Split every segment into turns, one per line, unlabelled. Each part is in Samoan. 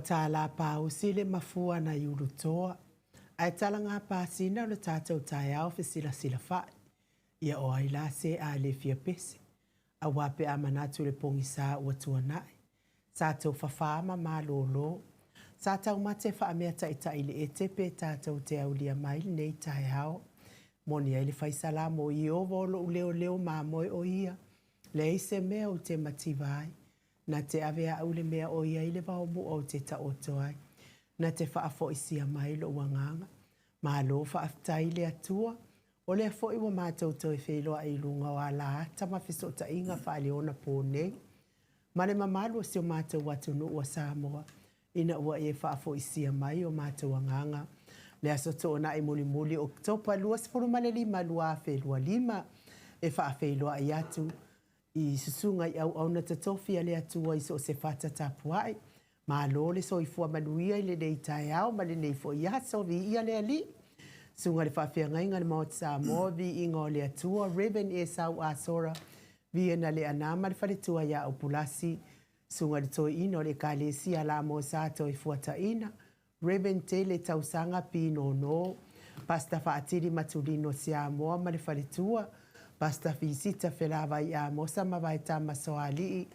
tālā pāusi le mafua nai Ulutoa, ae talaga pasina o le tatou taeao fesilasilafai. Ia o ai la se a le fia pese, auā pe a manatu le pogisa ua tuanai, sa tou fafā ma malōlō. Sa taumate faameataitaʻi le ete pe tatou te aulia mai lenei taeao. Moni ai le faisalamo, Ieova o loʻu leoleo mamoe o ia, leai se mea ou te mativa ai. Na te ave aʻu i le mea o i ai le vaomuʻa ou te taoto ai. Na te faafoisia mai loʻu agaga. Malo faafetai i le Atua, o lea foi ua matou toe feiloai i luga o alaata ma fesootaiga faaleonapō nei, ma le mamalu o si o matou atunuu o Samoa, ina ua e faafoisia mai o matou agaga. Le Aso Toonai mulimuli o Oketopa 25, 2025, e faafeiloai atu i susuga i auauna totofi a le Atua i so o se fata tapuai. Malo le soifua manuia i lenei taeao ma lenei foi aso. Viia le Alii. Susuga i le Faafeagaiga a le Maota Samoa, Viiga o le Atua, Rev. Esau Asora, Viena Leaana ma le Faletua ia Aupulasi, Susuga i le Toeaina o le Ekalesia Lamoa Sa Toefuataiina, Rev. Tele Tausaga Pinono, Pastor Faatili Matulino Siamoa ma le faletua, Pastor Fisita Felavai Amosa ma Vaetama Soalii,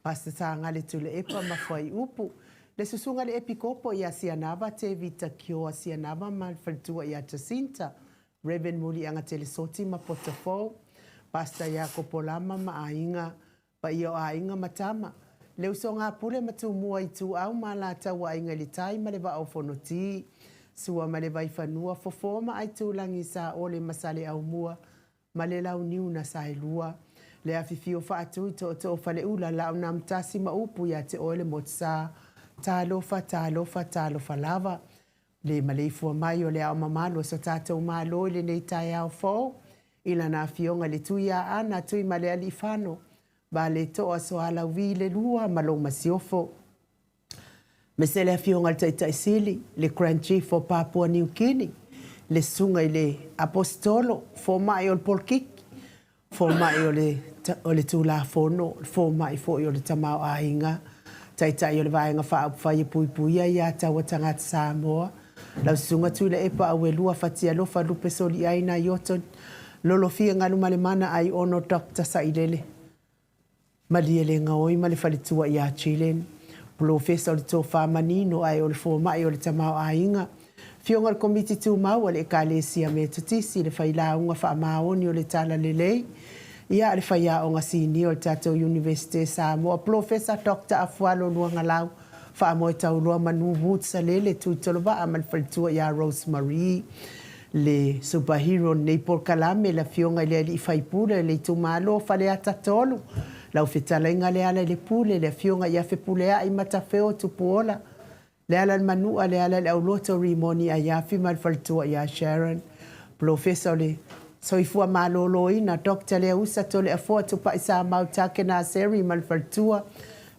Pastor Sagale Tuleepa ma Fuaiupu, le Susuga le Epikopo ia Sianava Tevita Kioa Sianava ma le faletua ia Jacinta, Rev. Muliaga Telesoti ma Potofou, Pastor Iakopo Lama ma aiga, Paia o aiga ma tama, le usoga a Pule ma Tumua Ituau ma Alataua Aiga i le Tai ma le Vaa o Fonoti, Sua ma le Vaifanua, Fofo ma Aitulagi, Saole ma Saleaaumua ma le Launiu na Saelua, le afifio Faatui, Tootoo Faleula, Laaunaamotasi ma upu ia te oe le Motusa. Talofa, talofa, talofa lava. Le maleifua mai o le ao mamalu o so tatou Malo i lenei taeao fou, i lana Afioga i le Tui Aana, Tuimalealiifano, Valetoa Soalauvi le Lua ma lou Masiofo. Aemaise le Afioga i le Taitai Sili, le Grand Chief o Papua New Guinea, le Susuga i le Aposetolo, Fomai o le Polokiki, Fomai o le, o le Tulafono, le Fomai foi o le Tamaoaiga, Taitai o le Vaega Faaupufai e Puipuia ia Taua Tagata Samoa, lau Susuga Tuilaepa Auelua Fatialofa Lupe Soliai Naioto Lolofia Galumalemana Aiono Doctor Sailele Malielegaoi ma le faletua ia Chilen, Polofesa o le Tofa Manino ae o le Fomai o le Tamaoaiga, Afioga o le Komiti Tumau a le Ekalesia Metotisi, le Failauga Faamaoni o le Talalelei, ia le Faiaoga Sinia o le tatou Iunivesite Samoa, Polofesa Doctor Afualo Luagalau Faamoetauloa Manu Woods Salele Tuitolovaa ma le faletua ia Rose Marie, le superhero o lenei polokalame, le Afioga i le Alii Faipule o le itumalo o Faleata 3, lau fetalaiga Lealailepule, le Afioga ia Fepuleai Matafeo Tupuola, Lealailemanua, Lealaileauloto Rimoni Aiafi ma le faletua ia Sharon, Polofesa o le Soifua Maloloina, Doctor Leausa Toleafoa Tupaisamau Takena Seri ma le faletua,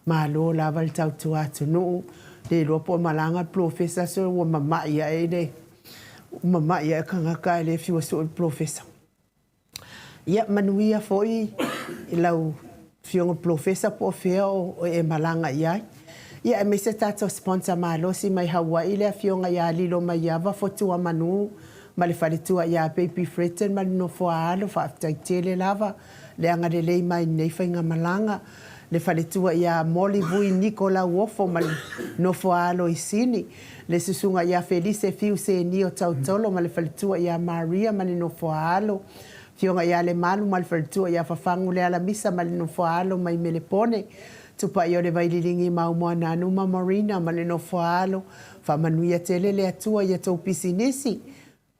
Malo lava le tautua atunuu, le iloa po o malaga le polofesa so ua mama'i ae le mama'i ae kagaka ae le fiu e sue le polofesa. Ia manuia foi i lau Afioga Polofesa po o fea o e malaga i ai. Ia aemaise tatou sponsor malosi mai Hawaii le Afioga ia Lilo Maiava Fotuamanu ma le faletua ia Baby Fretton ma le nofo a alo, faafetai tele lava le agalelei mai i lenei faigamalaga. Le faletua ia Molly Vui Niko Lauofo ma le nofo a alo i Sini. Le susuga ia Felise Fiu Senio Tautolo ma le faletua ia Maria ma le nofo a alo. Afioga ia Lemalu ma le faletua ia Fafagu Lealamisa ma le nofo a alo mai Melepone. Tupai o le Vaililigi Maumoananu ma Marina ma le nofo a alo. Faamanuia tele le Atua i a tou pisinisi.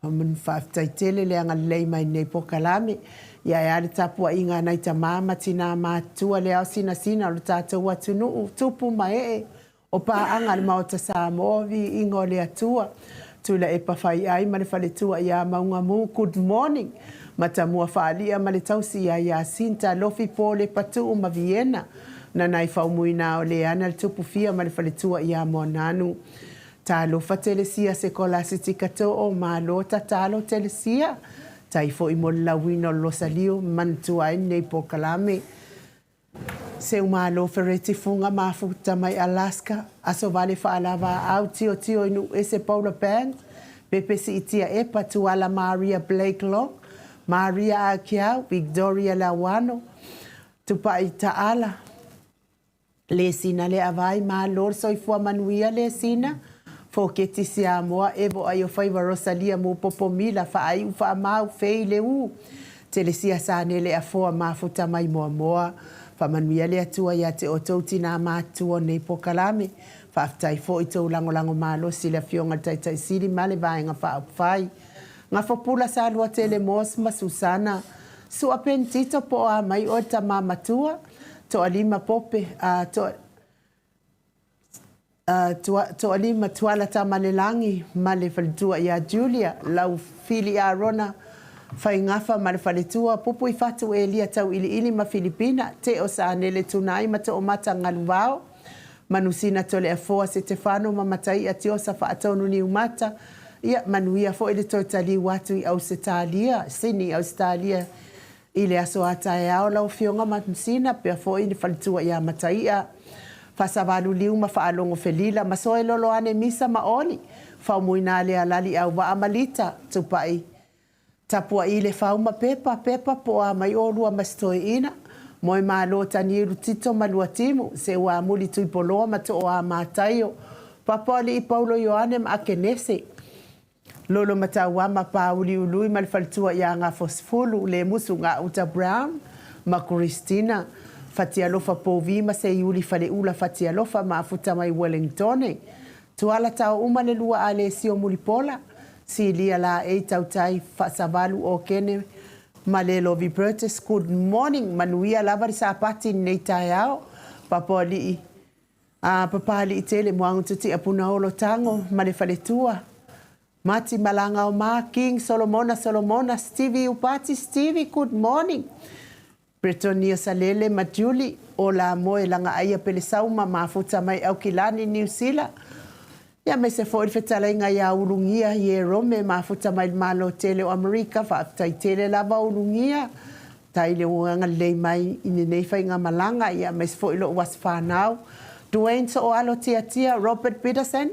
Faafetai tele le agalelei mai lenei polokalame. Ia e a le tapuaiga a nai tamā ma tinā matutua le ao sinasina o lo tatou atunuu, tupu ma ee o paaga a le Maota Samoa, viiga o le Atua. Tuilaepa Faiai ma le faletua ia Maugamu, good morning. Matamua Faalia ma le tausi ia Yasinta, Lofi Pole, Patuu ma Viena. Nanai Faumuina o Leana le Tupufia ma le faletua ia Moananu. Talofa Telesia Sekolasitika Too Malo Tatalo Telesia Tai foi mo le lauina o le Losalio manatua ai lenei polokalame. Seumalo Fereti Fuga mafuta mai Alaska, Aso Vale Faalavaau Tiotio i Nuuese Paula Bang, Pepe Siitia Epa Tuala Maria Blake Long, Maria Akiau, Victoria Lauano, Tupai Taala, Lesina le Avai, Malo le Soifua Manuia Lesina, Foketi Siamoa, Evo Aiofaiva Rosalia Mupopo Mila, Faaiu Faamau Fei Le U, Telesia Sanele Afoa mafuta mai Moamoa, Faamanuia le Atua ia te outou tinā matutua o nei polokalame. Faafetai foi tou lagolago malosi i le Afioga i le Taitai Sili ma le Vaega Faaupufai. Gafopula Saluatele Moss ma Susana Sua Penitito po o a mai oe le tama matua, Toalima Pope, a, toa, a, tua, Toalima Tuala Tamalelagi ma le faletua ia Julia, Lau Fili Arona Faigafa ma le faletua, Pupuifatu Elia Tauiliili ma Filipina, Teo Sanele Tunai ma Toomata Galuvao, Manusina Toleafoa Setefano ma Mataia Tiosa Faatonu Niumata, ia manuia foi le toe taliu atu i Ausetalia, Sydney, Ausetalia i le aso a taeao lau Afioga Manusina, pea foi le faletua ia Mataia, Faasavaluliu ma Faalogo Felila, ma Soe Loloane Misa ma Oli, Faumuina le Alali Auvaa ma Lita, Tupai Tapuai le fau ma Pepa, Pepa po o a mai ōlua ma si toeaina, Moemalo Tanielu Tito ma Luatimu, Seuamuli Tuipoloa ma Tooa Mataio, Papoalii Paulo Ioane ma Akenese, Lolo Matauama Pauli Ului ma le faletua ia Gafosefulu, Lemusu Gauta Brown ma Christina, Fatialofa Povi ma Seiuli Faleula Fatialofa ma Afuta mai Wellingtone, Tuala tao uma le lua a Lesio Mulipola, Silia Laei Tautai Faasavalu Okene ma le Lovi Burgess. Good morning, manuia lava le Sapati i lenei taeao. Papoalii a Papalii tele Muagututia Punaolo Tago ma le faletua. Mati Malanga o Ma, King Solomona Solomona, Stevie Upati Stevie, good morning. Bretonia Salele ma Julie, o la moe lagaaia Pelesau ma mafuta mai Aukilani, Niu Sila. Ia aemaise foi le fetalaiga ia Ulugia Ierome mafuta mai le Malo tele o Amerika, faafetai tele lava Ulugia, tai le agalelei mai i lenei faigamalaga, ia aemaise foi lou aso fanau, Duane Sooalo Tiatia, Robert Peterson,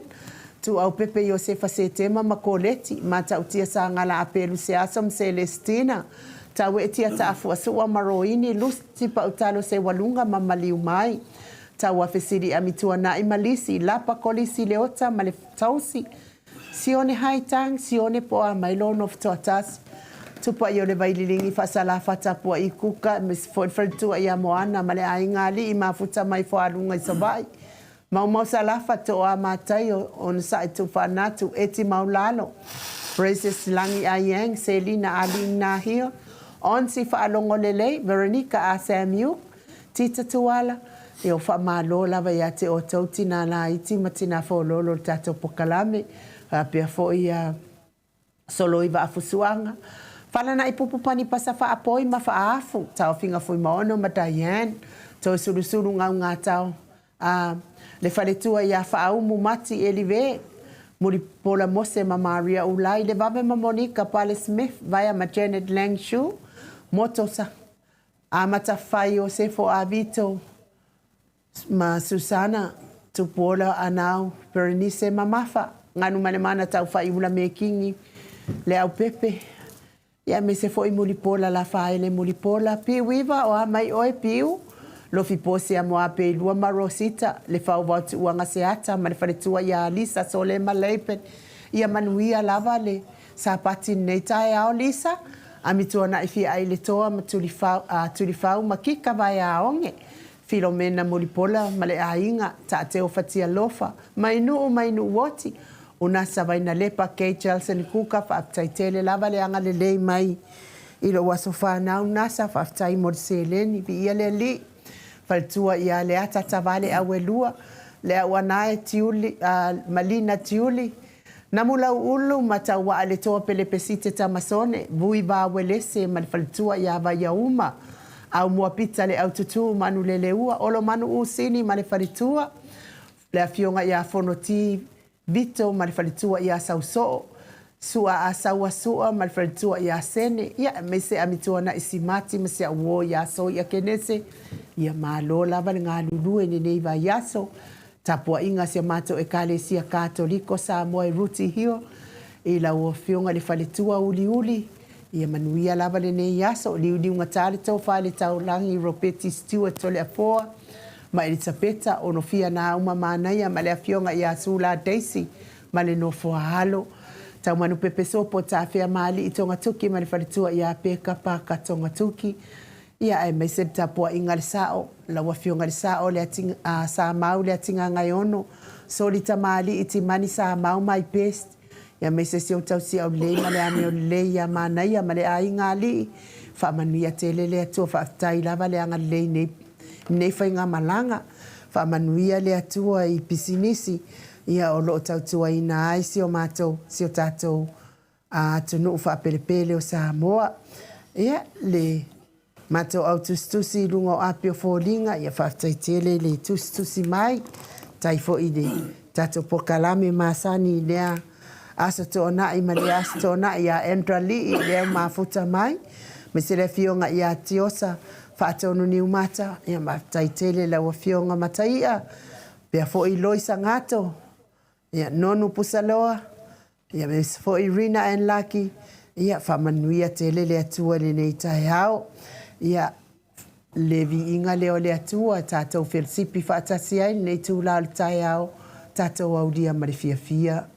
Tuaupepe Iosefa Setema ma Koleti, Matautia Sagala Apelu Seaso ma Celestina, Tauetia Taafuasua ma Roini, Lusi Pautalo Seualuga ma Maliumai, Tauafesili Amituanai ma Lisi, Lapa Kolisi Leota ma le Tausi, Sione Haitang, Sione po o a mai lou nofo toatasi, Tupai o le Vaililigi Faasalafata Tapuai Kuka, aemaise foi le faletua ia Moana ma le aiga alii mafuta mai Foaluga i Savaii, Maumau Salafa, Toa Mataio, Onosai Tuufaanatu, Eti Maulalo, Precious Lagi Aiang, Selina Alii Nahio, Onsi Faalogo Lelei, Veronica A Samuel, Tita Tuala, Ia ua faamalo lava ia te outou tinā laiti ma tinā fōlōlo o le tatou pokalame, faapea foi ia Soloi Vaafusuaga, Falanai Pupu Panipasa Faapoi ma Faaafu, Taofiga Fuimaono ma Diane, Toesulusulu Gaugatao, a le faletua ia Faaumu Mati Elive, Mulipola Mose ma Maria Ulai, Levave ma Monica Pale Smith, Vaea ma Janet Langshu, Motosa, Amata Fai Iosefo Avito ma Susana, Tupuola Anau, Berenice Mamafa, Ganumalemana Taufaiula Mekingi, Leaupepe, Ia aemaise foi Mulipola Lafaele Mulipola, Piu Iva, o a mai oe Piu, Lofi Posia Moapeilua ma Rosita, le Fauvao Tuuaga Seata ma le faletua ia Lisa Solema Leipen, ia manuia lava le Sapati lenei taeao Lisa, Amituana'i Fia'i le Toa ma Tulifau, a Tulifau ma Kika Vaeaoge, Filomena Mulipola ma le aiga, Taateo Fatialofa, mai Nuu mai Nuuoti, Unasa Vainalepa, Kay Jelson Kuka, faafetai tele lava le agalelei mai i lou aso fanau Nasa, faafetai mo le seleni, viia le Alii, faletua ia Leata Tavale Auelua, le Auanae Tiuli, Malina Tiuli, Namulauulu ma Tauaa le Toa Pelepesite Tamasone, Vui Vawelese ma le faletua ia Vaiauma, Aumua Pita le Aututu Manuleleua, Olomanu Usini ma le faletua, le Afioga ia Fonoti Vito ma le faletua ia Sausoo, Su'a Asaua Su'a ma le faletua ia Sene, ia, aemaise Amituana'i Simati ma si au uo ia Soia Kenese, ia malo lava le galulue i lenei vaiaso. Tapuaiga a si a matou Ekalesia Katoliko Samoa i Rooty Hill, i lau Afioga i le faletua Uliuli, ia manuia lava lenei aso. Liuliugata le tofa i le taulagi Ropeti Stewart Toleafoa ma Elisapeta Onofia Nauma Manaia ma le Afioga ia Sula Daisy ma le nofo a alo. Taumanu pepesopo Tafea Maali'i Togatoki ma le faletua ia Peka Paka Togatoki, ia aemaise le tapuaiga a le Sa'o, lau Afioga i le Sa'o le Samau Leatigagaeono, Soli Tamalii Timani Samau my best, ia aemaise si ou tausi'au lelei ma le amio lelei ia Manaia ma le aiga alii, faamanuia tele le Atua, faafetai lava le agalelei i lenei faigamalaga. Faamanuia le Atua i pisinisi ia o lo o tautuaina ai si o matou, si o tatou atunuu faapelepele o Samoa. Ia, le matou au tusitusi i luga o api o foliga, ia faafetai tele le tusitusi mai. Faafetai foi i le tatou polokalame masani i lea Aso Toonai ma lea Aso Toonai ia Andra Lii lea ua mafuta mai, aemaise le Afioga ia Tiosa Faatonu Niumata, ia faafetai tele i lau Afioga Mataia, faapea foi Loisa Gato, ia Nonu Pusaloa, ia aemaise foi Rina and Lucky, ia faamanuia tele le Atua i lenei taeao. Ia le viiga lea o le Atua, tatou felesipi faatasi ai lenei itula o le taeao, tatou aulia ma le fiafia.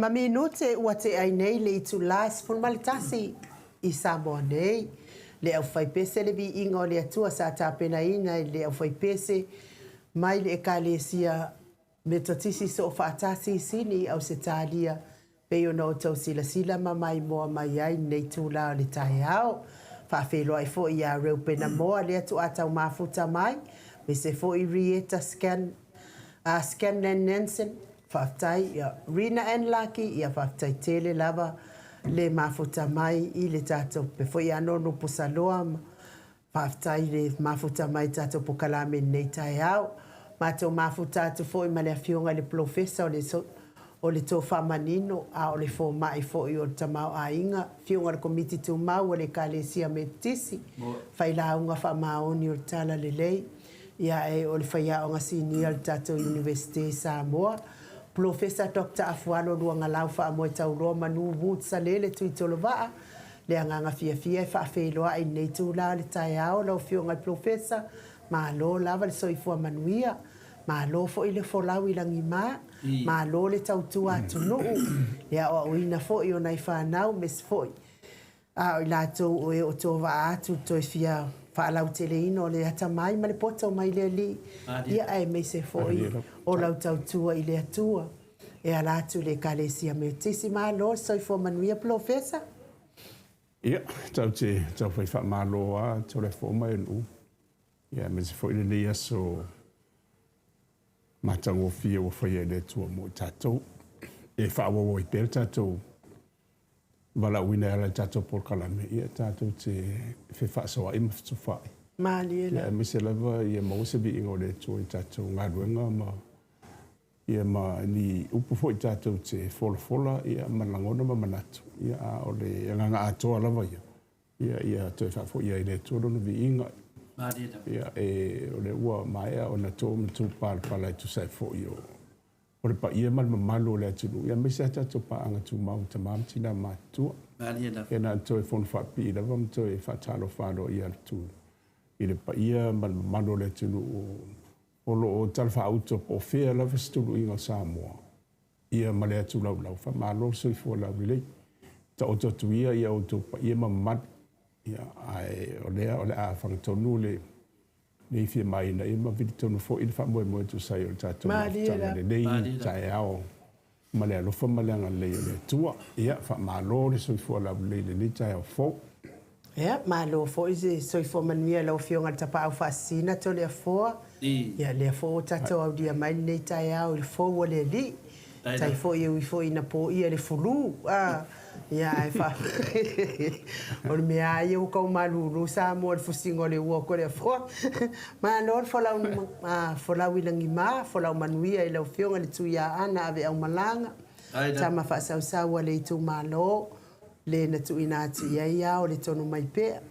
Ma minute ua tea ai nei le itula e 11 i Samoa nei. Le aufaipese le viiga o le Atua sa tapenaina e le aufaipese mai le Ekalesia Metotisi Soofaatasi i Sini i Ausetalia pei ona outou silasila ma maimoa mai ai i lenei itula o le taeao. Faafeiloai foi ia Reupena Moa lea tuatau mafuta mai, aemaise foi Rieta Scan, Scanlan Nansen, faafetai, ia Rina Ann Laki, ia faafetai tele lava le mafuta mai i le tatou, faapea foi ia Nonu Pusaloa ma Faafetai i le mafuta mai i tatou pokalame i lenei taeao. Matou mafuta atu foi ma le Afioga i le Polofesa o le o le Tofa Manino, a o le Fomai foi o le Tamaoaiga, Afioga i le Komiti Tumau a le Ekalesia Metotisi, Failauga Faamaoni o le Talalelei, ia e o le Faiaoga Sinia o le tatou Iunivesite i Samoa, Polofesa Doctor Afualo Luagalau Faamoetauloa Manu Wood Salele Tuitolovaa, Le agaga fiafia e faafeiloai i lenei itula o le taeao lau Afioga i le Polofesa, malo lava le soifua manuia, malo foi le folau i lagima, malo le tautua atunuu, le aoaoina foi o nai fanau aemaise foi a o i latou o e o tovaa atu i le toe fia faalauteleina o le atamai ma le poto mai le Alii, ia aemaise foi o lau tautua i le Atua. E ala atu i le Ekalesia Metotisi. Malo le soifua manuia Polofesa.
Ia, tatou te taufai faamalo lava Toleafoa ma Ienu'u, ia aemaise foi lenei aso matagofie ua faia e le Atua mo i tatou. E faaauau ai pea le tatou valaauina e ala i le tatou polokalame, ia tatou te fefaasoaai ma fetufaai.
Malie
lava. Ia aemaise lava ia maua se viiga o le Atua i tatou galuega ma Ia ma ni upu foi tatou te folafola ia ma lagona ma manatu, ia a o le agaga atoa lava ia, ia ia toe faafoia ai e le Atua lona viiga. Ia e o lea ua maea ona to ma tu palapala e tusa ai foi o o le paia ma le mamalu o le atunuu, ia aemaise a tatou paaga tumau i tama ma tina matutua. Ia na ona toe fono faapipii lava ma toe faatalofa aloaia atu i le paia ma le mamalu o le atunuu O lo o talafaauto po o fea lava se tuluiga o Samoa, ia ma le atu laulau, faamalo le soifua laulelei. Taoto atu ia ia outou paia ma mamalu, ia, ae o lea o le a fagatonu le nei fia maina ia ma vili tonu foi le faamoemoe e tusa ai o le tatou mafutaga i lenei taeao ma le alofa ma le agalelei o le Atua. Ia, faamalo le soifua laulelei i lenei taeao fou.
Ia, malo foi le soifua manuia i lau Afioga i le Tapaau Faasisina Toleafoa. Ia, lea foi ua tatou aulia mai lenei taeao i le fou o le Alii. Tai foi e ui foi ina poia le fulu, a, ia, ae fa... o le mea lava ia ua tau malulu Samoa i le fusiga o le ua o Toleafoa. Malo le folau, folau i lagima, folau manuia i lau Afioga i le Tuiaana Aveaumalaga, tama faasausau a le itumalo. Le na tuuina atu i ai ao le tonu mai pea.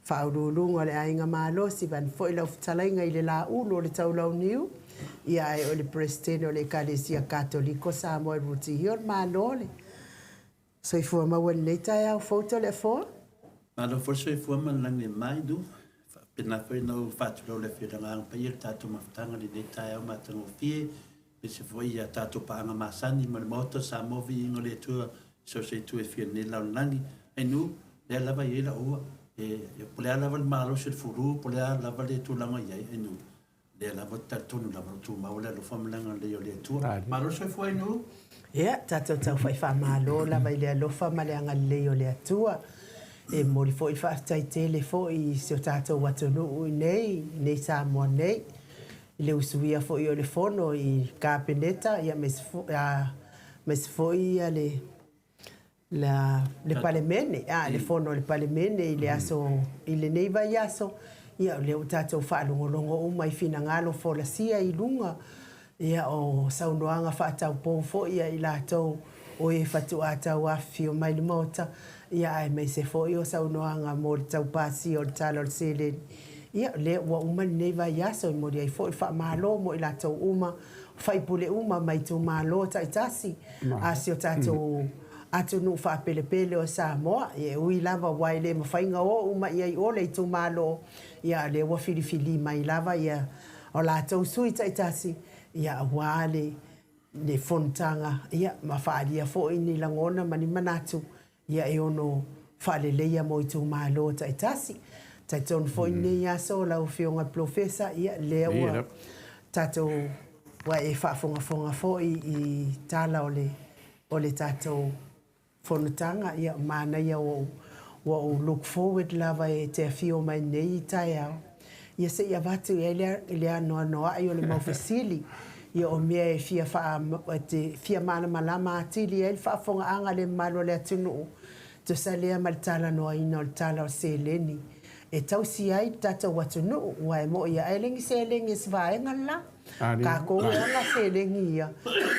Faauluuluga o le Aiga Malosi, vaeane foi lau fetalaiga i le Laulu o le Taulauniu, ia ae o le Peresetene o le Ekalesia Katoliko Samoa i Ruti Hill. Malo le soifua maua i lenei taeao fou Toleafoa.
Malo foi le soifua ma le lagi e mai Nu. Faapena foi ona ou faatulou i le Afioga Agaga Paia i le tatou mafutaga i lenei taeao matagofie. Aemaise foi ia tatou paaga masani ma le Maota o Samoa Viiga o le Atua i so o se itu e fia i lenei lalolagi. Ainu, lea lava e i ai lau ua, e, po o le a lava le malosi o le fulu, po o le a lava le tulaga e i ai, ainu, lea lava ou te talitonu lava o lo o tumau le alofa ma le agalelei o le Atua. Malo le soifua ainu.
Ia, tatou taufai faamalo lava i le alofa ma le agalelei o le Atua. E momoli foi le faafetai tele foi i si o tatou atunuu i nei, i nei Samoa nei. I le usuia foi o le Fono i Kapeneta aemaise foi le le Palemene, le Fono a le Palemene i le aso, i lenei vaiaso, ia o lea ua tatou faalogologo uma i finagalo folasia i luga ia o saunoaga faataupou foi a i latou o e faatoa tauafifio mai i le Maota, ia aemaise foi o saunoaga mo le tau pasia o le Tala o le Seleni. Ia, o lea ua uma lenei vaiaso, e momoli ai foi le faamalo mo i latou uma, o faipule uma mai itumalo taitasi a si o tatou atunuu faapelepele o Samoa. Ia, e ui lava aua e le mafai ona o uma i ai o le itumalo, ia a o lea ua filifili mai lava ia o latou sui taitasi, ia aua le le fonotaga, ia, ma faaalia foi ni lagona ma ni manatu, ia, e ono faaleleia mo itumalo taitasi. Talitonu foi lenei aso lau Afioga i le Polofesa, ia, lea ua tatou, ua e faafogafoga foi i tala o le, o le tatou fonotaga, ia manaia ua ou look forward lava e te afio mai nei taeao, ia se i avatu i ai le anoanoai o le mau fesili, ia o mea e fia faa, e te fia malamalama atili ai le faafofogaaga a le mamalu o le atunuu, tusa lea ma le talanoaina o le tala o le seleni e tausi ai le tatou atunuu, aua e mo'i ae le ni seleni a se vaega le la. Tatou e ana seleni ia,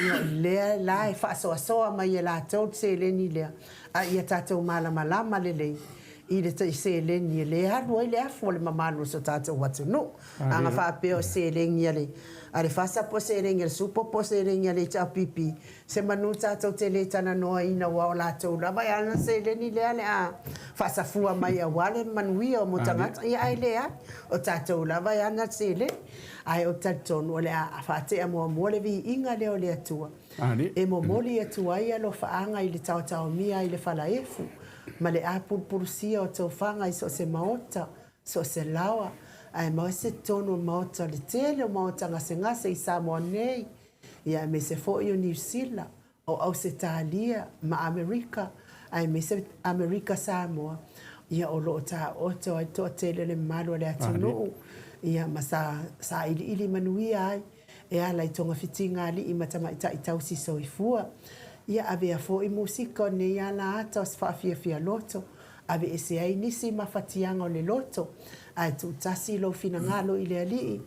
ia lea la e faasoasoa mai e latou le seleni lea, a ia tatou malamalama lelei i le seleni e le alu ai le afu o le mamalu o si o tatou atunuu. Ana faapea o seleni a le a le FASA po o seleni a le SUPO po o seleni a le HRPP, semanu tatou te le talanoaina aua o latou lava e ana seleni lea le a faasafua mai aua le manuia mo tagata, ia ae leai, o tatou lava e ana le seleni. Ae ou te talitonu o le a faatea muamua le viiga lea o le Atua e momoli atu ai alofaaga i le taotaomia i le falaefu ma le apulupulusia o tofaga i so o se maota, so o se laoa, aemaise totonu o maota o le tele o maota gasegase i Samoa nei, ia aemaise foi o Niu Sila, o Ausetalia ma Amerika, aemaise Amerika Samoa, ia o lo o taoto ai le toatele o le mamalu o le atunuu, ia ma sa sailiili manuia ai e ala i togafitiga alii ma tamaitai tausi soifua. Ia avea foi musika o lenei ala ata o se faafiafia loto, aveese ai nisi mafatiaga o le loto, ae tuutasi lou finagalo i le Alii,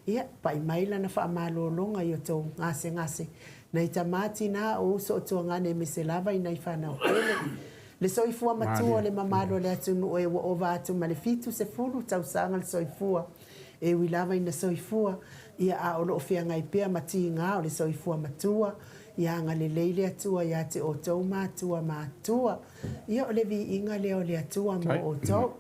Ia, pai mai lana faamalologa i outou gasegase, nai tama, tina, o uso o tuagane aemaise lava i nai fanau tele. Le soifua matua o le mamalu o le atunuu e ua ova atu ma le 70 tausaga le soifua. E ui lava ina soifua, ia a o lo o feagai pea ma tiga o le soifua matua, ia agalelei le Atua ia te outou matua matua. Ia o le viiga lea o le Atua mo outou.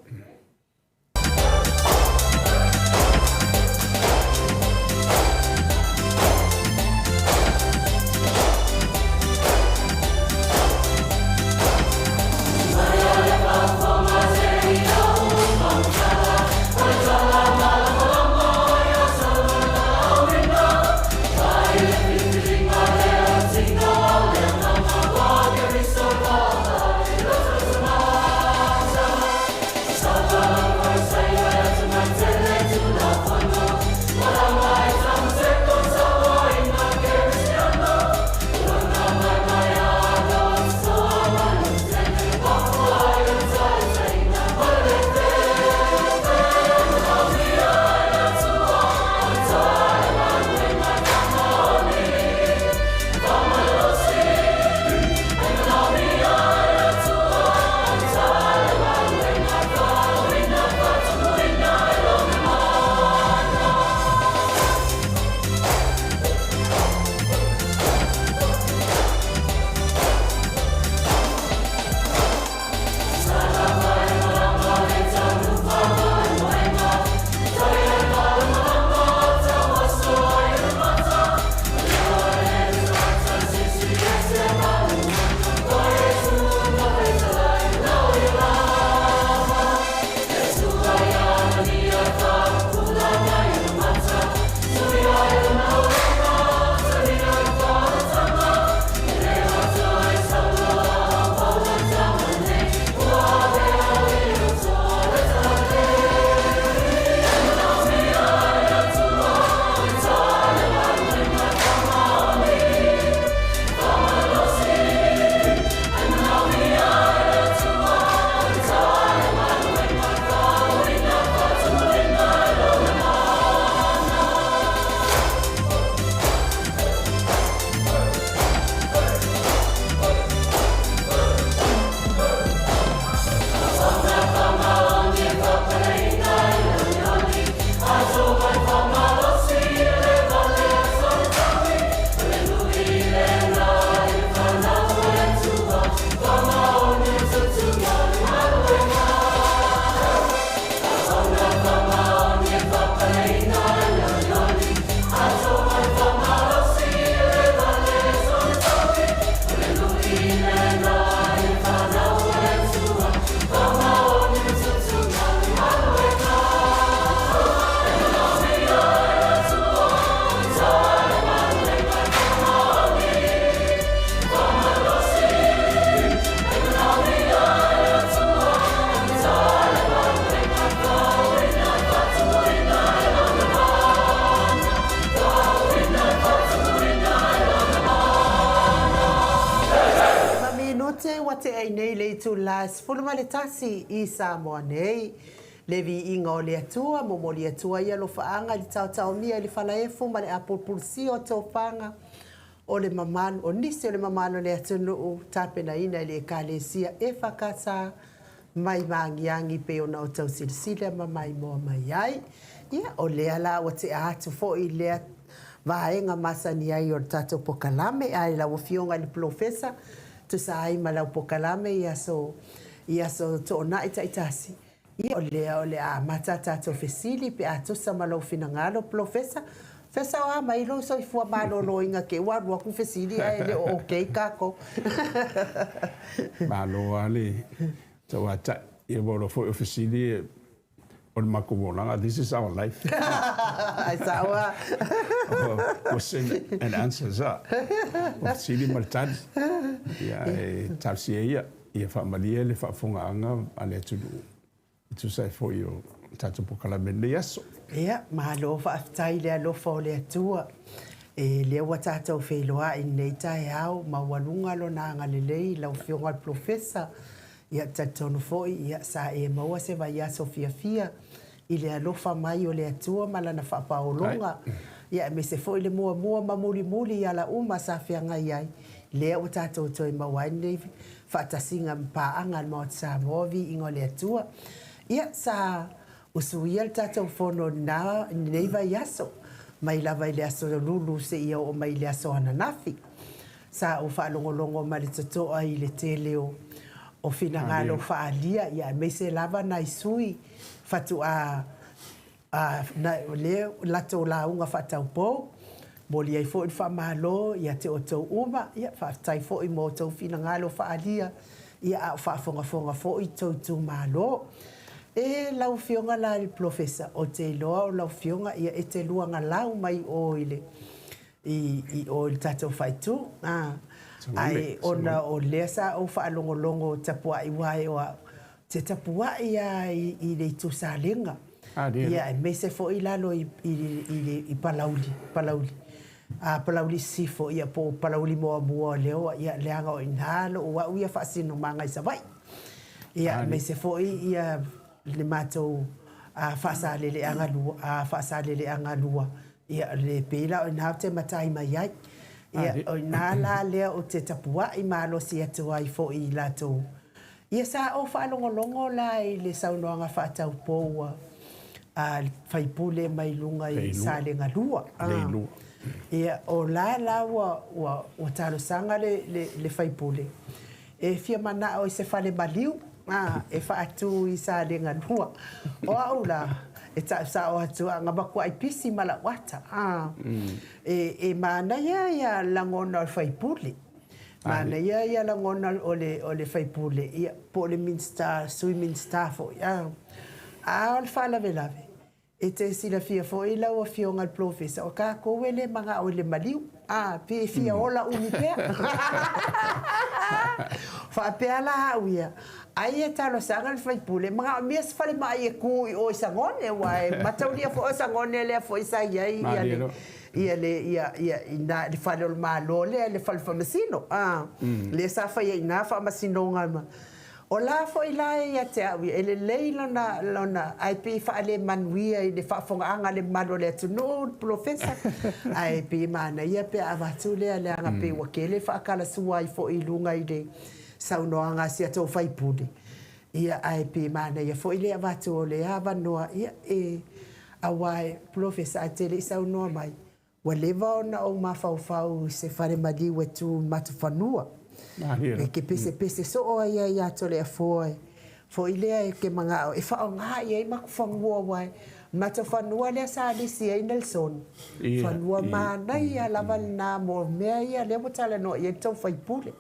ua tea ai nei le itula e 11 i Samoa nei. Le viiga o le Atua, momoli atu ai alofaaga i le taotaomia i le falaefu ma le apulupulusia o tofaga o le mamalu o nisi o le mamalu o le atunuu tapenaina e le Ekalesia EFKS mai Magiagi pei ona outou silasila ma maimoa mai ai. Ia, o lea la ua tea atu foi lea vaega masani ai o le tatou pokalame, ae lau Afioga i le Polofesa, tusa ai ma lau pokalame i aso i aso Toonai taitasi, ia o lea o le a amata a tatou fesili pe a tusa ma lou finagalo Polofesa. Fesa o a mai lou soifua maloloina ke ua alu atu fesili ae le o okay kākou.
Malo lava le tauatai. Ia ua iloa foi o fesili o le matou olaga, this is our life.
Ai sao lava.
Question and answers a. O fesili ma le tali. Ia e talosia ia, ia faamalie le faafofogaaga a le atunuu e tusa ai foi o le tatou polokalame i lenei aso.
Ia, malo faafetai i le alofa o le Atua. E lea ua tatou feiloai i lenei taeao, maualuga Lona agalelei i lau Afioga i le Polofesa. Ia, talitonu foi, ia, sa e maua se vaiaso fiafia i le alofa mai o le Atua ma Lana faapaologa, ia, aemaise foi le muamua ma mulimuli i ala uma sa feagai ai, lea ua tatou toe maua ai lenei faatasiga ma paaga a le Maota Samoa, viiga o le Atua. Ia, sa usuia le tatou fono i lena, i lenei vaiaso, mai lava i le aso Lulu seia oo mai i le aso ananafi. Sa ou faalogologo ma le totoa i le tele o o finagalo faaalia, ia aemaise lava nai sui faatoa lea latou lauga faataupou. Momoli ai foi le faamalo ia te outou uma, ia faafetai foi mo outou finagalo faaalia, ia a o faafogafoga foi tou itumalo. E lau Afioga la i le Polofesa, ou te iloa o lau Afioga ia e te luagalau mai o i le i o i le tatou faaitu, ae ona o lea sa ou faalogologo tapuai aua o au, ou te tapuai lava i le itu Salega, ia aemaise foi lalo i i Palauli, Palauli, Palauli Sisifo, ia po o Palauli Muamua o Leoa, ia leaga o i ina lou au ia faasinomaga i Savaii. Ia aemaise foi ia le matou Faasaleleaga 2, Faasaleleaga 2, Ia, le pei la o ina ou te matai mai ai. Ia, o ina la lea ou te tapuai malosi atu ai foi i latou. Ia, sa ou faalogologo la i le saunoaga faataupou a le sui usufono mai luga i Salega 2. Ia, o la la ua, ua, ua talosaga le, le, le sui usufono e fia manao i se fale maliu e faatu i Salega 2. O au la, e ta'u sa'o atu a na matua'i pisi ma la'u ata, a. E manaia ia lagona o le faipule. Manaia ia lagona o le o le faipule, ia, po o le Minisita, Sui Minisita foi, a. A o le faalavelave, E te silafia foi lau Afioga i le Polofesa, o tatou e le manao i le maliu, a, pe fia ola umi pea. Faapea la au ia, ai e talosaga le faipule, manaomia se falemai e tu i o i Sagone, aua e mataulia foi o Sagone lea foi sa i ai ia le, ia le, ia, ia, ina, le fale o le Malo lea, le fale faamasino, a, lea sa fai ai i ina faamasinoga ma, O la foi la e ia te au ia, e lelei lona, lona, ae pei e faalemanuia i le faafofogaaga a le mamalu o le atunuu, le polofesa, ae pei e manaia pe a avatu lea leaga pei ua tele faatalasua ai foi i luga i le saunoaga a si a tou sui usufono, ia, ae pei e manaia foi le avatu o lea avanoa, ia, e, aua e, polofesa, ae te le i saunoa mai, Ua leva ona ou mafaufau i se fale maliu e tu i Matufanua. E ke pesepese soo ai ia ia Toleafoa e foi lea e ke manao e faaaoga i ai Matufanua aua e Matufanua lea sa lisi ai Nelson. Fanua manaia lava lena mo mea ia lea ua talanoa i ai le tou faipule.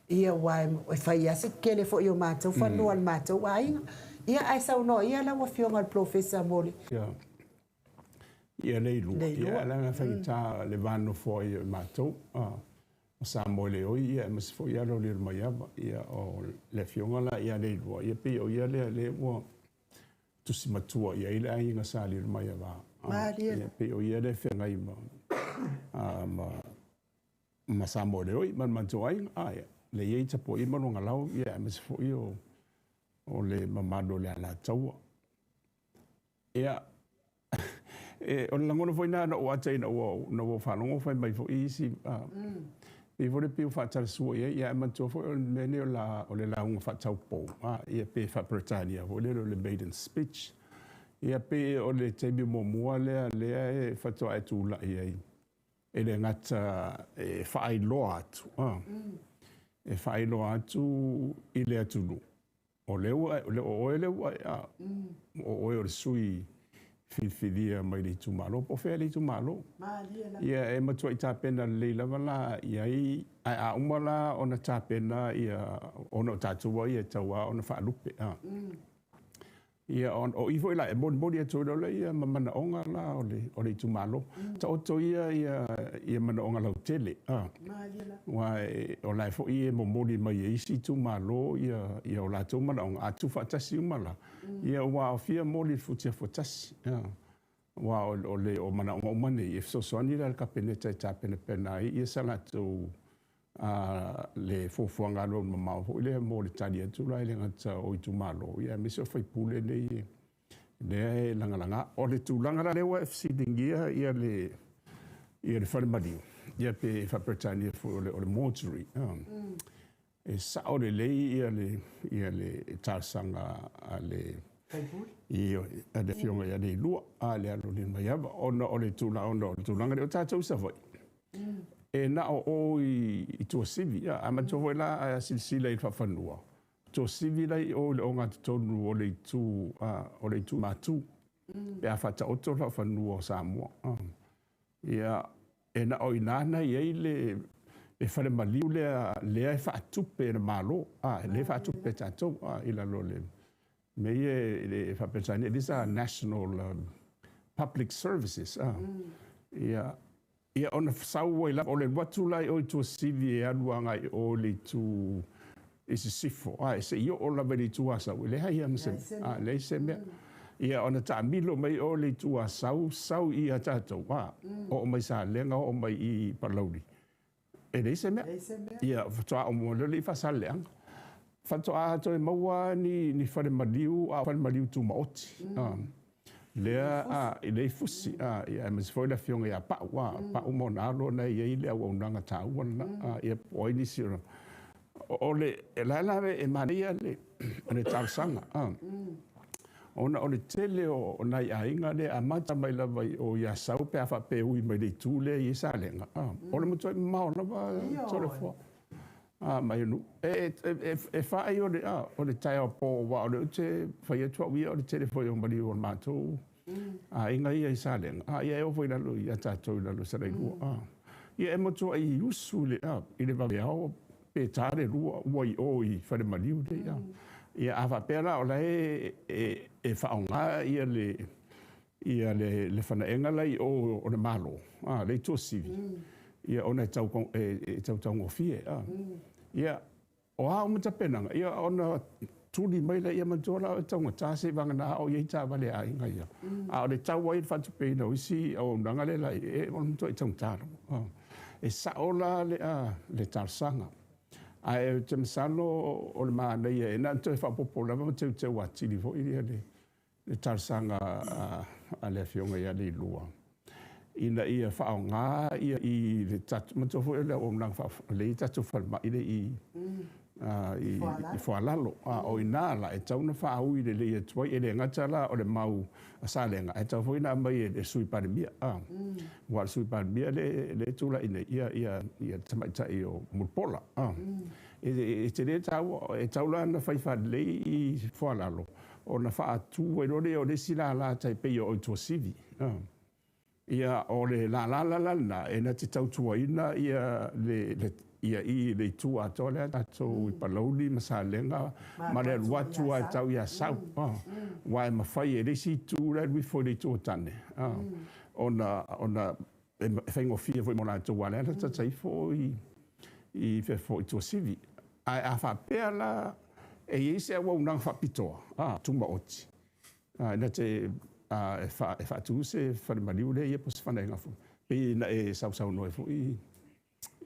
Ia aua e fai lava si kele foi o matou fanua a le matou aiga. Ia ae saunoa ia lau Afioga i le Polofesa mo le.
Ia Leilua, ia leaga e faigata le va nofo ai o matou ma Samoeleoi, ia aemaise foi ia Loliolomaiava. Ia o le afioga la ia Leilua, ia pei o ia lea lea ua tusi matua i ai le aiga sa Lilomaiava. Ia pei o ia lea e feagai ma ma Samoeleoi ma le matou aiga. le i ai tapuaiga ma luagalau, ia aemaise foi o le mamalu o le Alataua. Ia, o le lagona foi lena na ou ata ina ua ou faalogo fai mai foi isi, pei foi lea pei ua faatalasua i ai, ae manatua foi o le mea lenei o le lauga faataupou, ia pe faa-Peretania foi lele o le maiden speech. Ia pei o le taimi muamua lea lea e faatoa e tulai ai, e le gata e faailoa atu, e faailoa atu i le atunuu, o lea ua o oe lea ua o oe o le sui filifilia mai le itumalo, po o fea le itumalo. Ia e matuai tapena lelei lava la i ai, ae a uma la ona tapena ia, ona o tatou ia e tatau lava ona faalupe. Ia, o i foi la e molimoli atu ai loa ia ma manaoga la o le itumalo. Taoto ia ia manaoga lautele, aua o la e foi e momoli mai e isi itumalo ia o latou manaoga, a tuufaatasi uma la, ia ua aofia moli i le futiafu e tasi. Aua o manaoga uma nei, e fesoasoani la i le Kapeneta e tapenapena ai ia sa latou le fuafuaga alualumamao foi lea mo le tali atu la e le gata o itumalo, ia aemaise o sui usufono nei lea e lagalaga. O le tulaga la lea ua e fesiligia le fale maliu, ia pe faa-Peretania foi o le mortuary. E sao lelei le talosaga a le Afioga ia Leilua, a le alo o Lilomaiava, ona o le tulaga lea, o tatou i Savaii, e na o o i Tuasivi. A manatua foi la a silasila i le faafanua, Tuasivi la e i o i le ogatotonu o le itu Matu, pe a faataoto le faafanua o Samoa. Ia, e na o i ina na i ai le fale maliu lea e faatupe e le Malo, lea e faatupe e tatou i lalo o le mea ia e faa-Peretania, these are national public services. Ia, ona sau ai lava, o le alu atu la i o i Tuasivi e alu agai i o i le itu i sisifo, ae se i oo lava i le itu Asau, e leai lava ma se mea, leai se mea. Ia, ona taamilo mai o le itu Asau, sau i a tatou, oo mai Salega, oo mai i Palauli, e leai se mea. Ia, faatoa oo mai loa lea i Faasaleleaga. Faatoa toe maua ni fale maliu, a o fale maliu tumaoti. Lea i lea fusi, ia aemaise foi le afioga ia Pau, Pau ma ona alo na e i ai le auaunaga taua lena, ia po o ai nisi o le la la e manaia le talosaga, ona o le tele o nai aiga lea amata mai lava i o i Asau pe a faapea e ui mai le itu lea i Salega, o le matuai mamao lava Toleafoa mai nuu. E fai o le taeao po, aua o lea ou te fai atu au ia o le tele foi o maliu o le matou aiga ia i Salega, ia e oo foi i lalo ia tatou i lalo i Salailua. Ia e matuai usu i le vaveao pe ta le 2 ua i o i fale maliu lea. Ia a faapea la o la e faaaoga ia le fanaega la i o o le Malo, le i Tuasivi, ia ona e tautaugofie. Ia, o a uma tapenaga, ia ona tuli mai lea, ia manatua la e taugata se vagana o i ai taavale a aiga ia. A o le tau ai le faatupeina o isi auaunaga lea la e o le matuai taugata lava. E sao la le talosaga. Ae ou te masalo o le manaia e na ona toe faaopoopo lava ma teuteu atili foi ia le talosaga a le Afioga ia Leilua, ina ia faaaoga ia i le tatou, manatua foi o le auaunaga lea i tatou falemai lea i Foalalo. O i ina la e tatau ona faaui lelei atu ai, e le gata la o le mau a Salega, ae tatau foi ona aumai e le Sui Palemia. Aua o le Sui Palemia le tulai nei, ia tamaitai o Mulipola. E tele taua, e tatau la ona fai faalelei i Foalalo, ona faatu ai loa lea o le isi lala tai pei o Tuasivi. Ia, o le lala la lena, e na te tautuaina ia i le itu atoa lea tatou i Palauli ma Salega ma le alu atu ai tau i Asau. Aua e mafai e le isi itu la e alu ifo i le itu o Tane, ona e faigofie foi mo latou, aua o lea na tata ifo i fea foi i Tuasivi. Ae a faapea la e i ai se auaunaga faapitoa, tumaoti, na te e faatu se fale maliu lea ia po o se fanaega foi, pei na e sausaunoa ai foi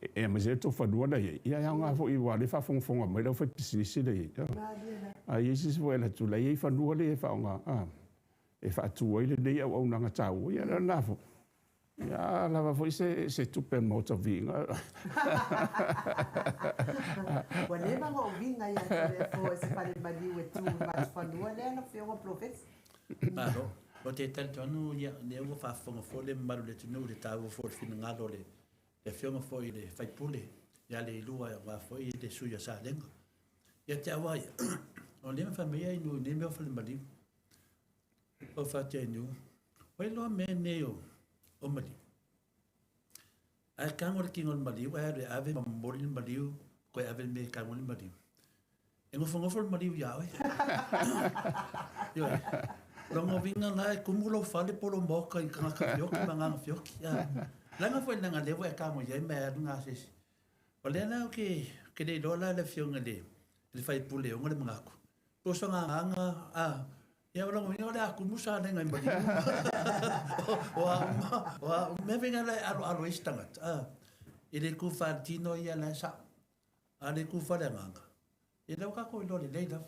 e aemaise ai le tou fanua la e i ai, ia e aoga foi aua o lea e faafogafoga mai le aufaipisinisi la e i ai. A i ai se isi foi e alu atu, la e i ai fanua lea e faaaoga e faatu ai lenei auaunaga taua, ia o lena foi. Ia, a lava foi se tupe a le Maota Viiga.
Ua leva ona ou viga ia te le Atua i se fale maliu e tu i Matufanua lea lau Afioga Polofesa.
Malo. Ou te talitonu ia, lea ua faafofoga foi le mamalu o le atunuu i le taua foi o le finagalo o le Afioga foi i le sui usufono ia Leilua aua foi le sui usufono o Salega. Ia te au lava ia, o lea na fai mai ai i nei mea o fale maliu. Ou faapea atu, ua iloa mea nei o maliu. Ae tago le tino i le maliu ae alu e ave ma momoli le maliu, toe ave le mea e tago ai le maliu. E nofonofo le maliu ia oe. Ioe. Lona uiga la e tumu lou fale po o lou maota i tagata feoti ma agaga feoti. Leaga foi leaga o lea ua e tago i ai ma e alu gasese. O lea la ou te le iloa la le Afioga i le sui usufono e ona le manatu. Po o sona agaga, a, ia o lona uiga o le a tumu Salega i maliu o a uma, o a uma mea foi na e aloalo ai se tagata, a, i le itu faaletino ia la e sao. A o le itu faaleagaga, ia lea ua tatou iloa lelei lava.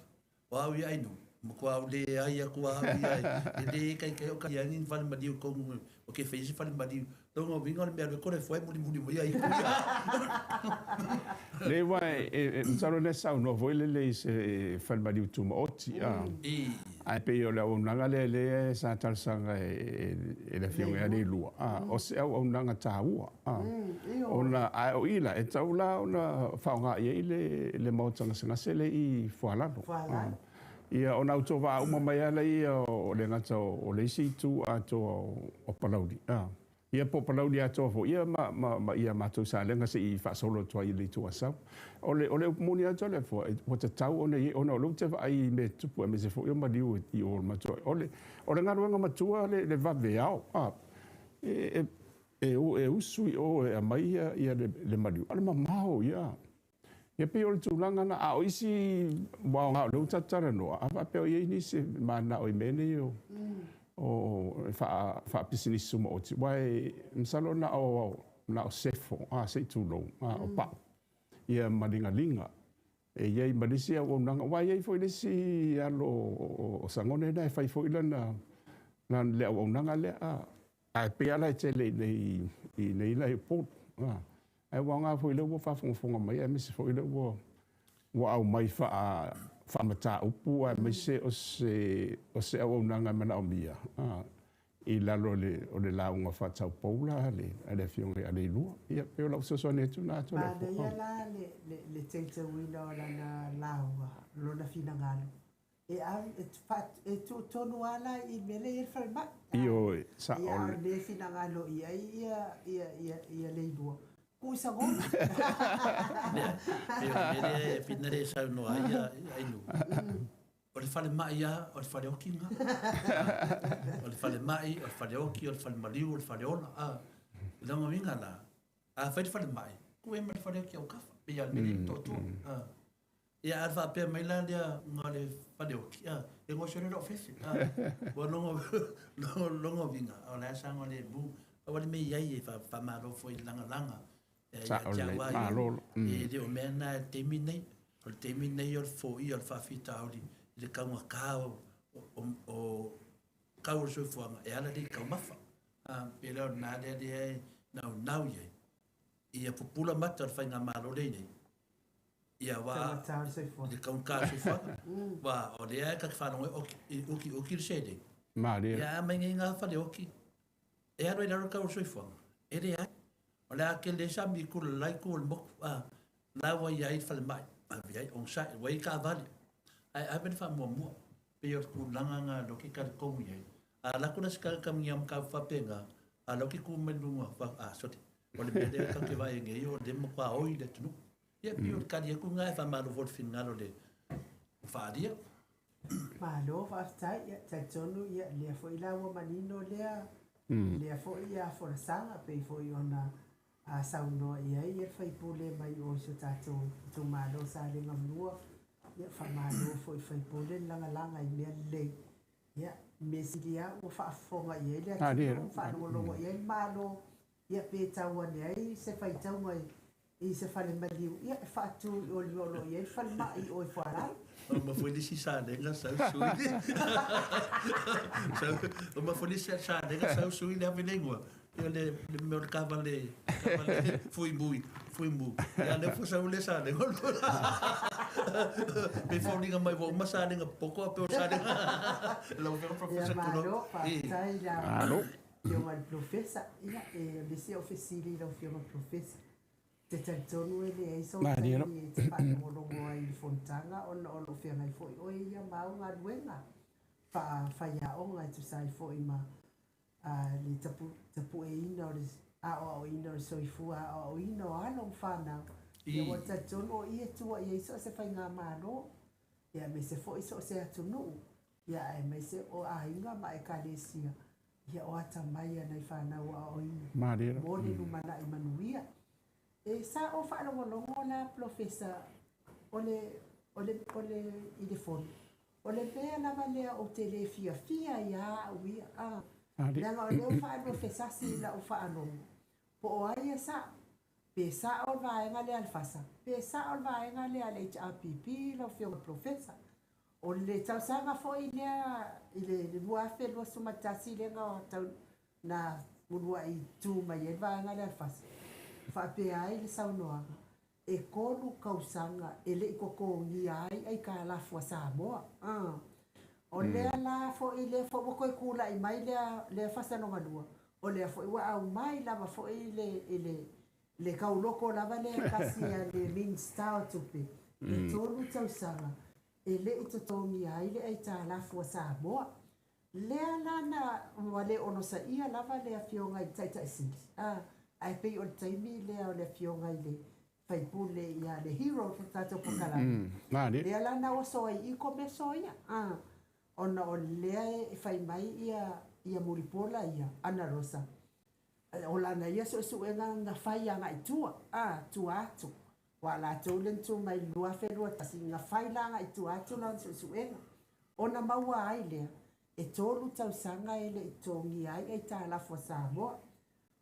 O au ia Ainuu, matua ou leai atu lava au ia e le taitai ona tali ane ni fale maliu i totonu ou te faia se fale maliu. Lona uiga o le mea e alu ai Toleafoa e mulimuli mai ai.
Leai aua e masalo o lea e saunoa foi lele i se fale maliu tumaoti ae pei o le auaunaga lea lea sa talosaga e le Afioga ia Leilua, o se auaunaga taua ona ae o i la e tatau la ona faaaoga i ai le maota gasegase lea i Foalalo. Ia ona autovaa uma mai lava lea o le gata o le isi itu atoa o Palauli, ia po o Palauli atoa foi ia ma ia matou Salega se i faasolo atu ai i le Itu Asau. O le upu moni atu le Atua, ua tatau ona i ai, ona o lea ou te vaai i mea e tutupu aemaise foi o maliu i o i le matou aiga. O le galuega matua le vave ao, e usu i o e aumai le maliu, a o le mamao ia. Ia pei o le tulaga lena, a o isi aua o lea ua tatou talanoa, a faapea o i ai nisi e mananao i mea nei o faapisinisi tumaoti, aua masalo na o Sefo, se i tulou, o Pau, ia ma Ligaliga. E i ai ma le isi auaunaga, aua e i ai foi le isi alo o Sagone lena e fai foi lana le auaunaga lea. Ae pei lava la e tele i inei la i Upolu. Ae ua aoga foi o lea ua faafogafoga mai aemaise foi o lea ua aumai faamataupu aemaise o se auaunaga e manaomia i lalo o le lauga faataupou la a le Afioga ia Leilua. Ia pei o lau fesoasoani atu lena.
Manaia la le teuteuina o lana lauga, lona finagalo E tuu tonu lava la i le mea lea e i ai le falemai.
Ioe, sao.
Ia, a o le finagalo i ai ia Leilua, tuu i Sagone.
Lea, pei o le mea lea e whina e saunoa ai Ainuu, o le falemai lava, o le faleoki lena. O le falemai, o le faleoki, o le falemaliu, o le faleola. O lona uiga la, a fai le falemai, tuu ai ma le faleoki i autafa, pei lava o le mea lea i Motootua. Ia, a faapea mai la lea na o le faleoki, a, e goso le loo fefe, a, ua logo, logo, logo viga, o la e saga le mu, pau le mea i ai e faamalo foi i le lagalaga, ia te au lava ia, e le o mea na i le taimi lenei, o le taimi lenei o le foia o le faafitauli i le taugata o tau o le soifuaga e ala lea i taumafa, a, pei la o lena lea lea e naunau i ai, ia pupula mata o le faigamalo lea i nei, Ia wā, i le taugata o le soifuaga. Wā, o lea e ta te faalogo e utiuti le seleni.
Malie.
Ia a mai nei ngā fale oti, e alu ai lalo le tau o le soifuaga. E leai. O le a tele ai sami i kula la itu o le motu, a, la ua i ai le falemai, ave ai, onosai, ua i ai taavale. Ae ave le faamuamua, pei o le tulaga na lea ou te talitonu i ai. A alu atu la se tagata ma ni mataupu faapena, a o lea ou te tu mai luga, a, sole, o le mea lea tatou te vaai ai nei, o lea e matua oi le atunuu. Ia, pei o le tali atu lena e faamalo foi i le finagalo o le faaalia.
Malo faafetai, ia talitonu ia lea foi la ua manino lea lea foi ia folasaga pei foi ona saunoa i ai le sui usufono mai o si o tatou itumalo o Salega 2. Ia faamalo foi i le sui usufono le lagalaga i mea lelei. Ia mea sili lava ua faafofoga i ai le atunuu, faalogologo i ai le Malo, ia pe tau ane ai se faitauga i I se fale maliu, ia, e faatu i o i le mea o lo o i ai le falemai i o i Fualaau.
Uma foi le isi salega sau sui le sau uma foi le isi salega sau sui le ave le igoa ia le le mea o le taavale taavale fuimu fuimu ia lea foi sau le salega pe foliga mai ua uma salega poto a pe o salega lau afioga
Ia
Professor tulou
malo, faafetai i la
Malo.
Afioga i le Polofesa. Ia, e o le isi au fesili i lau Afioga i le Polofesa. Ou te talitonu e leai sou taimi e te faalogologo ai i le fonotaga ona o lo o feagai foi oe ia ma au galuega faa-faiaoga e tusa ai foi ma le tapueina o le aoaoina o le soifua aoaoina o alo ma fanau. Ia ua talitonu o i e tua i ai so o se faigamalo, ia aemaise foi so o se atunuu, ia aemaise o aiga ma ekalesia, ia o atamai a nai fanau aoaoina mo le lumanai manuia. E sa ou faalogologo la Polofesa o le, o le, o le, i le fono, o le mea lava lea ou te le fiafia ai a au ia, a, leaga o lea ua faaluafesasi i lau faalogo, po o ai e sa'o, pe sa'o le vaega lea a le FASA, pe sa'o le vaega lea a le HRPP lau Afioga i le Polofesa. O le tausaga foi lea i le 2021 lea na tau, na uluai tu mai ai le vaega lea a le FASA, faapea ai le saunoaga, e 3 kausaga e le i totogia ai aitalafu a Samoa. O lea la foi lea foi ua toe tulai mai lea lea fasa lona lua, o lea foi ua aumai lava foi le le le tauloko lava lea e tasi a le Minisita o Tupe, e 3 tausaga e le i totogia ai le aitalafu a Samoa. Lea la na ua le onosaia lava le Afioga i le Taitai Sili, a, ae pei o le taimi lea o le Afioga i le Faipule ia le hero o le tatou polokalame. Lea la na oso ai i komeso ia, a, ona o lea e fai mai ia ia Mulipola ia, Ana Rosa, o lana ia suesuega na fai agai tua, a, tua atu. Aua o latou lea na tu mai i le 2021, na fai la agai tua atu lana suesuega. Ona maua ai lea, e 3 tausaga e le i totogia ai aitalafu a Samoa.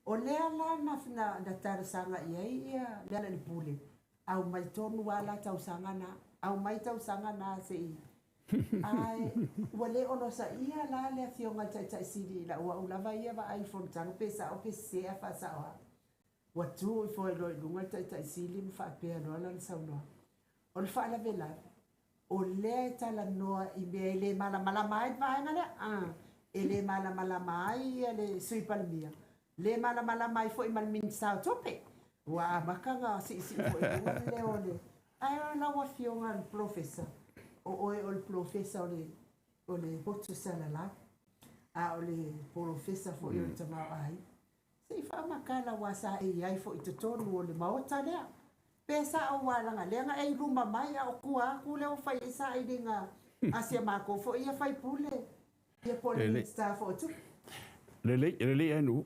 O lea la na, na, na talosaga i ai ia Lealailepule, aumai tonu lava la tausaga na, aumai tausaga na se i Ae ua le onosaia la le Afioga i le Taitai Sili i lau au lava ia vaai i fonotaga pe sao pe sese ae faasao lava. Ua tu ifo ai loa i luga le Taitai Sili ma faapea loa lana saunoaga, O le faalavelave, o lea e talanoa i mea e le malamalama ai le vaega lea, a, e le malamalama ai le Sui Palemia, le malamalama ai foi ma le Minisita o Tupe. Ua amata ona siisii foi i luga le leo o le. Ae o lau Afioga i le Polofesa, o oe o le Polofesa o le, o le motu salalau, a o le Polofesa foi o le tamaoaiga. Se i faamatala aua sa e i ai foi i totonu o le Maota lea. Pe sao aua leaga lea na e i luma mai a o tua atu lea ua fai ai sailiga a si a matou foi ia faipule ia po o le Minisita foi o Tupe.
Lelei, lelei Anu,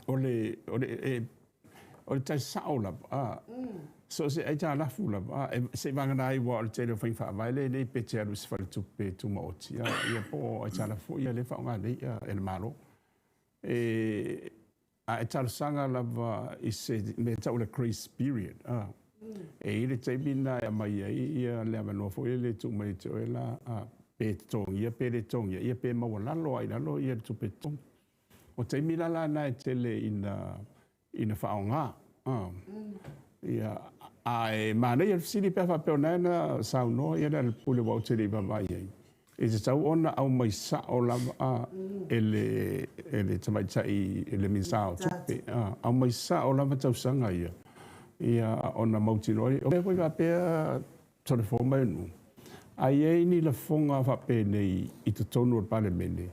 o le, o le, e, o le tali sao lava, a, so o se aitalafu lava, a, e, seivagana ai aua o le tele o faiga faavae lenei pe te alu i se faletupe tumaoti, a, ia po o aitalafu foi ia lea e faaaoga nei e le Malo. E, a e talosaga lava i se mea e tau o le grace period, a, e i ai le taimi lena e aumai ai ia le avanoa foi lele e tuu mai ia te oe la, a, pe totogia pe le totogia, ia pe maualalo lava i lalo ia le tupe totogi. O taimi la lana e tele ina ina faaaoga. Ia, ae manaia le fesili pe a faapea o lena na saunoa ia Lealailepule aua ou te le i vaavaai i ai. E tatau ona aumai sao lava e le e le tamaitai e le Minisita o Tupe, aumai sao lava tausaga ia, ia ona mautinoa ai. O mea foi faapea Toleafoa ma Ionuu, a i ai ni lafoga faapenei i totonu o le Palemene,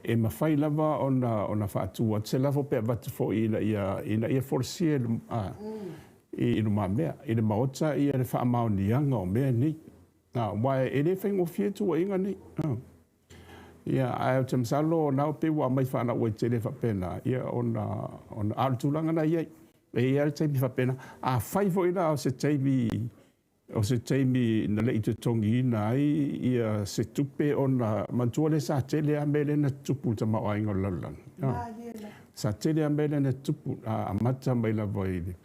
E mafai lava ona faatu atu se lafo pe avatu foi ina ia ina ia folasia i lumamea i le Maota ia le faamaoniaga o mea nei. Aua e le faigofie tuuaiga nei. Ia, ae ou te masalo o lena pei ua aumai faalauaitele faapena, ia ona, ona, a o le tulaga lena e i ai. E i ai lava le taimi faapena. Afai foi la o se taimi O se taimi na le i totogiina ai ia se tupe ona manatua lea sa tele lava mea lea na tutupu i le tamaoaiga o le lalolagi. Sa tele lava mea lea na tutupu, amata mai lava i le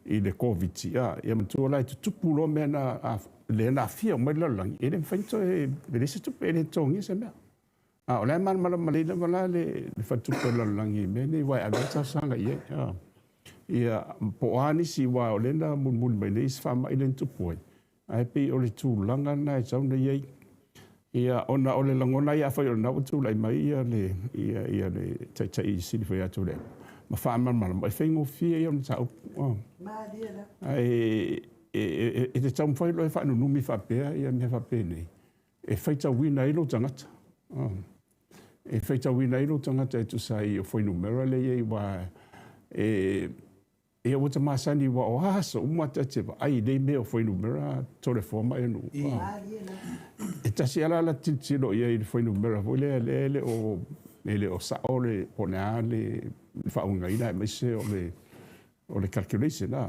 i le Koviti, a, ia manatua la e tutupu loa mea na, a, lea na aafia uma ai le lalolagi, e le mafai ona toe, e leai se tupe, e le totogia se mea. A o la e malamalama lelei lava la le faletupe o le lalolagi i mea nei, aua e ave lava talosaga i ai. A, ia, po o a nisi, aua o lea na mulimuli mai nei isi faamai lea na tupu ai, ae pei o le tulaga lena e tatau ona i ai. Ia, ona o le lagona ia afai o lena ua tulai mai ia le, ia, ia le Taitai Sili foi ia Tuilaepa ma faamalamalama, e faigofie ia o le mataupu.
Malie lava.
Ae e, e te taumafai loa e faanunumi faapea ia mea faapenei, e faitauina ai lou tagata. E faitauina ai lou tagata e tusa ai o fuainumera lea e i ai, aua e, ia ua ta masani aua o a aso uma ta te vaai i nei mea o fuainumera Toleafoa ma Aionuu. E tasi lava la la tilotilo i ai i le fuainumera foi lea lea e le o e le o sao le po o le a le faauigaina aemaise o le o le calculation a.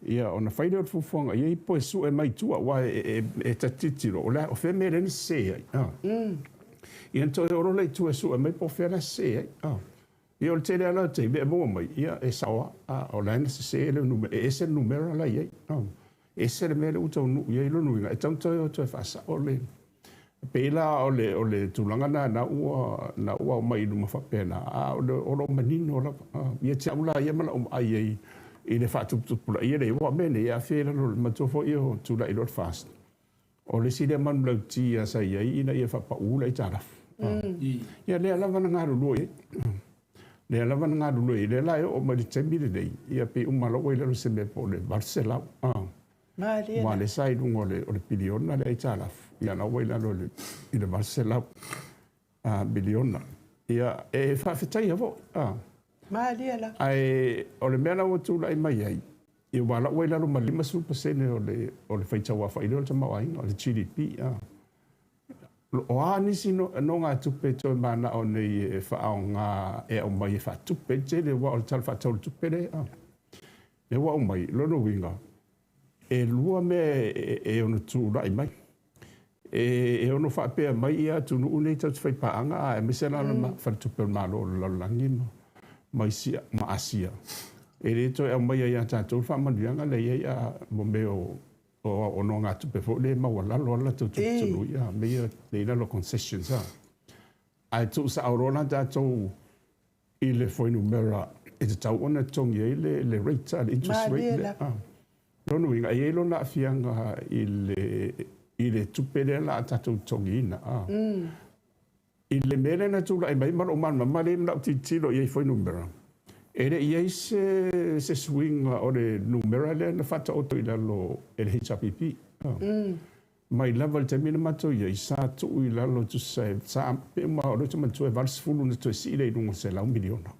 Ia ona fai lea o le fuafuaga i ai po e sue mai tua aua e e ta te tilotilo o le a o fea mea lea na sese ai. Ia ona toe o loa lea i tua e sue mai po o fea la e sese ai. Ia o le tele lava la o taimi e maua mai, ia e sao lava, a o la e na sese le numera, e ese le numera la e i ai, e ese le mea lea ua taunuu i ai lona uiga, e tatau ona toe o toe faasao le... E pei la o le, o le tulaga lena na ua, na ua aumai i luma faapena, a o, o lo o manino lava. Ia te au la ia ma lau vaai i ai i le faatuputupulaia lea, aua o mea nei e aafia i lalo o le manatua foi o tulai loa le FAST. O le isi lea manulauti sa i ai ina ia faapau le aitalafu. Ia lea lava na galulue i ai. Lea lava na galulue i ai. Lea la e oo mai i le taimi lenei, ia pei uma loa ua i lalo o se mea po o le 800.
Malie.
Aua lea sa i luga o le piliona le aitalafu, ia la ua i lalo i le 800 miliona. Ia, e faafetaia foi.
Malie la.
Ae o le mea la ua tulai mai ai, ia aua la ua i lalo ma le 50% o le, o le faitauaofai lea o le tamaoaiga, o le GDP. O a nisi nogatupe e toe manao nei e faaaoga e aumai e faatupe ai le tele, aua o le Tala Faatatau o le Tupe lea, lea ua aumai, lona uiga, E lua mea e ono tulai mai. E ono faapea mai ia atunuu nei tatou te faipaaga a aemaise la le Faletupe o le Malo o le Lalolagi ma isi ma Asia. E le toe aumaia ia tatou le faamanuiaga lea e i ai a mo mea o o nogatupe foi lea e maualalo lava le latou tulutului a mea ia e i lalo o concessions a. Ae tuusao loa la tatou i le fuainumera e tatau ona totogi ai le rate, le interest rate lea. Lona uiga, e i ai lona aafiaga i le, i le tupe lea la a tatou totogiina. I le mea lea na tulai mai ma lou malamalama lea ma lau tilotilo i ai i fuainumera, e le i i ai se, se suiga o le numera lea na faataoto i lalo e le HRPP. Mai lava i le taimi na matou i ai, sa tuu i lalo tusa e, sa pe uma o lea ou te manatua e 80 na toe sii lea i luga o le 100 miliona.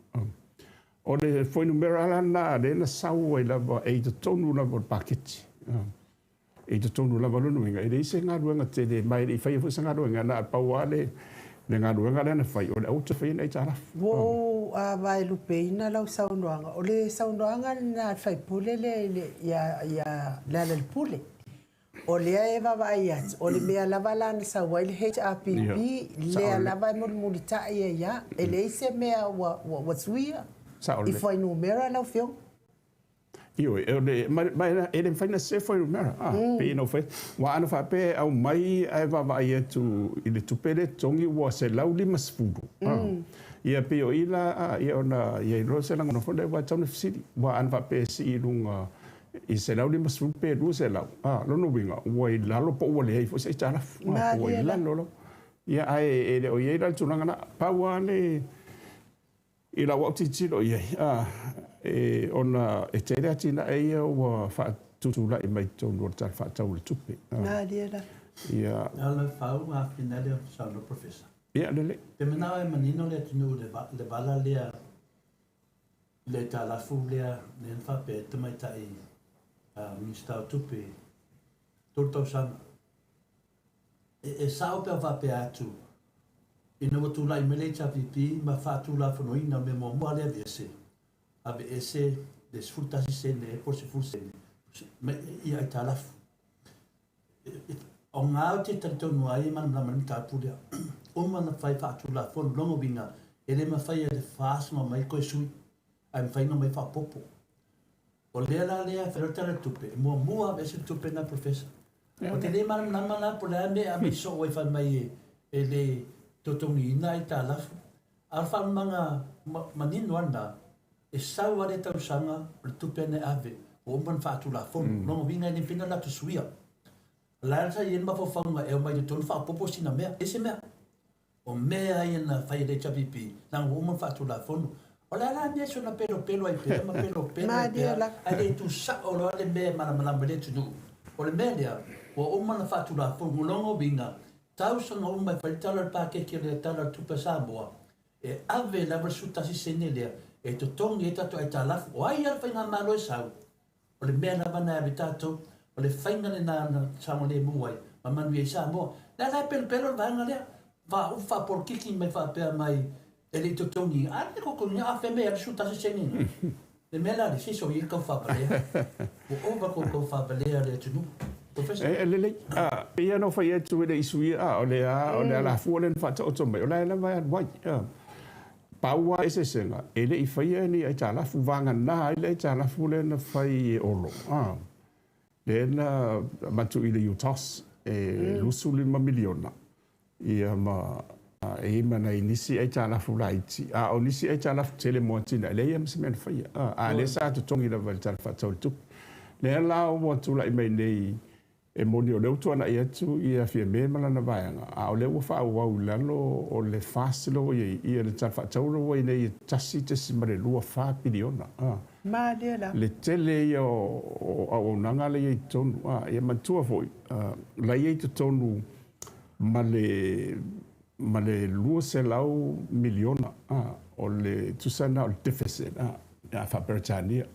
O le fuainumera la lena lea na sau ai lava e i totonu lava o le paketi. E i totonu lava lona uiga, e leai se galuega tele, ma e le i faia foi se galuega, na o le pau lava le le galuega lea na fai, o le aua toe faia ni aitalafu.
Ua ou vaelupeina lau saunoaga. O le saunoaga lena a le sui usufono lea i le, ia, ia Lealailepule. O lea e vaavaai atu, o le mea lava la na sau ai le HRPP, lea lava e mulimulitai ai lava. E leai se mea ua, ua, ua suia i fuainumera lau Afioga.
Ioe, o le, ma, ma e le mafai ona sese fuainumera. Ah, pei ona ou fai atu, aua ana faapea e aumai ae vaavaai atu i le tupe lea e totogi ua 150. Ah, ia pei o i la, ah, ia ona i ai loa se lagona foi lea ua tatau ona fesili. Aua ana faapea e sii i luga i 150 pe 200, a, lona uiga, ua i lalo po ua leai foi se aitalafu, a, ua i lalo lava. Ia, ae e le o i ai la le tulaga lena. Pau lava le, i lau au tilotilo i ai, a, e, ona e tele atinae ia ua faatutulai mai totonu o le Tala Faatatau o le Tupe.
Malie la.
Ia.
Ala fau afina lea saunoa Professor.
Ia, lelei.
Pe manao e manino le atunuu le vala lea I le aitalafu lea lea na faapea ai le tamaitai Minisita o Tupe i 3 tausaga. E sao pe a faapea atu ina ua tulai mai le HRPP ma faatulafonoina mea muamua lea aveese, aveese le 11 sene po o le 10 sene i aitalafu. O ngā ou te talitonu ai e malamalama le mataupu lea. Uma ona fai faatulafono, lona uiga, e le mafai e le FAS ona omai toe sui, ae mafai ona omai faaopoopo. O lea la lea e fai le Tala o le Tupe, e muamua aveese le tupe lena Professor. Ou te le malamalama la po o le a le mea e ave soo ai fai mai e le totogiina aitalafu. A o le faamalamalamaga manino lava lena, e sau lava le tausaga o le tupe lena e ave, ua uma ona faatulafono. O lona uiga e le mafai ona latou suia. O la sa i ai le mafaufauga e omai i totonu faaopoopo sina mea. E leai se mea. O mea ia na fai e le HRPP, leaga ua uma ona faatulafono. O le a la le mea e soona pelopelo ai pea ma pelopelo ai pea, ae le tuusao loa le mea e malamalama ai le atunuu. O le mea lea, ua uma ona faatulafono. O lona uiga, tausaga uma e fai le Tala o le Paketi o le Tala o le Tupe a Samoa, e ave lava le 11 sene lea e totogi ai tatou aitalafu. O ai lava le faigamalo e sau, O le mea lava na e ave tatou, o le faiga lena na saogalemu ai ma manuia ai Samoa. Lea la e pelopelo le vaega lea, faaupu faapolokiki mai faapea mai e le i totogiina. A le totogiina, a fea mea e alu 11 sene ina. Le mea la lea, se soia le tau faavalea. Ua ova tou tau faavalea le atunuu. Professor.
E lelei. Pei lava ona ou fai atu e le i suia, a o le a, o le alafua lea na faataoto mai, o la e lava e alu ai. Pau lava eseesega, e le i faia ni aitalafu, vagana ai le aitalafu lea na fai e Olo, lea na avatu i le UTOS e $25 miliona, ia ma e i ai ma nai nisi aitalafu laiti, a o nisi aitalafu tele mo atinae, e leai lava ma se mea na faia, a o lea sa totogi lava i le Tala Faatatau o le Tupe. Lea la ua tulai mai nei E moni o lea ua tuanai atu ia Fiame ma lana vaega, a o lea ua faaauau i lalo o le FAST lea ua i ai, ia le Tala Faatatau lea ua i ai nei e $1.24 piliona.
Malie la.
Le tele ia o auaunaga la e i ai i totonu. Ia manatua foi, la e i ai i totonu ma le ma le $200 miliona o le tusa lena o le deficit faa-Peretania.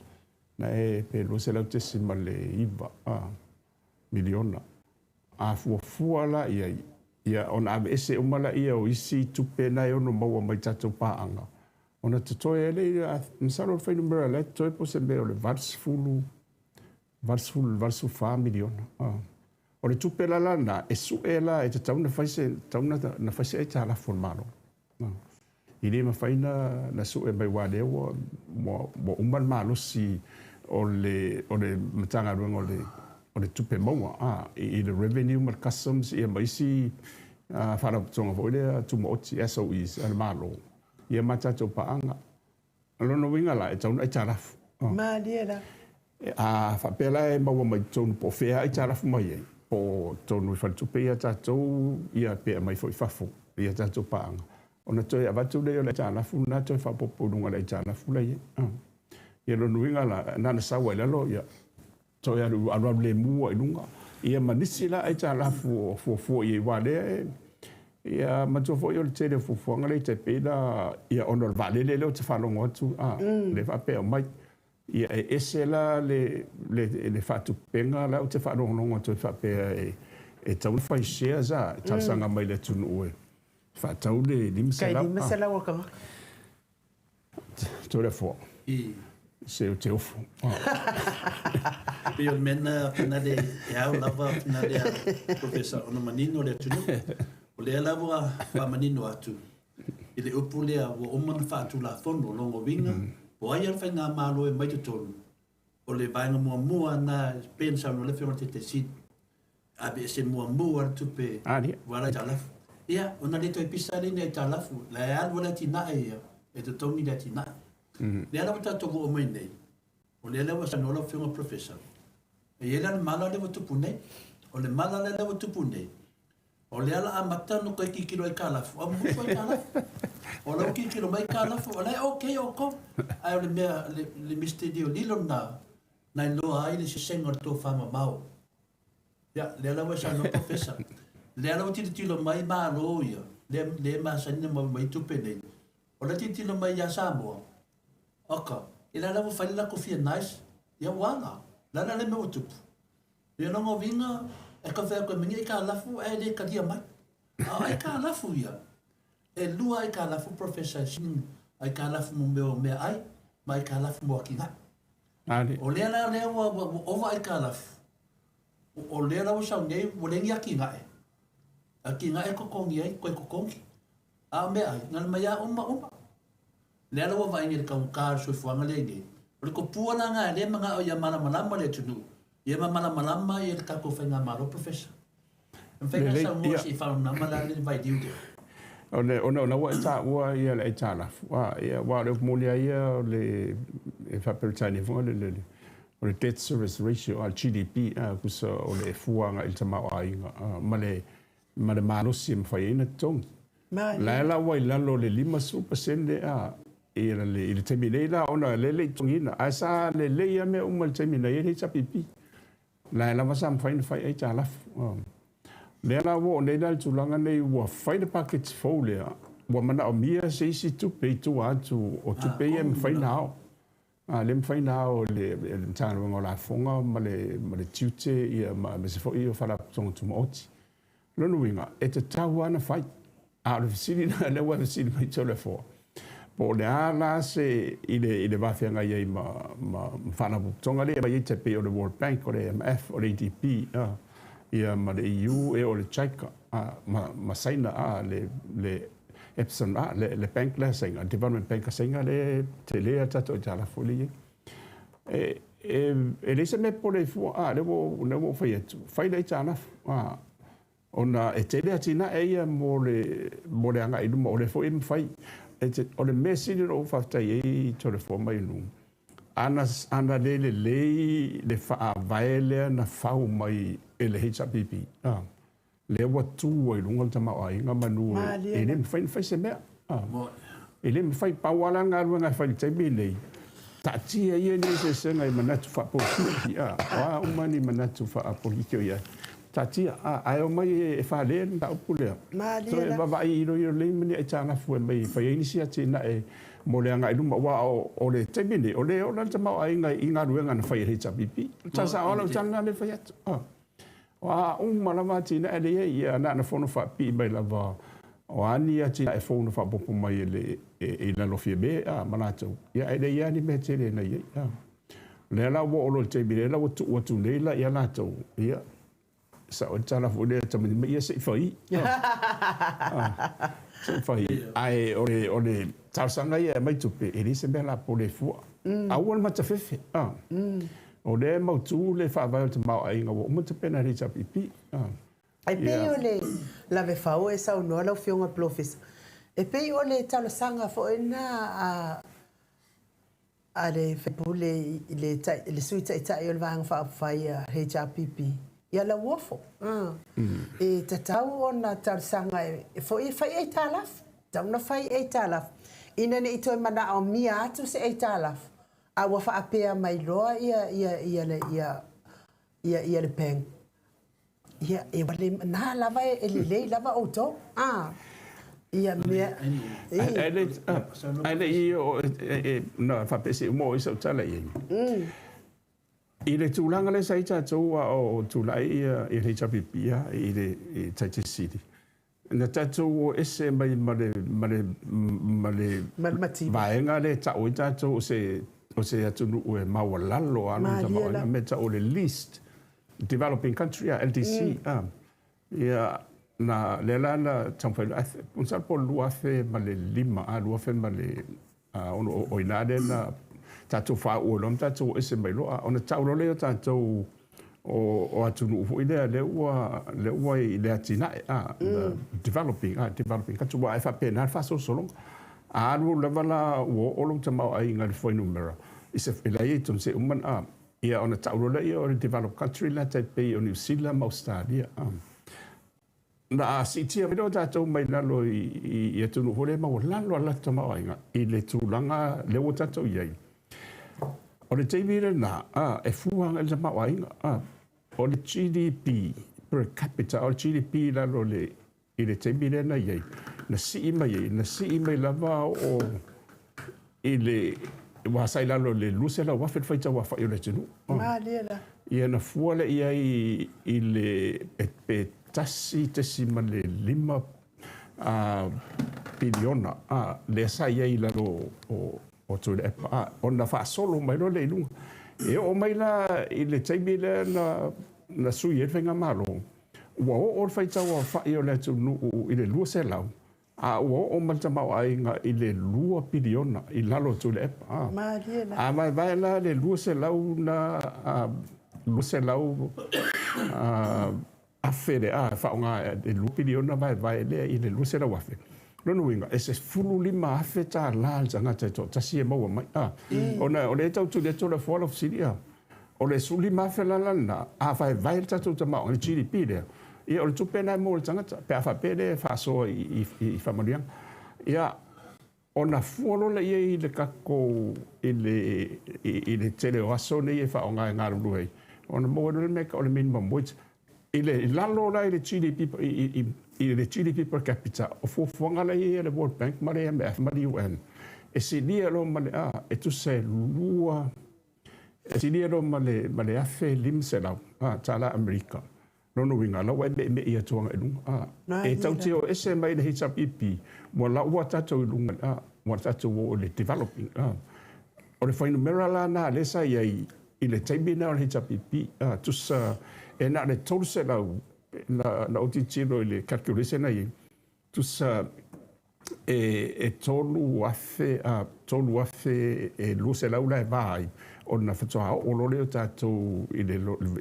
Na e pe $200.9 miliona. A fuafua la i ai, ia ona aveese uma laia o isi tupe na e ono maua mai tatou paaga, ona totoe ai lea, masalo o le fuainumera la e totoe po o se mea o le 80, 80 i le 84 miliona. O le tupe la lena e sue la e tatau ona fai se, tatau ona fai se aitalafu a le Malo. E le mafai ona sue mai aua o lea ua uma le malosi o le Matagaluega o le Tupe Maua i le Revenue ma le Customs ma isi faalapotopotoga foi lea tumaoti, SOEs a le Malo ia ma tatou paaga. O lona uiga la, e tatau ona aitalafu.
Malie la.
A faapea la e maua mai totonu po o fea aitalafu mai ai, po o totonu i faletupe ia tatou ia pe aumai foi i fafo ia tatou paaga, ona toe avatu lea o le aitalafu lena toe faaopoopo i luga o le aitalafu la e i ai. Ia lona uiga la, na ona sau lava i lalo ia toe alu alualu lemu lava i luga, ia ma nisi la aitalafu o fuafua i ai, aua o lea e, ia manatua foi o le tele o fuafuaga lea e tai pei la, ia ona o le vaalele lea ou te faalogo atu, lea e faapea e aumai. Ia e ese la le faatupega la ou te faalogologo atu ai faapea e tatau ona fai shares a, e talosaga mai i le atunuu e faatau le 500.
Tai 500 o tagata.
Toleafoa. Se ou te ofo.
Pei o le mea lena finale e ao lava finale a Professor ona manino le atunuu. O lea lava ua faamanino atu i le upu lea ua uma ona faatulafono lona uiga po o ai lava le faigamalo e mai totonu, o le vaega muamua lena e pei ona saunoa le Afioga i le Taitaifono, aveese muamua le tupe ua ala i aitalafu. Ia, ona le toe pisa lea i ni aitalafu, la e alu lava le atinae ia, e totogi le atinae. Lea la ua tatou oo mai nei, o lea la ua saunoa lau Afioga Professor, e i ai la le mala lea ua tupu nei. O le mala lea ua tupu nei, o lea la amata ona toe tilotilo aitalafu, a ua musu aitalafu. O la ua tilotilo mai aitalafu, o la e okay outou, ae o le mea, le misteli o lilo lena, na iloa ai le sesega o le tofamamao. Ia, lea la ua e saunoa Professor, lea la ua tilotilo mai Malo ia, lea, lea e masani ona maua mai tupe nei, o la e tilotilo mai ia Samoa, oka, ia la la ua fai le latou fia nice, ia ua ala, o le a la le mea ua tupu? Ia lona uiga, e tau fai atu e mani aitalafu ae le talia mai. A o aitalafu ia, e lua aitalafu Professor e sini aitalafu mo mea o meaai ma aitalafu mo atinae. O lea la lea ua ova aitalafu, o lea la ua sau nei ua leai ni atinae. Atinae e totogi ai, toe totogi. A o meaai, na ona mai lava uma uma. Lea la ua vaai nei i le taugata o le soifuaga lea i nei, O le kopua la lena lea e manao ia malamalama le atunuu, ia ma malamalama le tatou faigamalo Professor. E mafai ona saunoa se i faamalamalama la le vailiu lea.
O le, ona ona ua e taua ia le aitalafu, a, ia, aua o le upu moni lava ia o le, e faa-Peretania foi le, le, o le debt service ratio, a, le GDP, a, tusa o le fua agai i le tamaoaiga, a, ma le, ma le malosi e mafai ai ona totogi. La e la ua i lalo o le 50%, a, i le, i le taimi nei la, ona lea e le i totogiina, ae sa lelei lava mea uma i le taimi na i ai le HRPP. La e lava sa mafai ona fai aitalafu. O lea la ua oo nei la i le tulaga nei ua fai le paketi fou lea, ua manaomia se isi tupe i tua atu o tupe ia e mafai ona ao. A lea e mafai ona ao e le Matagaluega o Lafoga ma le Tiute ia ma aemaise foi o Faalapotopotoga Tumaoti. O lona uiga, e tatau lava ona fai. A o le fesili la lea ua e fesili mai Toleafoa, po o le a la se i le i le va feagai ai ma ma faalapotopotoga lea e aumai ai tai pei o le World Bank, o le IMF, o le ADB, ia ma le EU ea o le JICA, ma ma Saina, le le Epson, le le bank lea a Saina, le Development Bank a Saina lea e tele lava le tatou aitalafu lea e i ai. E e e leai se mea e popole ai fua, a, lea ua lea ua ou fai atu, fai le aitalafu, Ona e tele atinae ia mo le, mo le agai i luma, o lea foi e mafai. E te, o le mea sili ona ou faafetai ai Toleafoa Mainu, ana, ana le lelei le faavae lea na fau mai e le HRPP, a, lea ua tu ai i luga le tamaoaiga manu e le mafai ona fai se mea. A, e le mafai, pau lava la le galuega e fai i le taimi lenei, taatia ia ni eseesega i manatu faapolokiki, a, o a uma ni manatu faapolokiki o i ai. Taatia, a, ae omai e fale le mataupu lea.
Malie
Toe
la.
vaavaai iloilo lelei ma ni aitalafu e aumai e fai ai nisi atinae mo le agai i luma, aua o le taimi lenei, o lea e ola le tamaoaiga i galuega na fai e le HRPP. O le tala sao lava lau tala lena lea e fai atu. A, o a uma lava atinae lea e i ai, ia na ona fono faapipii mai lava, o a ni atinae fou na faaopoopo mai e le, i lalo o Fiame, a, ma latou, ia ae leai lava ni mea tele na i ai. A. O lea la ua oo loa i le taimi lea la ua tuu atu nei la ia latou, ia, sao ai le tala foi lea tamaiti mai, ia se i fai. Se i fai. Ae o le, o le talosaga ia e aumai tupe, e leai se mea la pole fua. Aua le matafefe. O lea e mautu le faavae o le tamaoaiga ua uma tapena e le HRPP.
E pei o le lave fau e saunoa lau Afioga Polofesa, e pei o le talosaga foi lena a a le faipule i le, le Sui Taitai o le Vaega Faaupufai a HRPP ia Lauofo. E tatau ona talosaga e foi e fai aitalafu, tatau ona fai aitalafu ina ne i toe manaomia atu se aitalafu, a ua faapea mai loa ia, ia, ia, ia, ia, ia, ia le bank. Ia, e ua le, na lava e lelei lava outou. A, ia mea,
Ae le, ae le i oo e, na faapea se i uma oo i sau tala i ai. I le tulaga lea sa i ai tatou a o tulai ia le HRPP i le Taitai Sili, na tatou o ese mai ma le, ma le, ma le vaega lea e tau ai tatou o se, o se atunuu e maualalo lava lona tamaoaiga, mea e tau o le least developing country, LDC. Ia, na, lea la na taumafai loa, masalo po o le 2005, a, 2006, o i ina lea na tatou faauu ai loa ma tatou o ese mai loa, ona tau loa lea o tatou o atunuu foi lea, lea ua, lea ua i le atinae, a, developing, a, developing country, aua e faapena le faasolosologa. A alu lava la ua oo lou tamaoaiga i le fuainumera, i se, i la e i ai tonu se uma, a, ia ona tau loa lea o le developed country la tai pei o Niu Sila ma Ausetalia. Na siitia mai loa tatou mai lalo i atunuu foi lea e maualalo a latou tamaoaiga i le tulaga lea ua tatou i ai. O le taimi lena, e fua agai i le tamaoaiga. O le GDP per capita, o le GDP i lalo i le taimi lea na i ai, na sii mai ai, na sii mai lava o i le ua sa i lalo i le 200,000 le faitau aofai o le atunuu.
Malie la.
Ia na fua lea i ai i le pe 1.5 piliona lea sa i ai i lalo o Tuilaepa, ona faasolo mai loa lea i luga. E oo mai la i le taimi lea na sui ai le faigamalo, ua oo le faitau aofai o le atunuu i le 200. A ua oo mai le tamaoaiga i le 2 piliona i lalo o Tuilaepa. A.
Malie la.
A vaevae la le 200 na 200 afe lea e faaaoga e 2 piliona vaevae lea i le 200 afe. Lona uiga, e $15,000 le tagata e toatasi e maua mai. A. Ona o lea e tau tuli atu o le foa lau fesili. A. O le 15,000 la lena, a vaevae le tatou tamaoaiga, le GDP lea, ia o le tupe lena e maua e le tagata, pe a faapea lea e faasoa i faamanuiaga. Ia, ona fua loa lea i ai i le tatou, i le tele o aso nei e faaaoga e galulue ai, ona maua ai loa le mea e tau o le minimum wage. I le lalo la i le GDP, i le GDP per capita, o fuafuaga la i ai a le World Bank ma le IMF ma le UN, e silia loa ma le, a, e tusa e lua, e silia loa ma le $1,500 tala Amerika. Lona uiga, la ua e meemee atu agai i luga. A, e tau te o ese mai le HRPP, ua la ua tatou i luga, a, ua tatou o i le developing. A, o le fuainumera la na lea sa i ai i le taimi lena o le HRPP, a, tusa e na o le 300 na ou tilotilo i le calculation na i ai, tusa e 3,000, a, 3,200 la e va ai, ona faatoa oo loa lea o tatou i le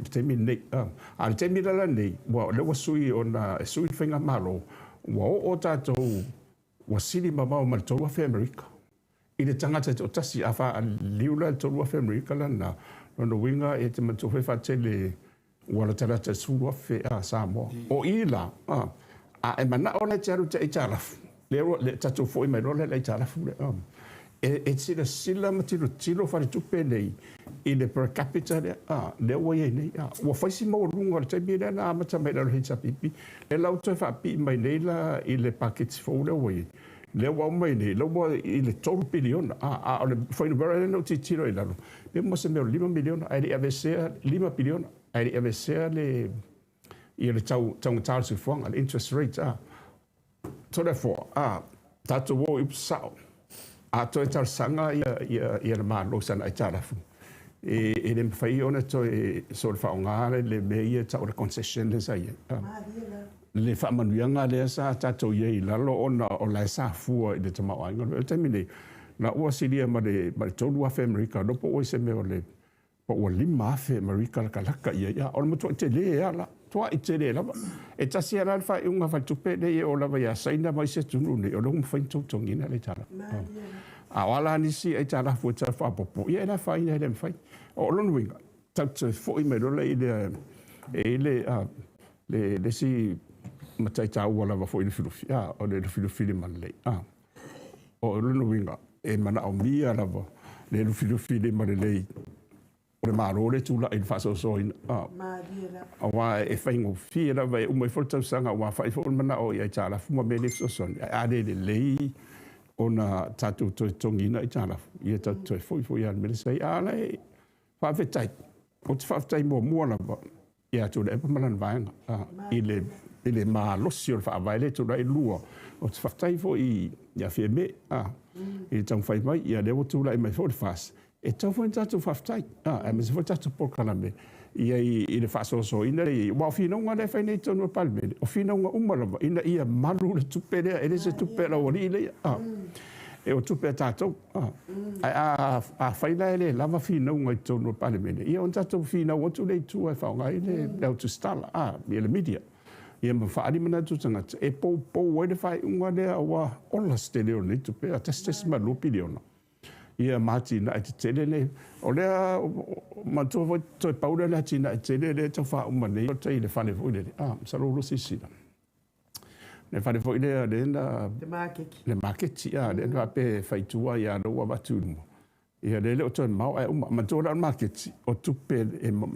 taimi lenei. A o le taimi la lenei, ua lea ua sui ona e sui le faigamalo, ua oo tatou, ua sili mamao ma le 3,000 Amerika i le tagata e toatasi. A faaliu la le 3,000 Amerika lena, lona uiga e te manatua foi faatele ua latalata i le 10,000 a Samoa. O i la, a e manao la e te alu i te aitalafu, lea ua tatou foi mai loa la i le aitalafu lea. E silasila ma tilotilo faletupe nei i le per capita lea, lea ua i ai nei. Ua fai si maualuga o le taimi lea na amata mai i lalo o le HRPP. Lea la ua toe faapii mai nei la i le paketi fou lea ua i ai. Lea ua aumai nei, lea ua i le 3 piliona. A o le fuainumera lea na ou tilotilo i lalo, pe mo se mea o le 5 miliona, ae le i aveesea, 5 piliona, ae le i aveesea le, ia le tau, taugata o le soifuaga, le interest rate, a. So therefore, a, tatou o i upu sao, a toe talosaga ia le Malo i sana aitalafu, e le mafai ona toe soona faaaoga le mea ia e tau o le concession lea sa i ai. Le faamanuiaga lea sa tatou i ai i lalo ona o la e sa fua i le tamaoaiga. O le taimi nei, la ua silia ma le 3,000 Amerika, po ua i se mea o le po ua 5,000 Amerika lakalaka i ai. O le matuai tele lava la, tuai tele lava. E tasi lava la le faaiuga faletupe lea e oo lava ia Saina ma isi atunuu nei, o lea ua mafai ona togitogiina le aitalafu. A o a la nisi aitalafu e tau faaopoopo, ia e le afaina e le mafai. O lona uiga, tatou toe foi mai loa i le, e i ai le isi matai taua lava foi i Lufilufi, o le Lufilufi limalelei. O lona uiga, e manaomia lava le Lufilufi limalelei o le Malo le tulai i le faasoasoaina. Aua e faigofie lava e uma ifo le tausaga ua aofai foi le manao i aitalafu ma mea nei fesoasoani, ae a le lelei ona tatou toe totogiina aitalafu, ia tatou toe foi foi lava i le mea lea sa i ai. A o la e faafetai, ou te faafetai muamua lava ia Tuilaepa ma lana vaega i le malosi o le faavae lea e tulai. Lua, ou te faafetai foi ia Fiame i le taumafai mai, ia lea ua tulai mai foi le FAST, e tatau foi ona tatou faafetai, aemaise foi le tatou polokalame i ai i le faasoasoaina lea. Aua o finauga lea e fai nei i totonu o le Palemene, o finauga uma lava ina ia malu le tupe lea, e le se tupe a le aualii lea, e o tupe a tatou. Ae afai la e le lava finauga i totonu o le Palemene, ia ona tatou finau atu lea i tua e faaaoga ai le autusitala, ia le media, ia ma faaali manatu o tagata e poupou ai le faaiuga lea ua ola se tele o lenei tupe, $1.2 piliona. Ia ma atinae tetele nei. O lea, manatua foi, toe pau lea o le atinae tele lea e tau faauma nei, o tai i le fale foi lele, masalo ua silasila. Le fale foi lea, lea na...
Le maketi.
Le maketi, lea na faapea e fai i tua, ia lea ua avatu i luma. Ia lea e le o toe mamao ae uma. Manatua la o le maketi, o tupe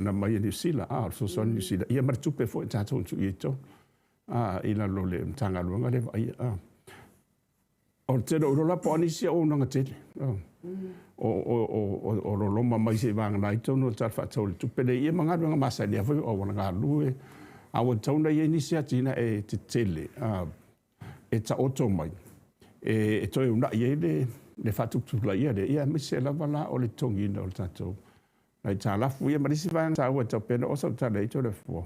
na mai e Niu Sila, o le fesoasoani Niu Sila, ia ma le tupe foi tatou na tuu i ai i totonu, i lalo o le Matagaluega lea e vaaia. O le tele o iloa la po o a nisi auaunaga tele o loloma mai seivagana ai totonu o le Tala Faatatau o le Tupe lea, ia ma galuega masani lava foi o auala galue, a ua tatau ona i ai nisi atinae tetele e taoto mai e toe uunai ai le faatuputupulaia lea, ia aemaise lava la o le totogiina o le tatou aitalafu. Ia ma le isi vaega taua e tau pei ona oo sau tala i ai Toleafoa,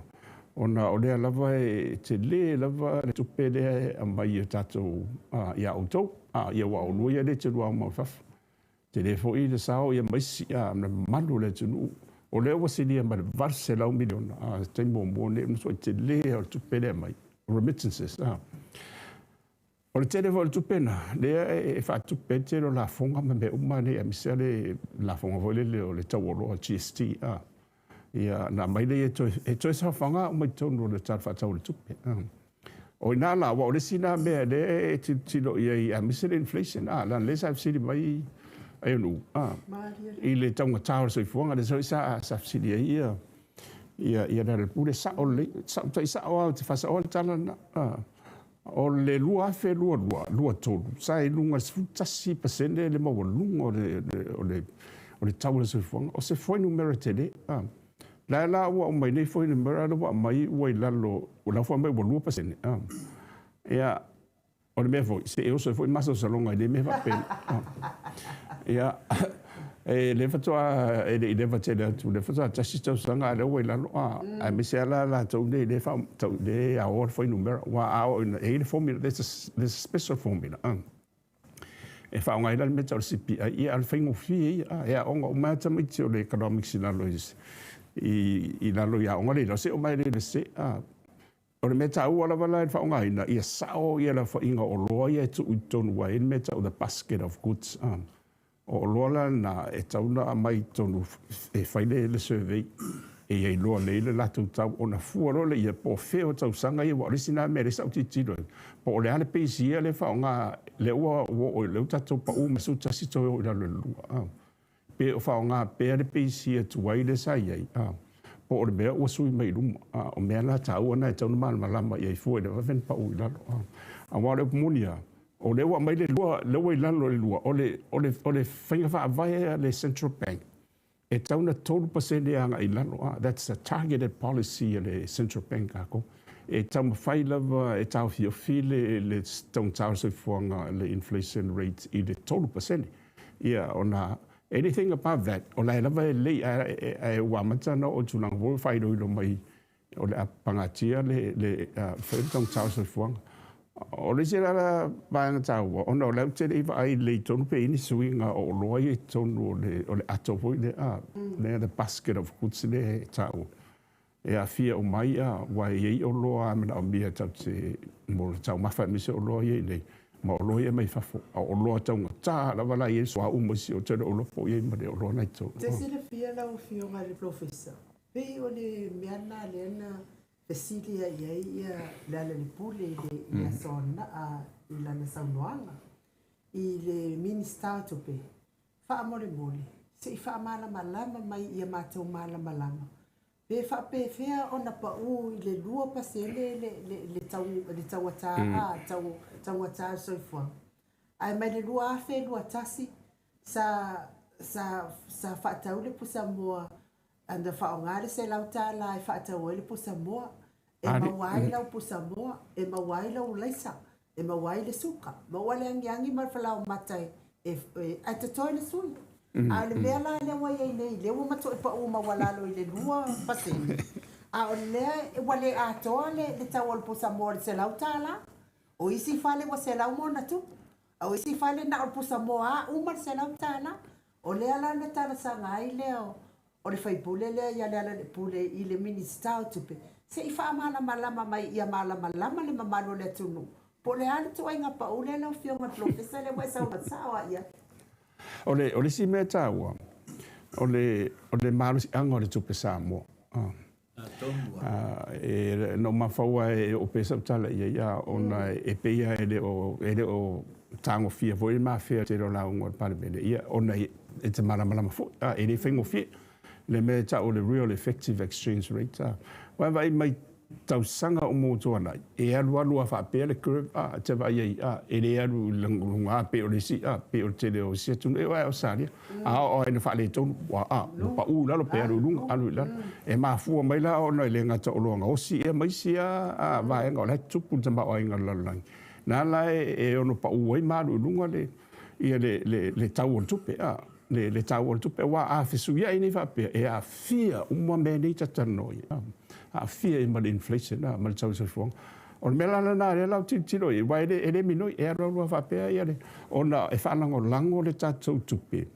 Ona o lea lava e tele lava le tupe lea e aumai e tatou ia outou, ia aua o oulua ia lea e te lua aumau i fafo. Tele foi le sao ia ma isi ma le mamalu o le atunuu. O lea ua silia ma le $800 miliona i le taimi muamua lenei, ua matuai tele lava o le tupe lea e aumai, remittances. O le tele foi o le tupe lena lea e faatupe ai le tele o lafoga ma mea uma nei, aemaise lava le lafoga foi lele o le tau o oloa, GST. Ia ona aumai lea e toe saofaga uma i totonu o le Tala Faatatau o le Tupe. O i ina la, aua o le isi lena mea o lea e tilotilo i ai aemaise le inflation, leaga o lea sa e fesili mai Aiono i le taugata o le soifuaga, lea foi sa fesili ai Lealailepule, e sao lelei, e sao lava, ou te faasaoa le tala lena. O le 2022, 23, sa i luga i le 11% le maualuga o le tau o le soifuaga. O se fuainumera tele. O lea la ua aumai nei fuainumera lea ua aumai ua i lalo, o la e fai mai ua 2%. Ia, o le mea foi, se e oso ai foi masalosaloga i nei mea faapena. Ia, e le faatoa, e le i leva tele atu, lea faatoa tasi tausaga a o lea ua i lalo, aemaise lava la latou nei lea e aoa le fuainumera. Aua a oo ina, e i ai le formula, there's a special formula e faaaoga ai la le mea e tau o le CPI, ia a o le faigofie ia, e aooga uma lava tamaiti o le economics i lalo i lalo i aoga lea i lalo, seia oo mai lava i le Iunivesite. O le mea taua lava la i le faaaogaina, ia sao le aofaiga o oloa ia e tuu i totonu aua e i ai le mea e tau o le basket of goods. O oloa la na e tatau ona aumai i totonu e fai le survey e ia iloa lelei le latou tau ona fua loa lea po o fea o tausaga ia aua o le isi lena mea lea sa ou tilotilo i ai, po o le a le base year lea e faaaoga lea ua oo lea ua tatou pau mai le 11 toe o i lalo i le 2. Pe o faaaoga pea le base year tuai lea sa i ai, po o le mea ua sui mai i luma. O mea la taua na e tatau ona malamalama i ai fua i le vave ona pau i lalo. Aua o le upu moni lava, o lea ua aumai le lua, lea ua i lalo i le lua, o le faiga faavae a le Central Bank, e tatau ona 3% agai i lalo. That's a targeted policy a le Central Bank a tatou. E taumafai lava e taofiofi le taugata o le soifuaga, le inflation rate i le 3%. Ia, ona anything above that, o la e lava e lelei, ae ua amata ona oo i tulaga foi ua faailoilo mai o le a pagatia le foi le taugata o le soifuaga. O le isi la vaega taua, ona o lea ou te le i vaai lelei tonu pe i ai ni suiga o oloa ia i totonu o le ato foi lea, the basket of goods lea e taua. E aafia uma ai, aua e i ai oloa e manaomia tatou te mo le taumafa aemaise oloa ia i inei, ma oloa ia mai fafo. A o oloa taugata lava la e i ai le suauu ma isi, ou te le o iloa po o i ai ma le oloa na i totonu.
Te silafia lau Afioga i le Polofesa, pei o le mea lena lea na fesili ai i ai Lealailepule i le aso i lana saunoaga i le Minisita o Tupe, faamolemole, se i faamalamalama mai ia matou malamalama Pe faapefea ona pau i le 2% le taugata o le soifuaga? Ae mai le 2021 sa faatau le pusamoa na faaaoga le $100 e faatau ai le pusamoa, e maua ai lau pusamoa, e maua ai lau alaisa, E maua ai le suka, maua le agiagi ma le falaomata e, ae totoe le sui. A o le mea la lea ua i ai nei, lea ua matuai pau maualalo i le 2%, a o lea ua le atoa le tau o le pusamoa i le $100. O isi fale ua selau ma ona tupu, a o isi fale na o le pusamoa lava uma le $100. O lea la na talosaga ai lea o le faipule lea ia Lealailepule i le Minisita o Tupe, se i faamalamalama mai ia malamalama le mamalu o le atunuu, po o le a le ituaiga pau lea lau Afioga i le Polofesa lea ua e saunoa sao lava i ai.
O le isi mea taua, o le malosiaga o le tupe Samoa. Na ou mafaufau lava e oo pea sau tala i ai, ona e pei lava e le o tagofia foi le mafea i le tele o lauga a le Palemene, ia, ona e te malamalama foi, e le faigofie le mea e tau o le real effective exchange rate. Aua e vaai mai tausaga uma ua tuanai, e alualu lava faapea le curve, e te vaai ai, e le alu i luga pei o le isi, pei o le tele o isi atunuu, e oo lava i Ausetalia. A oo lava ina faaletonu, ua pau i lalo pe alu i luga, alu i lalo. E mafua mai la ona e le gata o oloa gaosi ia ma isi lava vaega o la e tutupu le tamaoaiga o le lalolagi, na la e ono pau ai ma alu i luga le tau o le tupe, le tau o le tupe. Aua a fesuiai nei faapea, e aafia uma mea nei ta te talanoa i ai. aafia ai ma le inflation ma le tau o le soifuaga. O le mea la lena lea la ou tilotilo i ai, aua e le minoi, e alualu lava faapea ia le, ona e faalagolago le tatou tupe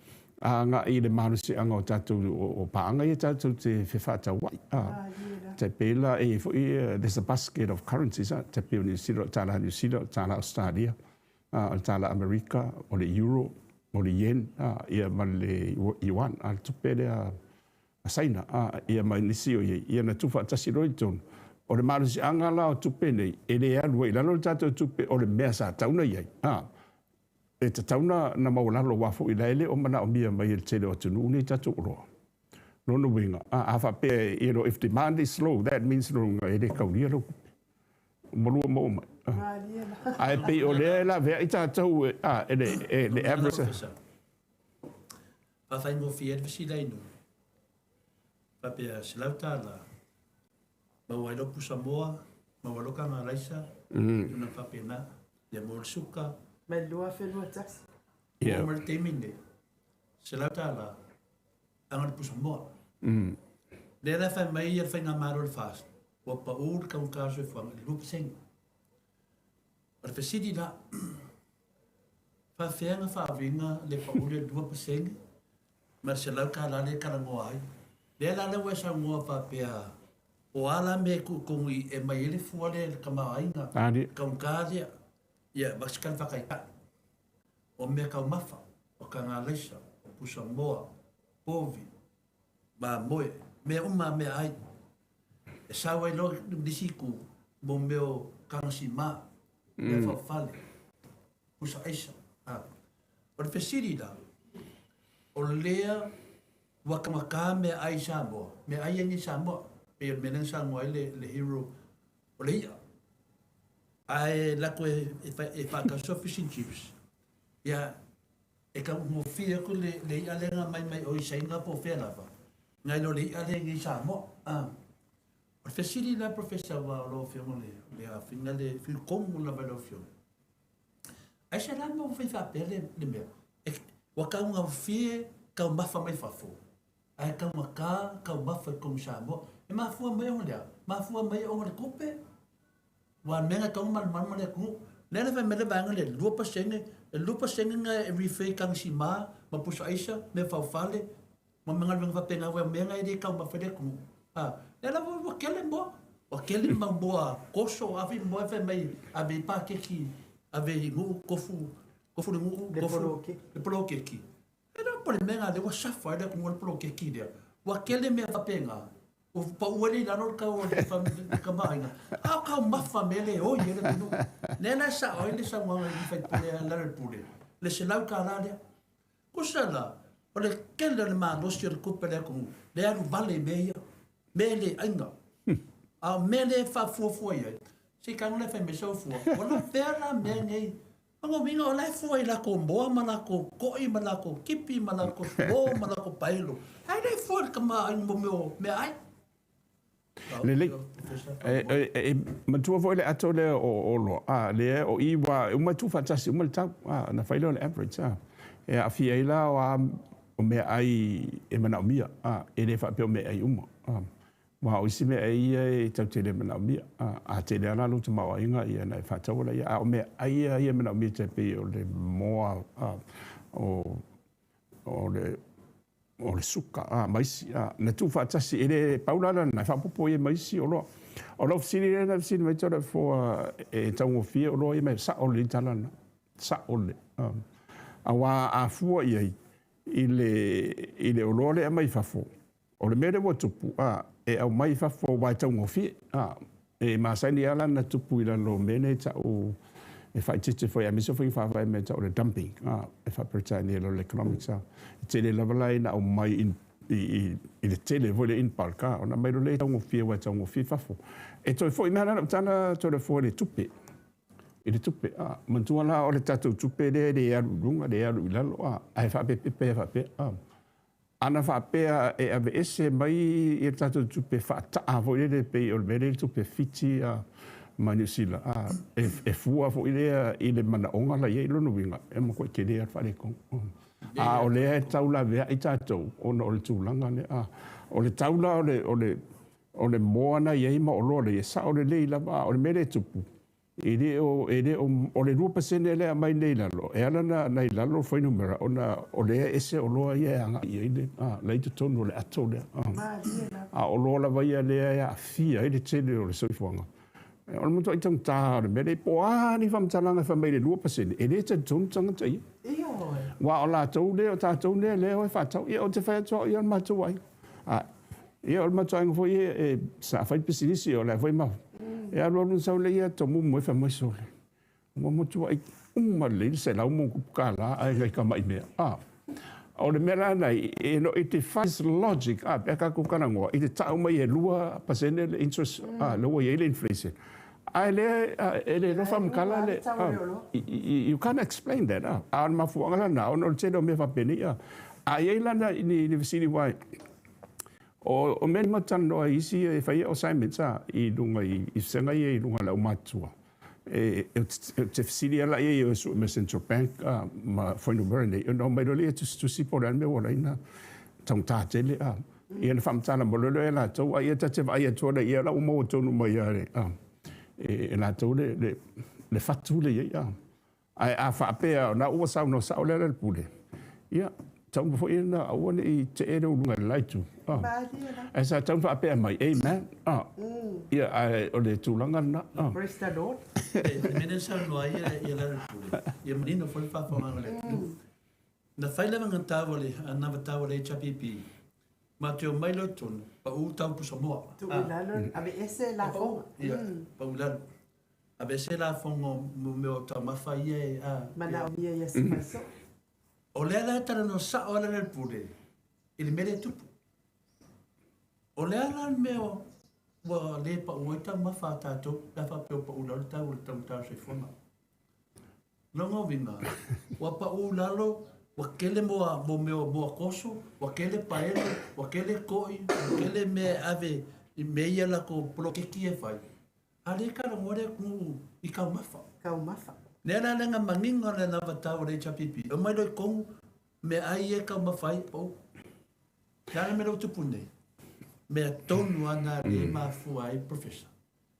agai i le malosiaga o tatou o paaga ia tatou te fefaatauai. Tai pei la e i ai foi there's a basket of currencies, tai pei o Niu Sila, o le tala Niu Sila, o le tala Ausetalia, o le tala Amerika, o le euro, o le yen, ia ma le yuan, le tupe lea a Saina, ia ma nisi o i ai, ia na tuufaatasi loa i totonu. O le malosiaga la o tupe nei, e le alu ai i lalo le tatou tupe o le mea sa tatau ona i ai. E tatau ona maualalo aua foi la e le o manaomia mai e le tele o atunuu nei tatou oloa. Lona uiga, a faapea, if demand is low, that means lona uiga e le kaulia lau tupe. Ua lua maua mai. Ae pei o lea e laveai tatou e le average.
Faafaigofie ai le fesilainu, faapea $100, maua ai lau pusamoa, maua ai lau kaga alaisa, tulaga faapena, ia maua le suka.
Mai le 2021.
Oo mai le taimi lenei, $100, aga le pusamoa. Lea la e fai mai le Faigamalo o le FAST, ua pau le taugata o le soifuaga i le 2%. O le fesili la, faafefea ona faauiga le pau lea i le 2% ma le $100 lea e talanoa ai? Lea la ua e saunoa faapea, o a la mea e tuu i totonu i e aumai ai le fua lea i le tamaoaiga taugata lea? Ia avatu se tala faataitai, o mea taumafa, o tagalaisa, o pusamoa, povi, mamoe, mea uma a meaai. E sau ai loa le isi itu, mo mea o tagasima, mea faufale, pusa aisa. O le fesili la, o lea ua taugata meaai i Samoa, meaai ia nei i Samoa, pei o le mea lea na saunoa ai le hero o le i'a. Ae lako e faatau sua fish and chips, ia e taugofie atu le i'a lea na aumai mai o i Saina po o fea lava, nai lo le i'a lea i Samoa. O le fesili la Professor aua o lau Afioga le afiga le filitonu lava i lau Afioga, aisea la mea ua fai faapea le mea? Ua taugofie taumafa mai fafo, ae taugata taumafa i totonu o Samoa. E mafua mai ona le a? Mafua mai ona le tupe? Aua o le mea lena e tatau ona malamalama le atunuu. Lea la e fai mai le vaega lea, 2%, e 2% na e refer i tagasima ma pusa aisa, mea faufale, ma mea galuega faapena, aua o mea na e le taumafa ai le atunuu. A, lea la ua tele moa, ua tele le mau moa koso, a fai moa e fai mai ave i paketi, ave i nuu, tofu, tofu le nuu, tofu le poloketi. E le o po le mea lena lea ua suffer ai le atunuu i le poloketi lea. Ua tele mea faapena, ua pau ai lea i lalo le tau o le tamaoaiga, a o taumafa mea le oi ai le atunuu. Lea la e sao ai le saunoaga i le sui usufono a Lealailepule, le $100 lea. Tusa la, o le tele o le malosi o le tupe a le atunuu, lea e alu vale i mea ia, mea e le aiga. A o mea lea e faafuafua i ai, se i tago lea fai mai sau fua, ua lavea la mea nei. O lona uiga o la e fua i latou moa ma latou toi ma latou tipi ma latou suo ma latou paelo, ae le fua i le tamaoaiga mo mea o meaai.
Lelei. E matua foi le ato lea o oloa, a, lea o i ua uma tuufaatasi uma le tau, a, ona fai lea o le average, a. E aafia ai la o a o meaai e manaomia, a, e le faapea o meaai uma, a. Aua o isi meaai ia e tatou te le manaomia, a tele lava la lou tamaoaiga ia ona e faataua laia, a o meaai ia e manaomia tai pei o le moa, o le suka ma isi, na tuufaatasi, e le pau la lena, e faaopoopo i ai ma isi oloa. O lau fesili lea na fesili mai Toleafoa e taugofie oloa ia, e sao lelei tala na, sao lelei. Aua a fua i ai i le oloa lea e aumai fafo, O le mea lea ua tupu, a, e aumai i fafo aua e taugofie, a. E masani lava la ona tupu i lalo o mea nei e tau e faaeteete foi aemaise o faiga faavae mea e tau o le dumping, a, e faa-Peretania i lalo o le economics, a. E tele lava la ina aumai i le tele foi lea in bulk, a, ona aumai loa lea e taugofie aua e taugofie i fafo. E toe foi mai lava la lau tala Toleafoa i le tupe, i le tupe, a. Manatua la o le tatou tupe lea e le alu i luga, le alu i lalo, a, ae faapepepe lava faapea, a. Ana faapea e aveese mai le tatou tupe faataa foi lele pei o le mea lea i le tupe Fiti ma Niu Sila, e fua foi lea i le manaoga la i ai. Lona uiga, e matuai tele lava le faaletonu. A o lea e tau laveai tatou ona o le tulaga lea. O le tau la o le O le moa na i ai ma oloa lea, e sao lelei lava, o le mea lea e tupu, e le o, e le o, o le 2% lea e aumai nei i lalo, e ala ona i lalo le fuainumera, ona o lea e ese oloa ia e agai i ai le, la e i totonu o le ato lea. A o oloa lava ia lea e aafia ai le tele o le soifuaga. O le matuai taugata o le mea lea, po o a ni faamatalaga e fai mai i le 2%, e le talitonu tagata ia. Aua o latou lea, o tatou lea e o e faatau. Ia ou te fai atu au ia o le matou aiga. Ia o le matou aiga foi e sa fai pisinisi o la foi ma e alu alu sau lea tomumu ai fai mai sole. Ua matuai uma lelei le $100+ ae nai tamai mea. O le mea la na you know, it defies logic pe a tatou talanoa i le tau mai e 2% le interest lea ua i ai le inflation. Ae lea e le iloa faamatala le you can't explain that. A o le mafuaaga lena ona o le tele o mea faapenei. A i ai la ni fesili aua o mea ma talanoa i isi e fai assignments i luga i vasega ia i luga o le aumatutua. E te fesili ala i ai e sue mai Central Bank ma fuainumera nei, ona omai loa lea e tusitusi po o le a le mea ua ala ai ona taugata tele. Ia ona faamatala mai loa lea e latou, a ia ta te vaai atu ai ia la ua maua tonu mai lava e latou le fatu lea e i ai. Ae a faapea o lena ua saunoa sao Lealailepule, ia, tatau foi ona aua ne i tee le uluga i le la itu. Ae sa tatau ona faapea mai, amen. Ia, ae o le tulaga lena.
Praise the Lord.
Le mea lea na saunoa ai Lealailepule, ia manino foi le faafofogaaga a le atunuu. Na fai le anavatau a le HRPP, ma te omai loa i totonu, pau tau pusamoa.
Tuu i lalo, aveese lafoga.
Ia, pau i lalo. Aveese lafoga o mea o taumafa ia e...
Manaomia i aso fai soo.
O lea la e talanoa sao lava Lealailepule i le mea lea e tupu. O le a la le mea ua le pau ai taumafa a tatou pe a faapea ua pau i lalo le tau o le taugata o le soifuaga? Lona uiga, ua pau i lalo, ua tele moa, mo mea o moa toso, ua tele paelo, ua tele toi, ua tele mea e ave i mea ia latou poloketi ia e fai, a o lea e talanoa le atunuu i taumafa.
Taumafa.
Lea la leaga manino le anavatau a le HRPP, omai loa i totonu meaai ia e taumafa ai, pau. Le a le mea lea ua tupu nei? Mea tonu lava na lea e mafua ai Professor.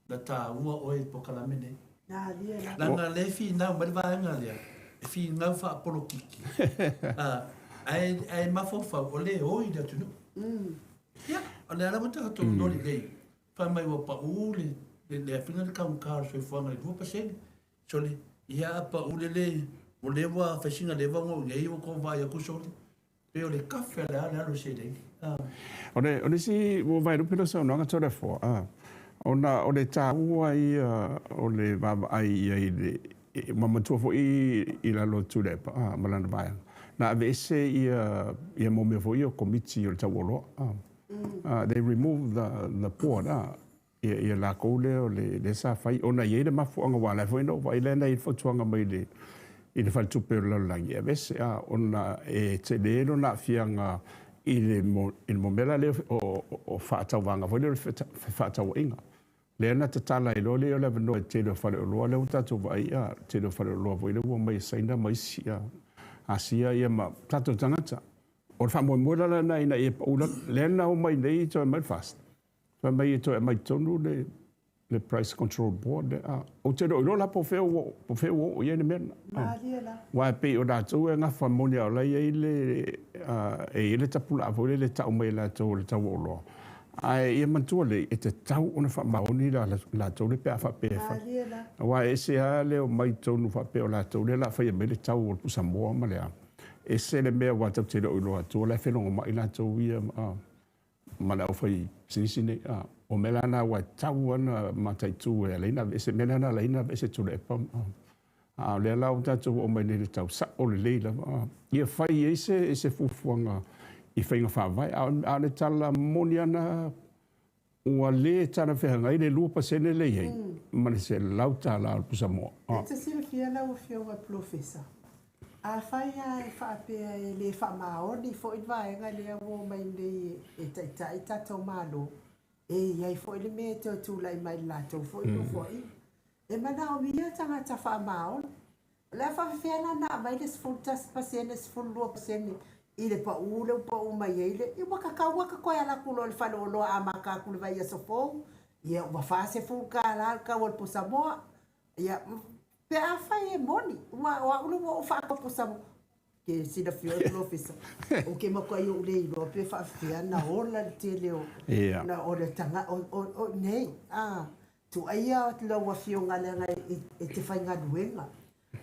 Na taua oe i polokalame nei. Leaga lea e finau mai le vaega lea, e finau faapolokiki, ae mafaufau o lea e oi le atunuu. Ia, o lea lava tatou iloa lelei, fai mai ua pau le le taugata o le soifuaga i le 2%. Sole, ia a pau lele, o lea ua fai sina leva ona oo nei ua tou vaai atu sole. Pei o le kafe a le a le alu o seleni.
O le, o le isi ua vaelupe lau saunoaga Toleafoa, a, ona o le taua ia o le vaavaai i ai i le, ua manatua foi i lalo o Tuilaepa, a, ma lana vaega, na aveese ia, ia mo mea foi ia o Komiti o le Tau o Oloa, a, they remove the board, a, ia latou lea o lea sa fai, ona e i ai le mafuaaga, aua o la foi na ou vaai lea na i ai le fautuaga mai le i le Faletupe o le Lalolagi e aveese, a, ona e tele lona aafiaga i le mea la lea o faatauvaga foi lea o le fefaatauaiga. Lea na tatala ai loa lea o le avanoa i le tele o faleoloa lea ua tatou vaai, a, le tele o faleoloa foi lea ua omai e Saina ma isi, a, Asia ia ma tatou tagata. O le faamoemoe la lena ina ia pau i lalo. Lea na omai nei toe aumai le FAST, fai mai e toe aumai totonu le Price Control Board lea. Ou te le o iloa la po o fea ua po o fea ua oo i ai le mea lena.
Malie la.
Aua e pei o latou e gafa moni a o la e i ai le e i ai le tapulaa foi lele e tau mai e latou o le tau o oloa. Ae ia manatua lelei, e tatau ona faamaoni latou lea pe a faapea e fai.
Malie la.
Aua e ese lava le omai i totonu faapea o latou lea o le a faia mai le tau o le pusamoa ma le a. Ese le mea aua tatou te le o iloa atua o la e felogomai latou ia ma le aufaipisinisi nei. O mea la na aua e tatau lava ona mataitu e ala ai ona aveese. O le mea lena na ala ai ona aveese Tuilaepa. A o lea la ua tatou oo mai nei i le tau sao lelei lava. Ia fai i ai se fuafuaga i faiga faavae. A o le tala moni lava lena, ua le talafeagai le 2% lea e i ai ma le $100 o le pusamoa.
E te silafia lau Afioga Polofesa, afai lava e faapea e le faamaoni foi le vaega lea ua omai nei e taitai tatou Malo, e i ai foi le mea e toe tulai mai i le latou foi nofoaiga. E manaomia tagata faamaoni. O le a faapefea la ona aumai le 11%, 12% I le paʻū lea ua paʻū mai ai le, ia ua kakau aka koe ala atu loa i le faleoloa amata atu le vaiaso fou, ia ua $40 le tau o le pusa moa. Ia, pe afai e moni, ua o au lea ua ou faatau pusa moa. Ke silafia oe Polofesa, ou te matuai ou le iloa pe faapefea na ola le tele o, na o le taga, o, o, o, nei, a, tuuaia lau afioga leaga e te faigaluega,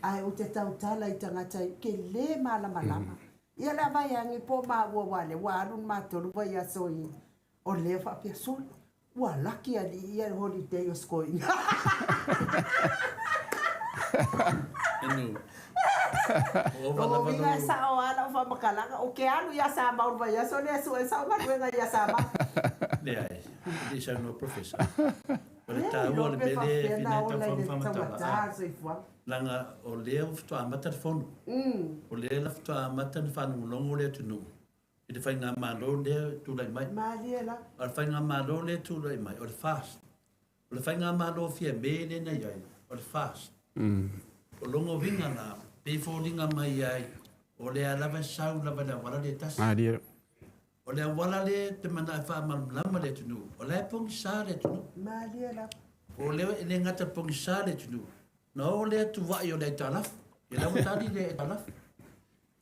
ae ou te tautala i tagata e te le malamalama. Ia le a vae ane po o maua aua lea ua alu le matou vaiaso i o lea faapea sole ua laki alii ia le holiday o Scoina.
Inu. Ua ova
Lona
lava
uiga e
lou.
sao lava lau faamatalaga, ou te alu ia Samau i le vaiaso lea e sue sau galuega ia Samau.
Leai, e le i saunoa Professor. O le
E
taua
iloa
o le
pe
mea lea e
faapefea
fina
na
e tau
ola i le
faamatala,
taugata
a,
le soifuaga.
leaga o lea ua faatoa amata le fono. O lea la faatoa amata ona faalogologo le atunuu i le faigamalo lea e tulai mai.
Malie la.
A o le faigamalo lea e tulai mai, o le FAST. O le faigamalo Fiamē lea na i ai, o le FAST. O lona uiga la, pei e foliga mai ai, o lea lava e sau lava i le auala lea e tasi.
Malie.
O le auala lea e te manao e faamalamalama le atunuu, o la e pogisa le atunuu.
Malie lava.
O lea e le gata pogisa le atunuu, na oo lea tuva'i o le aitalafu. Ia la ua tali le aitalafu.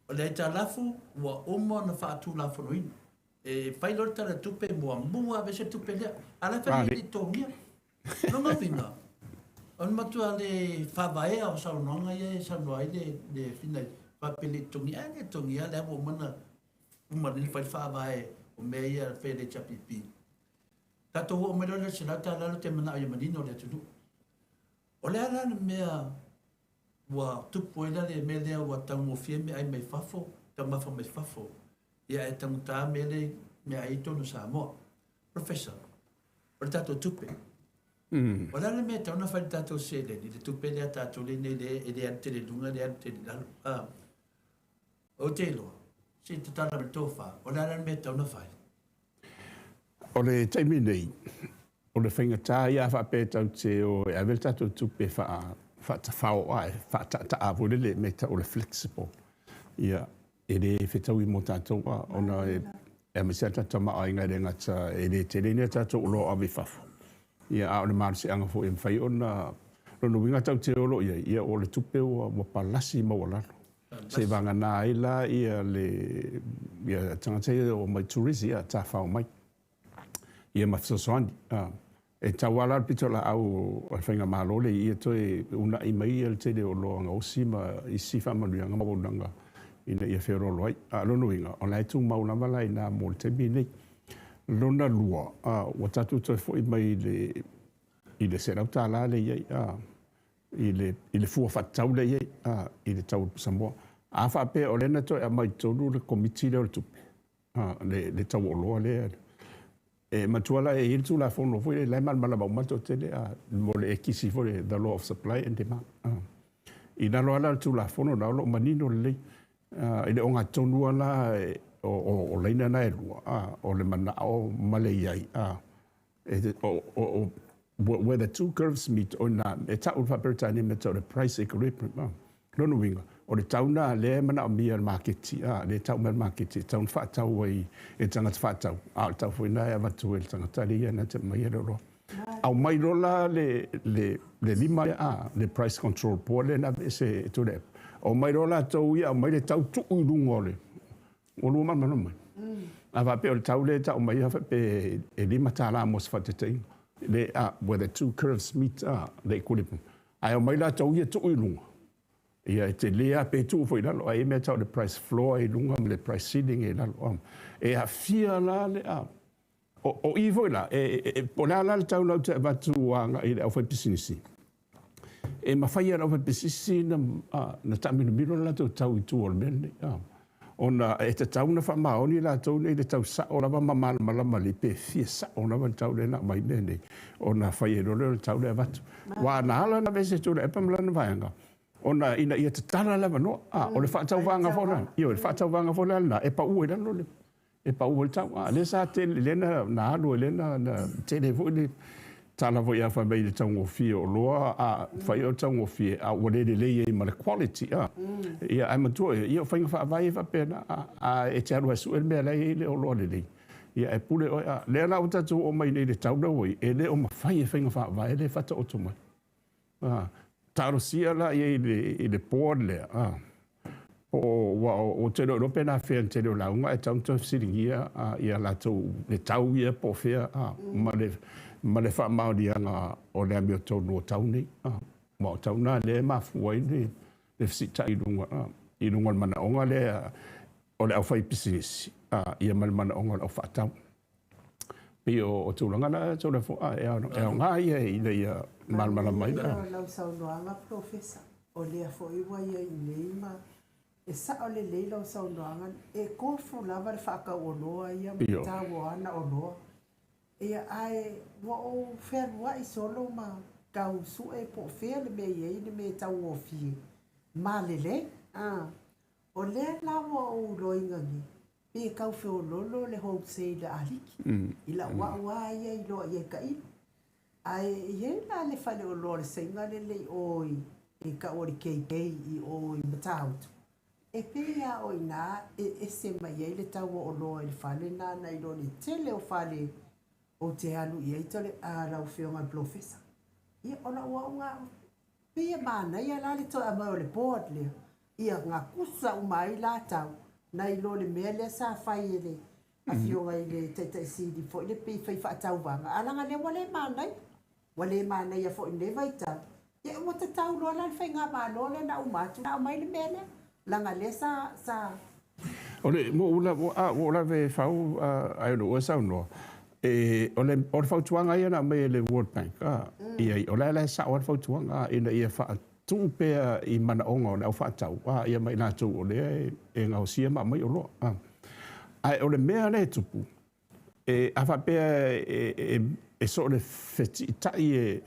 O le aitalafu ua uma ona faatulafonoina. E fai loa le Tala o le Tupe muamua aveese le tupe lea. A o la e fai mai e le i totogia. Lona uiga, o le matua le faavaea o saunoaga ia e saunoa ai le Fina faapea e le i totogia. A e le totogia lea ua uma ona uma nei ona fai le faavae o mea ia e fai e le HRPP. Tatou oo mai loa i le $100 lea ou te manao ia manino le atunuu. O le a la le mea ua tupu ai la le mea lea ua taugofie meaai mai fafo, taumafa mai fafo, ia ae taugata mea lea meaai i totonu o Samoa. Professor, o le tatou tupe. O le a le mea e tatau ona fai i le tatou seleni, le tupe lea a tatou lea nei e le alu tele i luga, e le alu tele i lalo. Ou te iloa, se i tatala mai le tofa, o le a la le mea e tatau ona fai?
O le taimi nei, o le faigata ia a faapea e tatou te o e ave le tatou tupe e faatafao e faataataa foi lele, mea e tau o le flexible. Ia, e le fetaui mo tatou ona e aemaise lava le tatou tamaoaiga e le gata e le tele ni a tatou oloa o ave i fafo. Ia, a o le malosiaga foi e mafai ona lona uiga tatou te o loa i ai, ia o le tupe ua palasi maualalo. Seivagana ai la ia le ia tagata ia e o mai tourist ia tafao mai ia ma fesoasoani. E tau lava la le pitolaau a le faigamalo lea ia toe uunai mai ia le tele o oloa gaosi ma isi faamanuiaga ma auaunaga ina ia feoloolo ai. A o lona uiga, o la e tumau lava la i ina mo le taimi lenei. Lona lua, ua tatou toe foi mai i le $100 lea e i ai, i le fua faatatau lea e i ai i le tau o le pusamoa. A faapea o lea na toe aumai i totonu le Komiti lea o le Tupe, le tau o oloa lea, e matua la e i ai le Tulafono foi lea, la e malamalama uma le toatele mo le ekisi foi lea, the law of supply and demand. I lalo lava la o le Tulafono lena o lo o manino lelei i le ogatotonu lava la o laina na e lua, o le manao ma le i ai, where the two curves meet, o i ina, e tau i le faa-Peretania mea tau o le price equilibrium. Lona uiga, o le tau lena lea e manaomia e le maketi, lea e tau mai e le maketi, e tatau ona faatau ai e tagata faatau, a o le tau foi lena e avatu ai e le tagata lea na te aumaia le oloa. Aumai loa la le lima lea, le Price Control Board lea na aveese e Tuilaepa, aumai loa latou ia aumai le tau tuu i luga o le Ua lua malamalama mai. A faapea o le tau lea e tau mai faapea e $5 mo se faataitaiga, le where the two curves meet, le equilibrium. Ae omai latou ia tuu i luga, ia e tele lava pe tuu foi i lalo, ae i ai mea e tau o le price floor i luga ma le price ceiling i lalo. E aafia la le O i foi la, po o le a la le tau la ou te avatu agai i le aufaipisinisi, e mafai e le aufaipisinisi na taamilomilo le latou tau i tua o le mea lenei, ona e tatau ona faamaoni latou nei i le tau sao lava ma malamalama lelei pe fia sao lava le tau lea na aumai i mea nei, ona fai ai loa lea o le tau lea e avatu. Aua na ala ona aveese e Tuilaepa ma lana vaega, ona ina ia tatala le avanoa. O le faatauvaga foi la, ioe, le faatauvaga foi la lena, e pau ai lalo le e pau ai le tau. A o lea sa tele, lea na alu ai, lea na tele foi le tala foi a fai mai i le taugofie o oloa, a fai o le taugofie a ua le lelei ai ma le quality a. Ia ae matua ia, ia o faiga faavae ia faapena a, a e te alu e sue le mea la e i ai le oloa lelei. Ia e pule oe a. Lea la ua tatou oo mai nei i le tau lea ua i ai, e le o mafai e faiga faavae lea e faataoto mai. A, talosia la i ai i le board lea, a, po o, ua ou te le o iloa pe na fea i le tele o lauga ae tatau ona toe fesiligia ia latou le tau ia po o fea a, ma le faamaoniaga o le amiotonu o tau nei. A, aua o tau na lea e mafua ai le fesiitai i luga, a, i luga o le manaoga lea o le aufaipisinisi, a, ia ma le manaoga o le aufaatau. Pei o tulaga na Toleafoa, e aoga ia ina ia malamalama ai.
Manuia lau saunoaga Polofesa, o lea foi ua i ai nei ma e sao lelei lau saunoaga, e kofu lava le faatauoloa ia ma le tau o ana oloa. Ia ae ua ou fealuai solo ma tau sue po o fea le mea e i ai le mea e taugofie ma lelei. O lea la ua ou iloaina nei, pe tau feoloolo le wholesale a aliki, i lau au lava ia iloa i ai tailo. Ae e i ai la le faleoloa o le Saina lele i o i tau o le KK i o i Matautu, e pei lava o i ina e ese mai ai le tau o oloa i le fale lena nai lo le tele o fale ou te alu i ai tole a lau Afioga i le Polofesa. Ia, o lau au lena, pei e manaia la le toe aumai o le board lea, ia gatusa uma ai la tau, nai lo le mea lea sa fai e le Afioga i le Taitai Sili foi lea pei fai faatauvaga, a leaga lea ua le manaia, ua le manaia foi i lenei vaitau, ia ua tatau loa la le faigamalo lea na uma atu na aumai le mea lea, leaga lea sa, sa.
O le, ua ou lave e fau ae o lea ua e saunoa, o le fautuaga ia na aumai e le World Bank, ia, o la e sao lava le fautuaga, ina ia tuu pea i manaoga o le aufaatau, ia ma i latou o lea e gaosia ma aumai oloa. Ae o le mea lea e tupu, a faapea e soo le fetiitai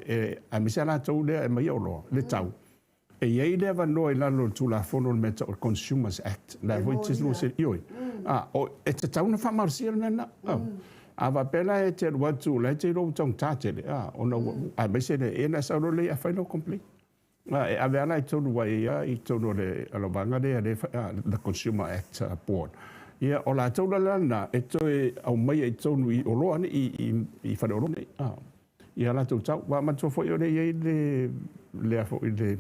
aemaise lava latou lea e aumaia oloa, le tau, e i ai le avanoa i lalo o le Tulafono o le mea e tau o le Consumers Act, la foi e te ioe, e tatau ona faamalosia le mea lena. A faapea la e te alu atu o la e te iloa ua taugata tele, ona ua, aemaise le, ia ona e sau loa lea e fai lau complaint. E ave lava la i totonu aua e i ai i totonu o le vaega lea, the Consumer Act Board. Ia, o latou la lena e toe aumaia i totonu i oloa nei, i faleoloa nei, ia latou tau. Aua manatua foi o lea e i ai le, lea foi le,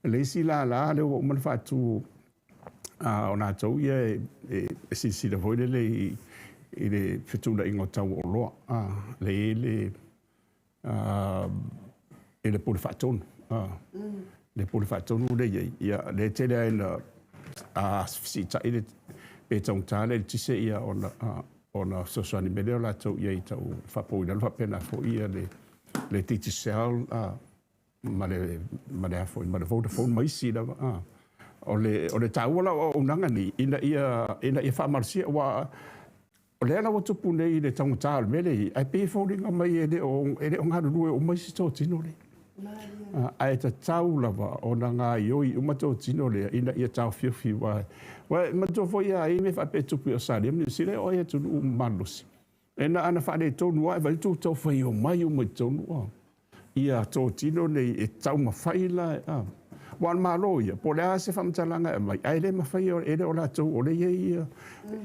le isi lala lea ua uma ona faatu, o latou ia e silasila foi lele i le fetuunaiga o tau o oloa, lea e i ai le i le Pule Faatonu. Le Pule Faatonu lea e i ai, ia, lea e tele lava ina fesiitai le, pe taugata le eletise ia ona fesoasoani mai lea o latou i ai i tau faapau i lalo faapena foi ia le Digicel ma le ma le a foi ma le Vodafone ma isi lava. O le taua la o auaunaga nei ina ia faamalosia aua o lea la ua tupu nei i le taugata o le mea lea e i ai, ae pei e foliga mai e le o galulue uma isi totino lea. Ae tatau lava ona gaoioi uma totino lea ina ia taofiofi aua manatua foi a i ai mea faapea e tupu i Ausetalia ma Niu Sila e oo lava i atunuu malolosi. E na ona faaletonu lava e vaai atu tau fai omai uma i totonu ia totino nei e taumafai la, aua o le Malo ia, po o le a se faamatalaga e aumai, ae le mafai, e le o latou o lea e i ai ia,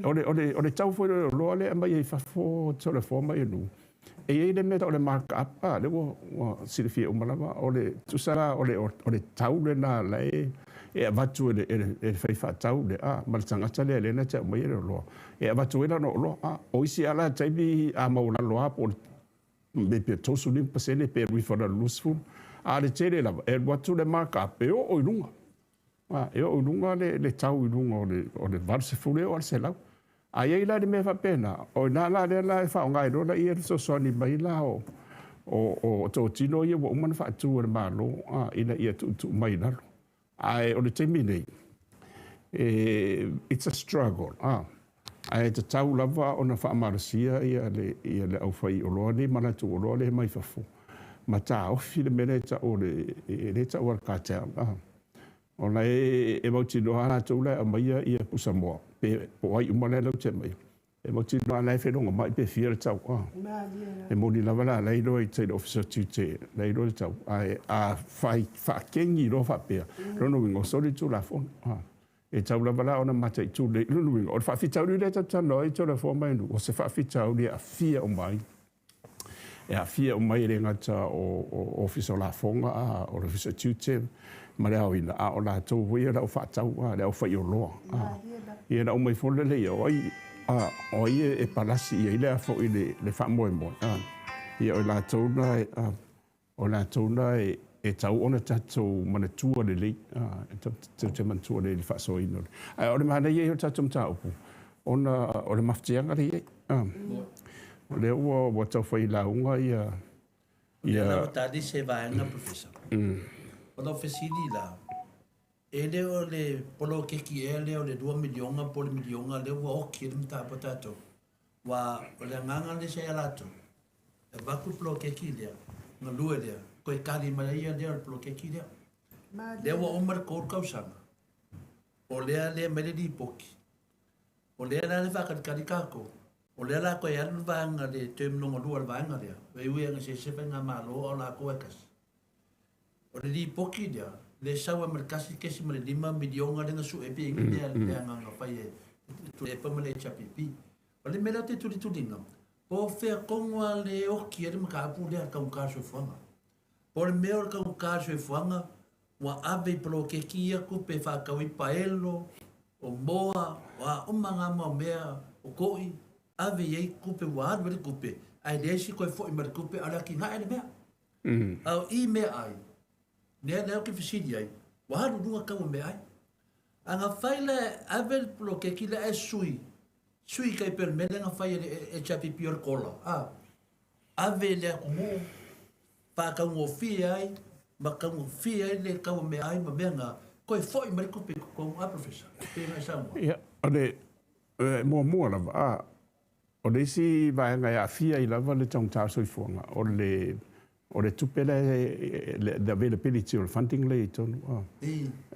o le tau foi o le oloa lea e aumai ai fafo Toleafoa ma Ienu'u, e i ai le mea e tau o le mark up, lea ua silafia uma lava, o le tusa la o le tau lena la e avatu e le faifaatau lea ma le tagata lea na te aumaia le oloa, e avatu ai lana oloa. O isi lava la taimi a maualalo lava po o le pe 35% pe alu ifo i lalo 20, a o le tele lava e alu atu le mark up e oo i luga. E oo i luga le tau i luga o le 80 e oo i le 100. A i ai la le mea faapena, o i ina la lea la e faaaoga ai loa lea le fesoasoani mai la o totino ia ua uma ona faatu e le Malo ina ia tuutuu mai i lalo. Ae o le taimi nei, it's a struggle, ae tatau lava ona faamalosia le aufaioloa nei ma latou oloa lea mai fafo, ma taofi le mea lea e tau o le, lea e tau o le cartel. Ona e mautinoa lava latou la e aumaia pusamoa, pe o ai uma la e latou te aumaia. E mautinoa a la e feiloga mai pe fia le tau a. E moni lava la la iloa i tai i le Ofisa o Tiute la iloa le tau ae a fai faakegi loa faapea lona uiga ua soli le Tulafono a. E tau lava la ona mataitu lelei. Lona uiga o le faafitauli lea tatou te talanoa ai Toleafoa ma Ienu'u o se faafitauli e aafia uma ai e aafia uma ai e le gata o Ofisa o Lafoga a o le Ofisa o Tiute ma le aoina, a o latou foi ia o le au faatau, a, le aufaioloa. A, ia na uma ifo lea ia, o ai, a, o ai e palasi i ai le a foi le, le faamoemoe, a, ia o i latou na, a, o i latou na e, e tau ona tatou manatua lelei, a, e tatou te manatua lelei i le faasoaina o le. Ae o le manaia ia o le tatou mataupu, ona o le mafatiaga lea e i ai, a, o lea ua, ua tau fai lauga ia,
Ia. Lea la ua tali se vaega Professor. O lau fesili la, e le o le poloketi ea lea o le $2 miliona po o le miliona lea ua oti ai le mataupu a tatou? Aua o le agaga lea sa ia latou, e avatu le poloketi lea, galue lea, toe tali mai ai ia lea o le poloketi lea. Lea ua uma le 3 tausaga, o lea lea aumai le lipoti, O lea la le faatalitali tatou, o lea la toe alu le vaega le term lona lua o le vaega lea, e ui lava ina eseese faigamalo a o latou lava e tasi. O le lipoti lea, lea e sau ai ma le $1.5 miliona lea na sue ai pe i ai ni mea le agaga fai e Tuilaepa ma le HRPP. O le mea lea ou te tulituliina, po o fea tonu lava le oti ai le mataupu lea i le taugata o le soifuaga. Po o le mea o le taugata o le soifuaga ua ave i poloketi ia tupe e faatau ai paelo, o moa, o a uma na mau mea, o toʻi, ave i ai tupe ua alu ai le tupe, ae leai se toe foi mai le tupe, a o le atinae le mea. A o i meaai, lea lea ou te fesili ai, ua alu i luga tau o meaai. A na fai la e ave le poloketi lea ae sui, sui tai pei o le mea lea na fai e le HRPP o le kola, a, ave i le atunuu, faataugofie ai ma taugofie ai le tau o meaai ma mea na, toe foi mai le tupe i totonu, a Professor? Pei ona e saunoa.
Ia, o le muamua lava, a, o le isi vaega e aafia ai lava le taugata o le soifuaga, o le o le tupe lea, the availability o le funding lea i totonu. A.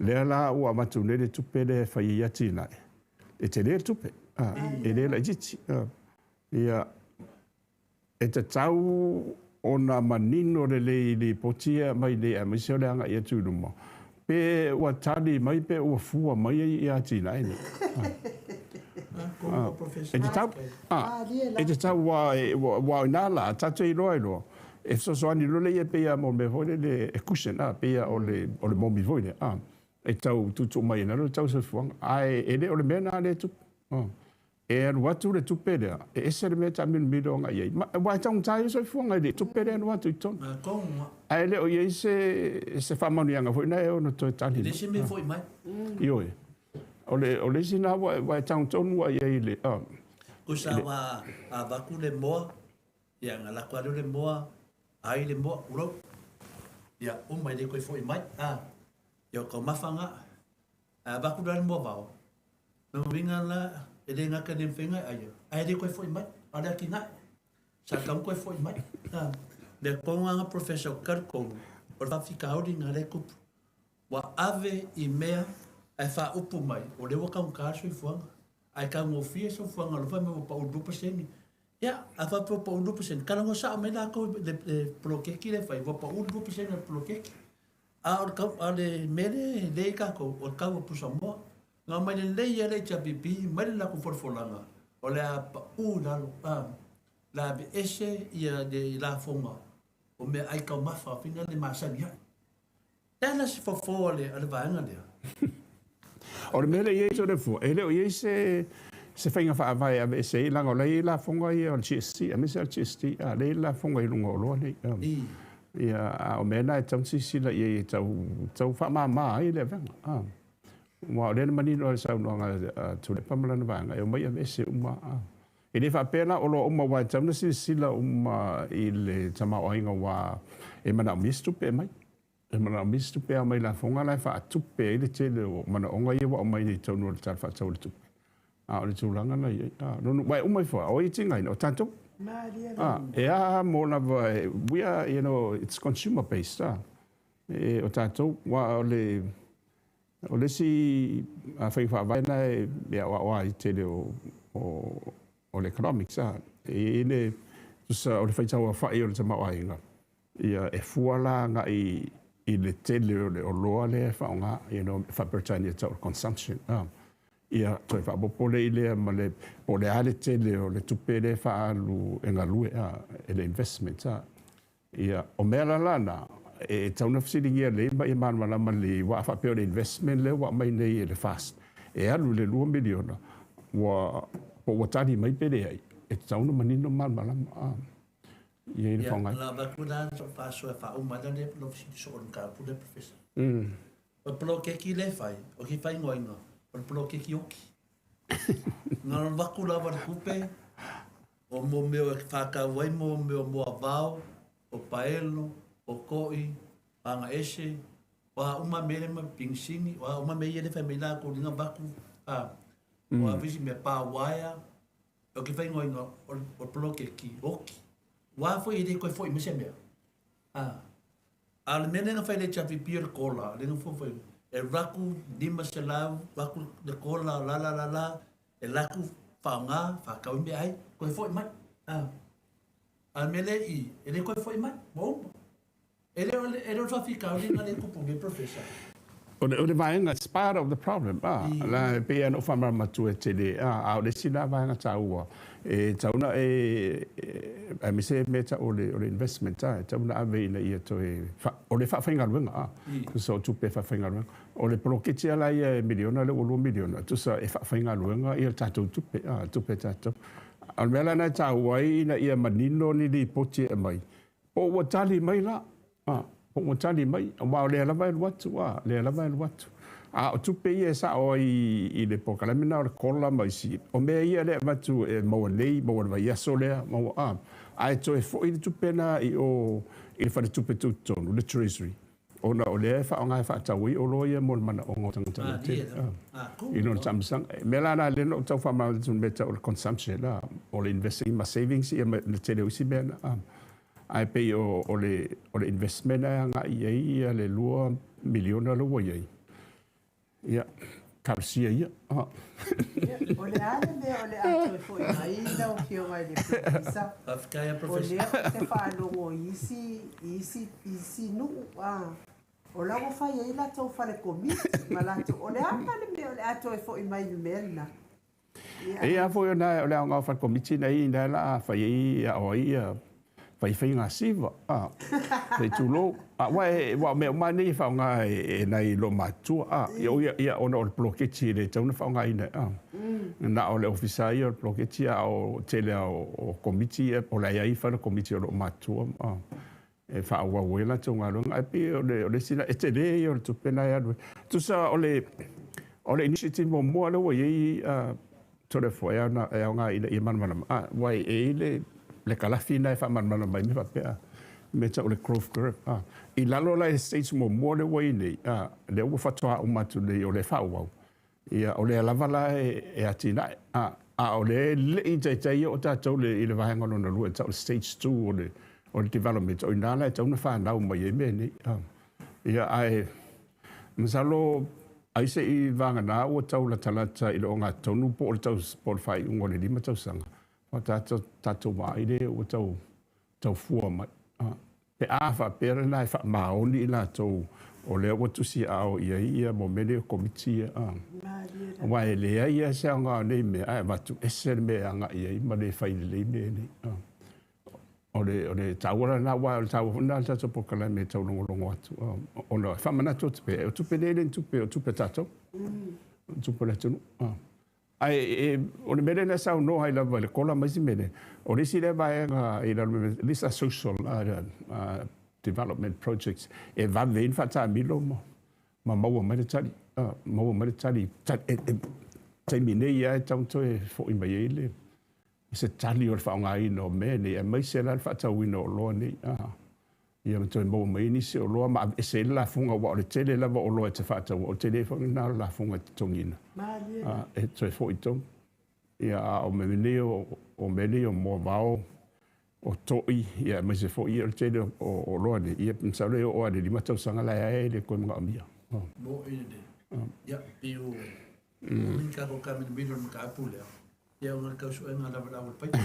Lea la ua avatu nei le tupe lea e fai ai atinae, e tele le tupe, a, e le laitiiti. A. Ia, E tatau ona manino lelei i lipoti ia e aumai nei aemaise o le agai atu i luma, pe ua tali mai pe ua fua mai ia atinae nei. E tatau, e tatau aua o ina la, tatou te iloa ai loa, e fesoasoani loa lea pei lava mo le mea foi lele e cushion, pei lava o le momi foi lea, e tau tuutuu mai ai i lalo le tau o le soifuaga. Ae e le o le mea lena lea e tupu. E alu atu le tupe lea, e ese le mea e taamilomilo agai i ai. Aua e taugata ai le soifuaga i le tupe lea e alu atu i totonu. Ae le o i ai se, se faamanuiaga foi lena e ono toe tali
mai. E le se mea foi mai.
Ioe. O le, o le isi lena ua, ua e tago tonu lava i ai i le.
Tusa ua avatu le moa, ia na lako lea o le moa, ai le moa, tulou. Ia, uma e le toe foi mai. A, ia o taumafa na. Ae avatu la le moavao, lona uiga la, e le gata i le mafai ona e aia, ae le toe foi mai, a o le atinae, sa tatau ona toe foi mai. A, mea tonu lava na Professor ou te talitonu, o le faafitauli lena lea e tupu. Ua ave i mea ae faaupu mai, o lea ua taugata le soifuaga, ae taugofie le soifuaga alofa mai ua pau i le 2%. Ia, a faapea ua pau i le 2%, talanoa sao mai latou i le poloketi lea e fai, ua pau i le 2% o le poloketi. A o le tau, a o le mea lea e lea i tatou, o le tau o pusamoa. Na aumai lelei lava le HRPP mai le latou folafolaga, o le a pau i lalo, a, o le a aveese ia le lafoga o meaai taumafa fina le masani ai. Le a la se fofo a le, a le vaega lea?
O le mea lea e i ai Toleafoa, e le o i ai se, se faiga faavae e aveese ai, leaga o la e i ai lafoga ia o le GST, aemaise lava le GST, a, lea e i ai lafoga i luga o oloa nei. Ia, a o mea na e tatau ona silasila i ai e tau, tau faamama ai le avega. A. Aua o lea na manino lava i le saunoaga a Tuilaepa ma lana vaega, e omai aveese uma. A. E le faapea la oloa uma aua e tatau ona silasila uma i le tamaoaiga aua e manaomia se tupe e aumai. E manaomia se tupe e aumai lafoga la e faatupe ai le tele o manaoga ia ua aumai nei i totonu o le Tala Faatatau o le Tupe. A o le tulaga la i ai, a, lona, aua e uma ifo lava, o ai e tigaina? O tatou. A, e a mo lava, we are, you know, it's consumer based, a. E, o tatou, aua o le, o le isi faiga faavae lena e aoaoa ai le tele o, o, o le economics, a. E i ai le, tusa o le faitauaofa'i o le tamaoaiga, ia e fua la agai i le tele o le oloa lea e faaaoga, you know, faa-Peretania e tau o le consumption, a. Ia toe faaopoopo lea i lea ma le po o le a le tele o le tupe lea e faaalu e galue, a, e le investment, a. Ia, o mea la lana, e tatau ona fesiligia lelei ma ia malamalama lelei, aua a faapea o le investment lea ua aumai nei e le FAST e alu i le $2 miliona, ua, po ua tali mai pe leai, e tatau ona manino ma malamalama, a, ia i le
Ia,
faaaogaina.
o le a avatu la sau faasoa e faauma ai la lea lou fesili soo o le mataupu lea, Professor. O le poloketi lea e fai, ou te faaigoaina, o le poloketi oti. Na ona avatu lava le tupe, o mo mea e faatau ai mo mea o moavao, o paelo, o to'i, agaese, o a uma mea lea ma penisini, o a uma mea ia lea e fai mai latou lea na avatu, a, o a foi isi mea, pa uaea, ou te faaigoaina o le poloketi oti. Aua foi e le toe foi mai se mea. A, a o le mea lea na fai e le HRPP o le kola, lea na fuafua, e alu atu 500, alu atu le kola, la la la la, e alu atu faaaoga, faatau ai meaai, toe foi mai. A, a o le mea lea i i, e le toe foi mai, ua uma. E le o le, e le o le faafitauli lena lea e tupu nei, Professor.
O le, o le vaega, it's part of the problem, a, la e pei lava ona ou faamalamalama atu e tele, a, a o le isi la vaega taua, e tatau ona e, aemaise mea e tau o le, o le investment, a, e tatau ona ave ina ia toe, o le faafaigaluega, a, tusa o tupe e faafaigaluega. O le poloketi lava la ia e miliona lea ua $2 miliona, tusa e faafaigaluega le tatou tupe, a, tupe a tatou. A o le mea la lena e taua ai ina ia manino ni lipoti e aumai, po ua tali mai la, a, po ua tali mai, aua o lea lava e alu atu, a, lea lava e alu atu. A o tupe ia e sao ai i le polokalame lena o le kola ma isi, o mea ia lea e avatu e maua nei, maua i le vaiaso lea, maua, a, ae toe foi le tupe lena i o i le faletupe tutotonu, le Treasury, ona o lea e faaaoga e faatau ai oloa ia mo le manaoga o tagata lautele, i lona taamilosaga. O le mea la lena lea na ou tau faamalamalama atu i le mea e tau o le consumption, a, o le investing ma savings ia ma le tele o isi mea na. Ae pei o le investment e agai i ai le $2 miliona lea ua i ai, ia, talosia ia.
O le a le mea o le a toe foi mai lau Afioga i le Professor?
Faafetai a
O
Professor.
lea ou te faalogo i isi, i isi, isi nuu, a, o la ua fai ai latou fale komiti ma latou, o le a la le mea o le a toe foi mai i le mea lena?
E i ai foi o le aoga o fale komiti nei, lea la a fai ai, ao ai ia fai faiga siva, a, se i tulou. A, aua e, aua o mea uma lava nei e faaaoga e nai loomatutua, a, ia, ia, ia, ona o le poloketi e le tatau ona faaaogaina, a. Na o le ofisa lava ia o le poloketi, a o le tele lava o komiti ia, o la e i ai fale komiti o loomatutua, a, e faaauau ai latou galuega. Ae pei o le isi lena, e tele ia o le tupe lena e alu ai. Tusa o le o le initiative muamua lea ua i ai Toleafoa e aoga ina ia malamalama, aua e i ai le kalafi lena e faamalamalama mai mea faapea, mea e tau o le growth curve. I lalo la i le stage muamua lea ua i ai nei, lea ua faatoa uma atu nei o lea e faaauau, Ia, o lea lava la e atinae, a, a o lea e le i taitai oo tatou i le vaega lona lua e tau o le stage 2 o le development, o i ina la e tatau ona fanau mai ai mea nei. Ia, ae masalo ai se i vagana ua tau latalata i le ogatotonu po o le tau, po o le faaiuga o le 5 tausaga, faatoa tatou vaai lea ua tau tau fua mai. Pe a faapea lena e faamaoni i latou o lea ua tusiaao i ai ia mo mea nei o komiti ia, aua e leai lava se aoga o nei mea ae avatu ese le mea e agai i ai ma le fai lelei mea nei. O le taua la lena, aua o le taua foi lena o le tatou polokalame e taulogologo atu, ona e faamanatu atu pea, o tupe nei e le o ni tupe, o tupe a tatou, o tupe a le atunuu. Ae o le mea lea na saunoa ai lava i le kola ma isi mea nei, o le isi lea vaega i lalo mai, these are social development projects e vave ai ona faataamilo ma maua mai le tali, maua mai le tali i taimi nei lava e tatau ona toe foi mai ai le se tali o le faaaogaina o mea nei, aemaise la le faatauina o oloa nei. Ia ma toe maua mai ai nisi oloa ma aveese ai le lafoga, aua o le tele lava o oloa e te faataua, o le tele foi lena o le lafoga e totogiina. E toe foi tonu. Ia, a o mea nei o, o mea nei o moavao, o to'i, ia aemaise foi ia o le tele o oloa nei, ia masalo e oo lava i le 5 tausaga la e le toe manaomia.
Mo'i lelei. Ia, pei o moni tatou taamiloamilo i le mataupu lea. Ia ona le tausuega lava le au o le paipa.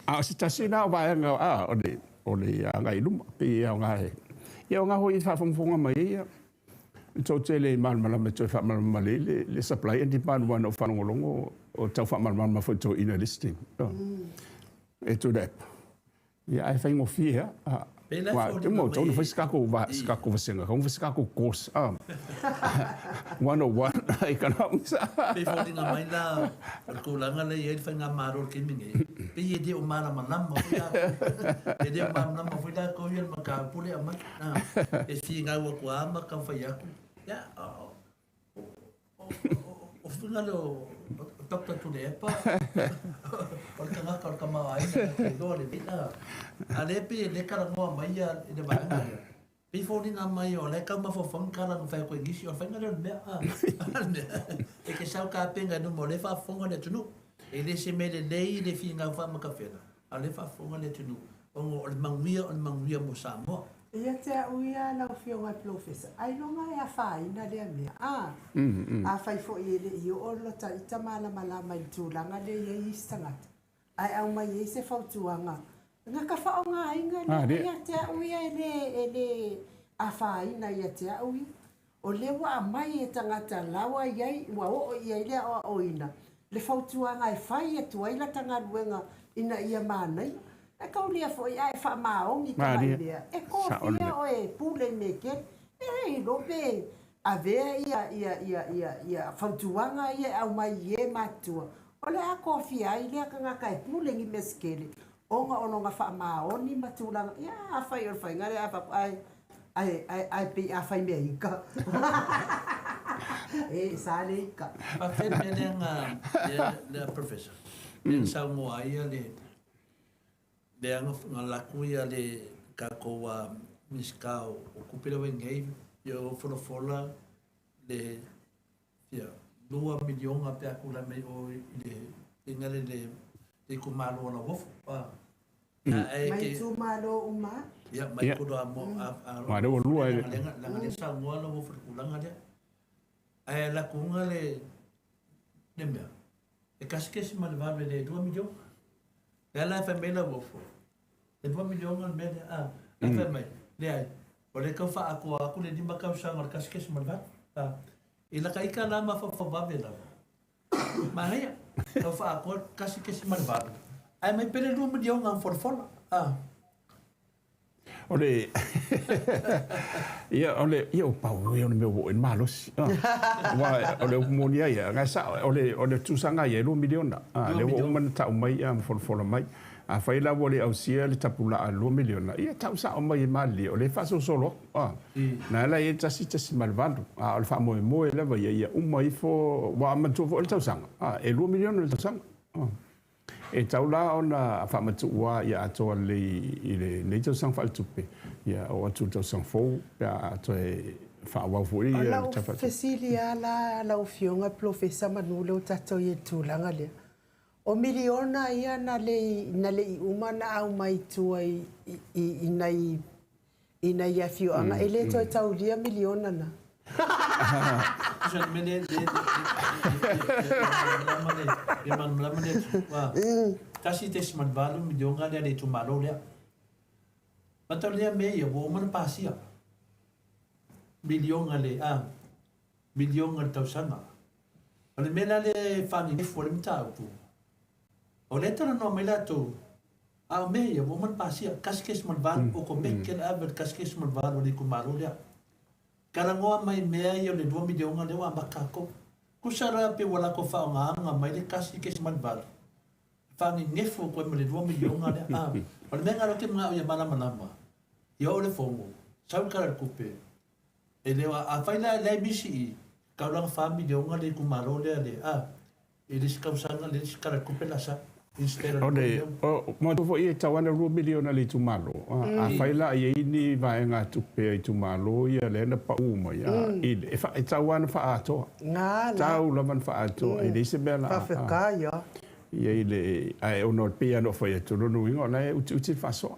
A o se tasi lena o vaega a o le o le agai i luma pei e aoga e ia aoga foi i faafogafoga mai ai ia tou te le malamalama e toe faamalamalama lelei le, le supply and demand aua na ou faalogologo o tau faamalamalama foi toeaiina i le isi taimi. E Tuilaepa. Ia ae faigofie lava.
Pei la e
Aua
foliga
uma o
mai
tatau ona fai
e
se tatou va, se tatou vasega, tatau ona fai se tatou course, 101 economics.
Pei e foliga mai la o le tulaga lea e i ai le faigamalo i le taimi nei, pei e le o malamalama foi latou. E le o malamalama foi latou ia i le mataupu lea e aumai. E finau atu lava ma taumafai atu, ia, O faiga lea o Doctor Tuilaepa, o le tagata o le tamaoaiga na te iloa lelei a. A o lea e pei e le talanoa mai ia i le vaega lea, pei e foliga mai o la e tau mafaufau ni tala na fai atu e nisi, o le faiga lea o le mea a. E te sau tapena i luma o lea e faafofoga le atunuu. E le se mea lelei le finau faamatafela, a o lea e faafofoga le atunuu, ona o le manuia o le manuia mo Samoa.
Ia te au ia lau Afioga i le Polofesa, ailoga e afaina lea mea? A, afai foi e le i oo lota ita malamalama i le tulaga lea e i ai isi tagata, ae aumai ai se fautuaga na ka faaaogaina lea, ia te au ia e le, e le afaina ia te au ia. O lea ua aumai e tagata la ua i ai, ua oo i ai le aoaoina, le fautuaga e fai atu ai lata galuega ina ia manaia. E kaulia foi a e faamaoni tamai mea, e kofia oe e pule i mea tele. E le iloa pe avea ia, ia, ia, ia, ia fautuaga ia e aumai i e matutua, o le a kofia ai lea tagata e pule ni mea se tele, ona o lona faamaoni ma tulaga, ia afai o le faiga lea, a ae Ae, ae, ae pei a fai mea ika. E sa le ika.
Faafetai le mea lea na, lea, lea Professor, lea na saunoa ai ia le, lea na, na alu atu ia le tatou Minisita o, o Tupe lea ua i ai nei, ia ua folafola le, ia, $2 miliona pe a tulai mai o i le, le, le, le itumalo o Lauofo.
Mai itumalo uma a.
Ia, mai kulu a mo a a
Aua lea ua lua
leaga leaga lea saunoa Lauofo i le tulaga lea. Ae alu atu uga le le mea, e 1.8 e le $2 miliona. Lea la e fai mai Lauofo, e $2 miliona le mea lea, a. Ae fai mai, leai, o lea e tau faaatoa atu le 5 tausaga o le 1.8. A. I laka ita la mafaufau vave lava, Manaia, tau faaatoa 1.8, ae mai pele $2 miliona ma folafola. Ah.
O le ia o le ia o pau ia o le mea ua oo i le malosi. Aua o le upu moni ai ia, na e sao, o le o le tusaga ia e $2 miliona. Lea ua uma ona tau mai ia ma folafola mai. Afai la ua le ausia le tapulaa $2 miliona, ia tau sao mai e malilie, o lea e faasolosolo atu. Na ala i ai 1.8, a o le faamoemoe lava ia ia uma ifo, ua manatua foi le tausaga, e $2 miliona le tausaga. E tau la ona faamatuu lava ia atoa lelei i lenei tausaga faaletupe, ia oo atu i le tausaga fou pe a toe faaauau foi
O
le
lau
tau faaletupe.
Fesili lava la lau Afioga Polofesa manu lea ua tatou i ai i le tulaga lea, o miliona ia na le na le i uma ona aumai i tua i i nai i nai afioaga, e le toe taulia miliona na.
Tusa le mea lea lea malamalama le lea malamalama le atunuu. 1.8 miliona lea a le itumalo lea. Mataulia mea ia ua uma ona pasia. Miliona le a miliona le tausaga. O le mea la lea e faanenefu ai le mataupu, o lea e talanoa mai latou, a o mea ia ua uma ona pasia, 1.8, automatic le ave o le 1.8 o le itumalo lea. Talanoa mai mea ia o le $2 miliona lea ua amata tatou. Tusa la pe ua latou faaaogaina mai le 1.8, faanenefu atu ai ma le $2 miliona lea. A, o le mea lena o lea ou te manao ia malamalama, ia oo le fono, sau le Tala o le Tupe, e le o, afai la e leai misi i i, tau la $4 miliona le itumalo lea le, a, i le isi tausaga, le isi Tala o le Tupe la sa, instead o
O
le
le,
$2 miliona.
o, manatua foi e tatau lava ona $2 miliona le itumalo. Afai la e i ai ni vaegatupe a itumalo ia lea na pau mai, a, i le, e, fa, e tatau lava ona faaatoa.
Ga la.
Tau lava ona faaatoa, e leai se mea la a,
Faafetai a.
i ai le, ae ona o le pei lava ona ou fai atu, o lona uiga o la e utiuti le faasoa.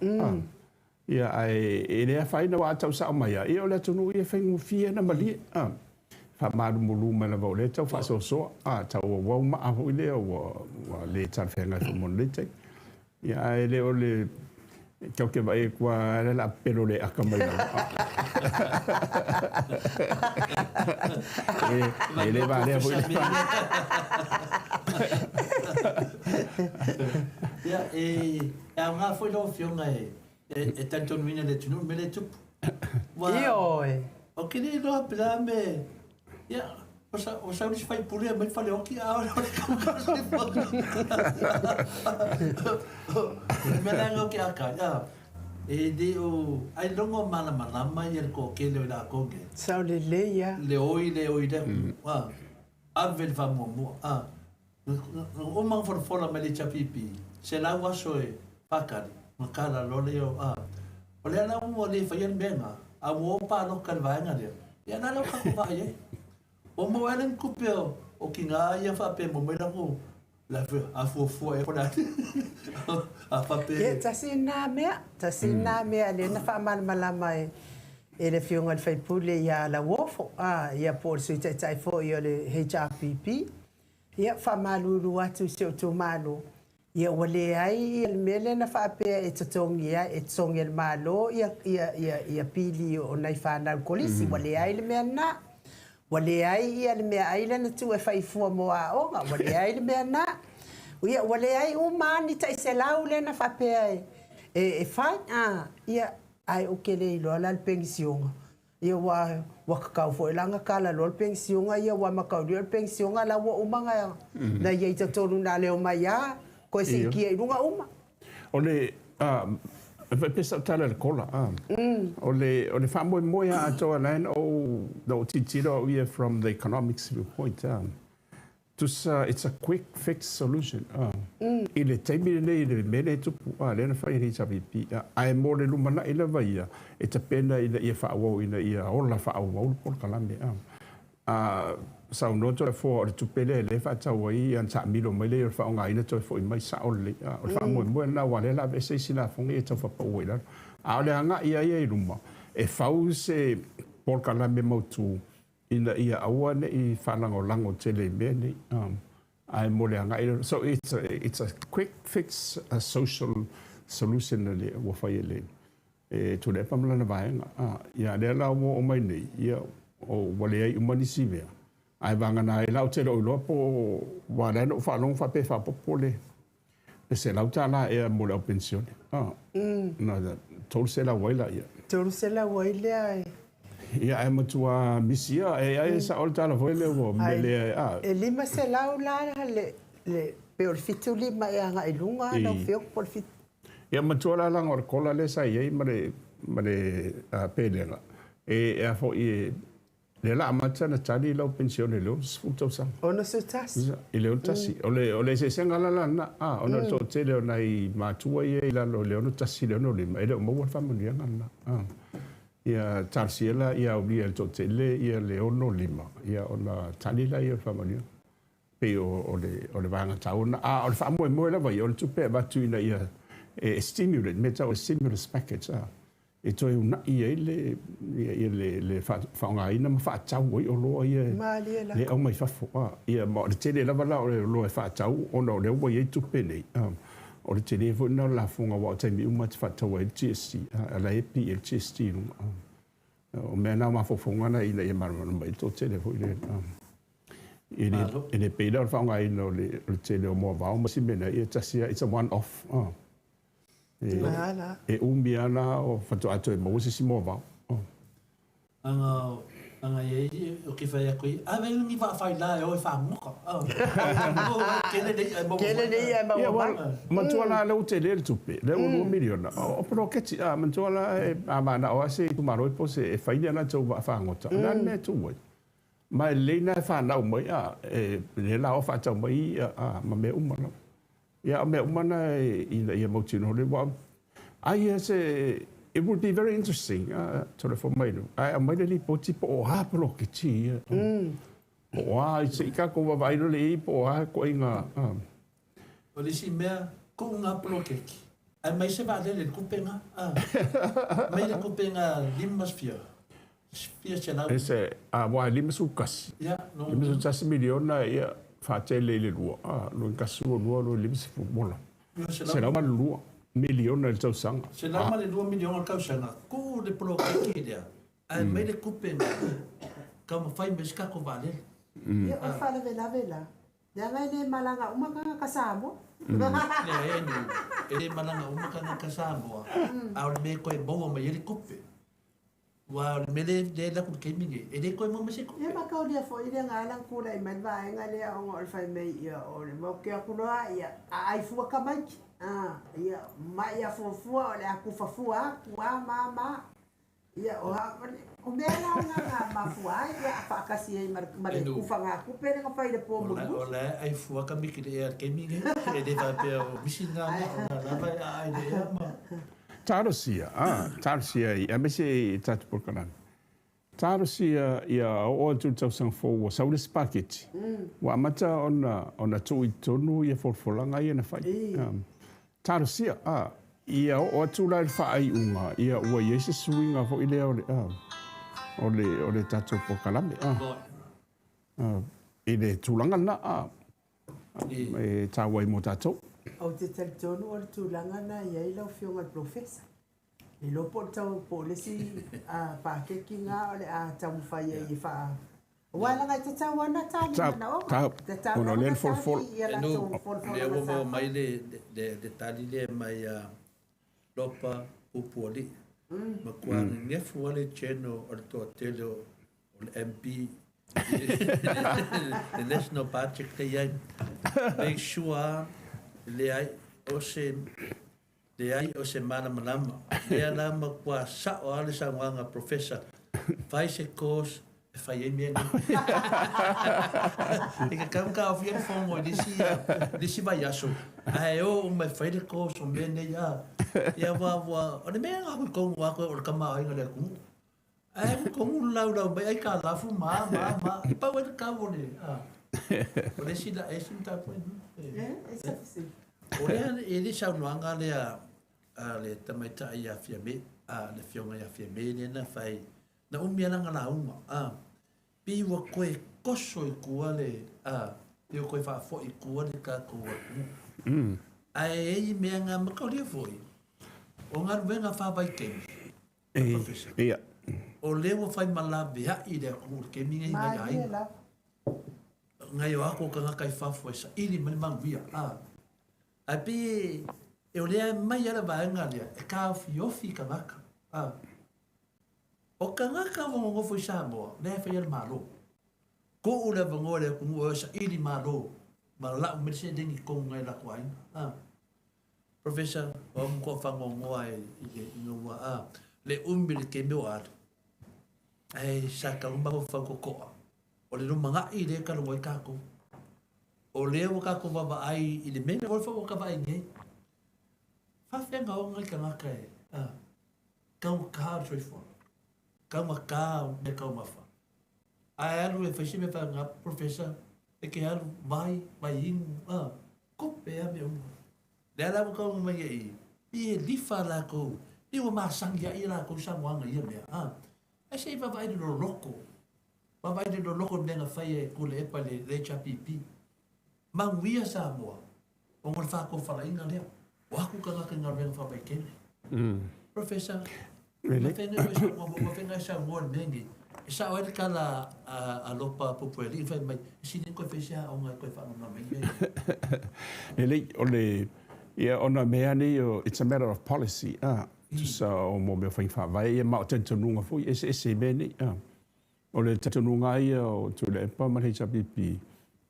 Ia, ae e le afaina aua a tau sao mai lava, ia o le atunuu ia e faigofie ona malie. Faamalumulu mai lava o lea e tau faasoasoa, a, tau auau maa foi lea ua le talafeagai foi mo lenei taimi. Ia, ae le o le tatou te vaai atu lava o le a pepelo le aka mai lalo. E le valea foi le
Ia, e aoga foi lau Afioga e talitonuina le atunuu le mea lea e tupu.
Ioe.
Ou te le iloa pe a me, ia, ua sau le isi faipule e aumai le faleoti, a o le O le mea la lena ou te ata ai, a, e le o, ailoga o malamalama ia le toatele o i latou nei.
Sao lelei lava.
Le oi le oi le atunuu, a, ave le faamuamua, a. Na uma ona folafola mai le HRPP, 100 aso e faatali, ona tala loa lea o, a, o lea la ua le faia le mea lena, a ua o palota i le vaega lea, ia o le a la ua tatou vaai ai? Ua maua ea la ni tupe o tina ia faapea e maua mai latou, a fuafua ea po o le a, a faapea.
Ia, tasi lena mea, tasi lena mea lea na faamalamalama e e le Afioga i le sui usufono ia Lauofo, a, ia po o le Sui Taitai foi o le HRPP. Ia, faamalulu atu i si ou itumalo, ia ua leai le mea lea na faapea e totogi ai, e totogi e le Malo ia, ia, ia, ia pili o nai fanau i le kolisi, ua leai le mea lena. Ua leai ia le meaai lea na tuu e fai fua mo aoga, ua leai le mea lena. Ia, ua leai uma lava ni tai $100 lea na faapea e, e, e fai, a, ia, ae ou te le iloa la le penisioga. Ia ua ua tatau foi la ona tala loa le penisiona ia aua mataulia o le penisiona la ua uma ona na i ai i totonu na le omai a toe siitia i luga uma.
O le e pei sa ou tala i le kola a. O le o le faamoemoe lava atoa lea na ou na ou tilotilo au ia from the economics viewpoint a. Tusa it's a quick fix solution i le taimi lenei i le mea lea e tupu lea na fai e le HRPP ae mo le lumanai lava ia e tapena ina ia faaauau ina ia ola faaauau le polokalame. A saunoa Toleafoa o le tupe lea lea e faatau ai ia ona taamilo mai lea o le faaaogaina toe foi mai sao lelei. O le faamoemoe lena aua o lea o le a aveese isi lafoga ia e tau faapau ai i lalo. A o le agai lava ia i luma e fau se polokalame mautu ina ia aua ne i faalagolago tele i mea nei, ae mo le agai i lalo. So it's a, it's a quick fix, a social solution a le, ua fai e le e Tuilaepa ma lana vaega. Ia lea la ua oo mai nei, ia, ua leai uma nisi mea. Ae vagana ai la, ou te le o iloa po o, aua o lea na ou faalogo faapea e faaopoopo le $100 ea mo le au penisione. Na $300 ai laia.
$300 ai lea e.
Ia, ae matua misi ia. E ai e sao le tala foi lea ua mele a.
E $500 la le, le, pe o le 75 ea agai i luga lau Afioga po o le 7.
Ia matua la leaga o le kola lea sa i ai ma le, ma le pelega, e a foi e, Lea la amata ona tali lau penisione i le 60 tausaga.
61.
I le 61. O le, o le eseesega la lena, a, ona o le toatele o nai matua ia i lalo i le 61 i le 65, e le o maua le faamanuiaga lena. A. Ia talosia la ia aulia e le toatele ia le 65, ia ona tali lea o le faamanuiaga. Pei o, o le, o le vaega taua lena. A o le faamoemoe lava ia, o le tupe e avatu ina ia e stimulate, mea tau o le stimulus package, a. e toe uunai ai le ia le faaaogaina ma faatau ai oloa ia e aumai fafo. Ia ma o le tele lava la o le oloa e faatau ona o lea ua i ai tupe nei. O le tele foi lena o le lafoga aua o taimi uma e te faatau ai le GST, o la e pii ai le GST i luga. O mea na o mafaufauga na ina ia malamalama ai le toatele foi lea. E le pei la o le faaaogaina o le tele o moavao ma isi mea na, ia tasi lava, it's a one off. E umi lava la o faatoa toe maua se isi moavao.
Aga aga i ai o ke whai aku i, ave ni waa whai la e o e whangoka. Kele nei ai maua.
Kele nei ai maua mai.
Matua la lea ua tele le tupe, lea ua $2 miliona. O poloketi, a matua la e a manao lava se itumalo po o se e fai ni a latou vaa fagota, o le a le mea e tuu ai? Ma e lelei na e fanau mai, a, e lea la o faatau mai i'a a, ma mea uma lava. Ia, o mea uma na ina ia mautinoa lelei, aua ai ia se, it would be very interesting, tole fo mai ae aumai le lipoti po o a poloketi ia. Po o a, se i tatou vaavaai loa i ai po o a ituaiga.
O le isi mea, tuu ngā poloketi, ae mai se vaalele i le tupe lena. Mai le tupe lena 50 fia. Fia selau.
E se, a, aua e 51.
Ia, no.
51 miliona, ia, faatele i le lua, a, lua tasi lua lua lua 50, ola. Selau ma le lua miliona i le tausaga.
Selau ma le lua miliona i le tausaga. Kuu le poloketi lea, ae aumai le tupe na taumafai mai se tatou vaalele.
Ia, o le faalavelave la, leaga e le malaga uma tagata Samoa.
Leai, e nuu, e le malaga uma tagata Samoa, a o le mea e toe maua mai ai le tupe. Aua o le mea lea e alu atu i le taimi lenei, e le toe maua mai se tupe.
Ia mataulia foi lea na ala ona tulai mai le vaega lea ona o le fai mai ia o le mau ke atu loa ia a ai fua tamaiti a ia mai a fuafua o le a tufa fua atu a ma ma ia o a o mea la na na mafua ai ia a faatasi ai ma le ma le tufagatupe lea na fai i le po mulimuli.
O la e ai fua tamaiti i le ea i le taimi lenei, e le faapea o misi lena mea, o la lava e aai i le ea ma.
Talosia, a, talosia i, aemaise i tatou polokalame. Talosia ia oo atu i le tausaga fou ua sau le isi paketi, ua amata ona, ona tuu i totonu ia folafolaga ia na fai. Talosia, a, ia oo atu la i le faaiuga, ia ua i ai se suiga foi lea o le, a, o le, o le tatou polokalame, a, a, i le tulaga lena, a, e taua ai mo tatou.
Ou te talitonu o le tulaga lena e i ai lau Afioga i le Polofesa. Le iloa po o le tau, po o le isi paketi lena o le a taumafai ai e faa... Aua leaga e tatau lava ona tali manaoga. E tatau lava ona tali i a latou folafolaga
Lea ua
sa
maua mai
fai.
le tali lea mai ia Lopa Pupualii. Matua nenefu lava le General o le toatele o le MP le national budget lea i ai. Make sure leai o se leai o se malamalama. Lea la matua sao lava le saunoaga a Professor, fai se course e fai ai mea nei. E tatau ona taofia le fono i le isi, le isi vaiaso, ae o uma e fai le course o mea nei, a. Ia aua ua, o le mea lena ua tonu lava o le tamaoaiga o le atunuu. Ae alu tonu le laulau mai aitalafu ma a ma a ma a, e pau ai le tau o le, a. O le isi la, isi mataupu O lea e i ai le saunoaga lea a le tamaitai ia Fiame, a le afioga ia Fiame lea na fai, na umi lava lana lauga, a, pei ua toe toso i tua le, a, pei ua toe faafoi i tua le tatou atunuu. Ae e i ai mea na mataulia foi, o galuega faavaitaimi, Professor.
Ia.
O lea ua fai ma laveai le atunuu i le taimi lenei nai aiga. Nai o atu o tagata i fafo e saili mai le manuia. A. Ae pei e o lea e aumai lava le vaega lea e taofiofi i tagata. A. O tagata ua nonofo i Samoa, lea e faia le Malo. Tuu le avanoa i le atunuu e o e saili malo ma lau mai le seleni i totonu nai o latou aiga. A. Professor, o au matua faanoanoa i le ina ua a le umi le taimi o alu, ae sa tatau ona mafaufau totoa, o le lumanai lea e talanoa ai tatou. O lea ua tatou vaavaai i le mea lea foi ua ta vaai nei. Faafefea ona o nai tagata e a taugata le soifuaga, taugata mea taumafa, ae alu e fai se mea faapena, Professor, e te alu vai, vai inu, a tupe lava mea uma. Lea la ua tau mai ai, i e lifa latou, i ua masani ai latou saunoaga i ia mea, a. Ae se i vaavaai i le loloto, vaavaai i le loloto i le mea na fai e Tuilaepa i le HRPP. Manuia Samoa ona o le faatofalaiga lea. O atu tagata i galuega faavaitaimi. Professor, ua feagai e saunoa, ua feagai e saunoa i le mea lenei. E sao ai le tala a Lopa Pupuealii fai mai, e sili ona toe fai se aoga e toe faamalamalama ai mea ia.
Lelei, o le, ia ona mea nei o, it's a matter of policy, a, tusa o mo mea o faiga faavae ia, ma o talitonuga foi e eseese i mea nei, a. O le talitonuga lava ia o Tuilaepa ma le HRPP,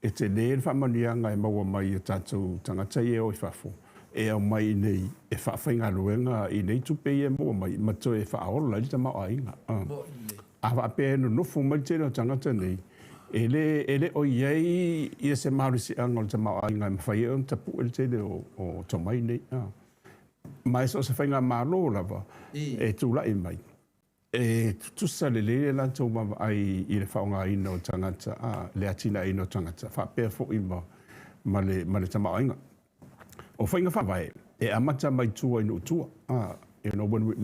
e tele le faamanuiaga e maua mai i o tatou tagata ia e o i fafo, e aumai i inei e faafaigaluega i nei tupe ia e maua mai ma toe faaola ai le tamaoaiga. A faapea e nonofo mai le tele o tagata nei, e le, e le o i ai ia se malosiaga o le tamaoaiga e mafai ai ona tapue le tele o tomai nei. Ma e so o se faigamalo lava e tulai mai, E tutusa lelei le latou vaavaai i le faaaogaina o tagata, a, le atinaeina o tagata, faapea foi ma, ma le, ma le tamaoaiga. O faiga faavae, e amata mai tua i nuu tua, a, you know, when we,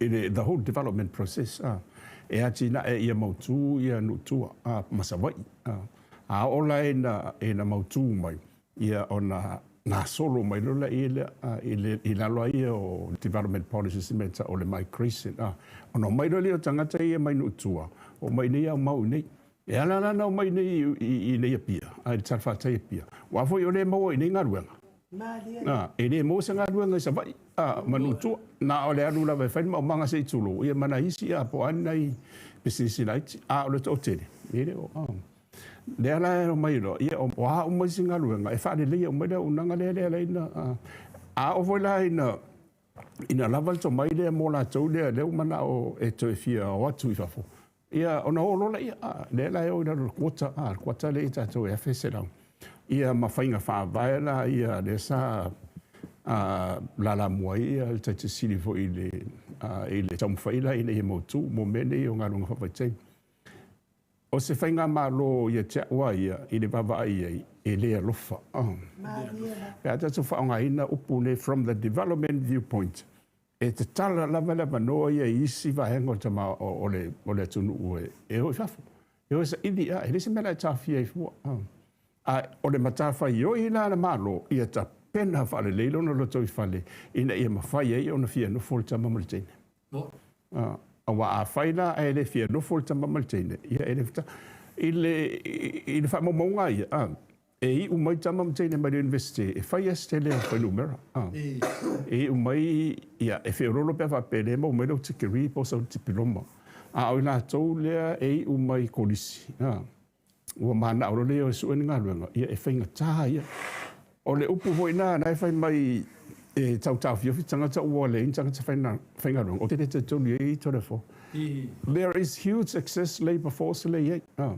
i le, the whole development process, a. E atinae ia mautū ia nuu tua ma Savaii. A oo la ina mautū mai, ia ona gasolo mai loa lea i lalo lava ia o development policies ma mea e tau o le migration. Ona omai loa lea o tagata ia mai nuu tua, omai i inei aumau i inei. E ala la ona omai i inei i Apia, i le talafatai i Apia, aua foi o lea e maua i inei galuega. E le maua se galuega i Savaii ma nuu tua, na o le alu lava e fai le maumaga se i tulou, ia ma nai isi po o a ni nai pisinisi laiti, a o le toatele, e le o. Lea la e omai loa, ia o a uma isi galuega, e faaleleia uma ai le auaunaga lea e ala ai ona... A oo foi la ina lava le tomai lea mo latou lea ua manao e toe fia o atu i fafo, ia ona o loa lea, lea la e o i lalo o le quota, le quota lea e i ai tatou e 1,100. Ia ma faiga faavae la ia lea sa lalamua ai le Taitai Sili foi i le taumafai la ina ia mautu mo mea nei o galuega faavaitaimi. O se faigamalo ia te au lava ia i le vaavaai i ai, e le alofa. Pe a tatou faaaogaina upu nei from the development viewpoint, e tatala lava le avanoa ia i isi vaega o le tama o le atunuu e o i fafo, e o e saili, e leai se mea o le a e taofia ai fua. A o le matafaioi la a le Malo, ia tapena faalelei lona lotoifale ina ia mafai ai ona fia nofo le tama ma le teine. Aua afai la ae le fia nofo le tama ma le teine, ia e le I le faamaumauga ia, e iu mai tama ma teine mai le Iunivesite, e fai lava si tele o fuainumera. E iu mai, ia, e feoloolo pe a faapea o lea e maua mai lau tikeri po o sau tipiloma. A o i latou lea e iu mai kolisi, ua manao loa lea e sue ni galuega, ia e faigata ia. O le upu foi lena na e fai mai e tau taofiofi tagata ua leai ni tagata faigaluega, ou te le talitonu i ai Toleafoa. There is huge excess labour force lea e i ai.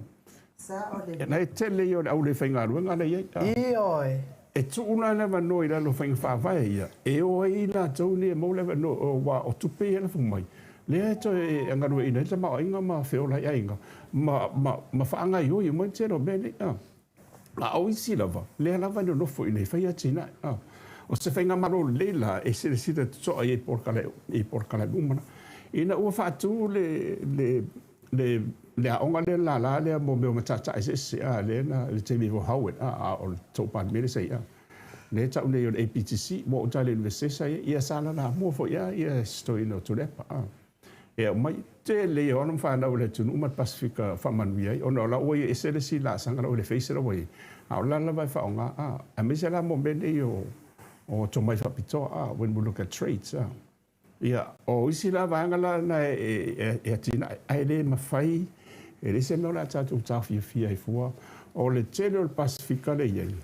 Na e tele ia o le au le faigaluega lea e i ai.
Ioe.
E tuu la le avanoa i lalo o faiga faavae ia, e o ai i latou nei e maua le avanoa, aua o tupe ia e lafo mai, lea e toe galueaiina ai le tamaoaiga ma feola ai aiga, ma faagaoioi uma ai le tele o mea nei. A o isi lava, lea lava e nonofo i inei e fai atinae. O se faigamalo lelei la e silasila totoa i ai i polokalame uma la. Ina ua faatu le aoga lea, le lala lea mo mea o matata eseese, lea na i le taimi o Howard, a o le tou Palemene sa i ai, lea e tau nei o le APTC, ua oo i le Iunivesite sa i ai, ia sa lalamua foi lava si toeaina o Tuilaepa. E aumai, tele ia o alo ma fanau a le atunuu ma le Pasefika faamanuia ai, ona o la ua ia ese le isi laasaga la ua i le face la ua i ai, a o la lava e faaaoga, aemaise la mo mea nei o tomai faapitoa, when we look at trades. Ia, o isi la vaega la na e atinae, ae le mafai, e leai se mea o le a tatou taofiofia ai fua. O le tele o le Pasefika lea e i ai,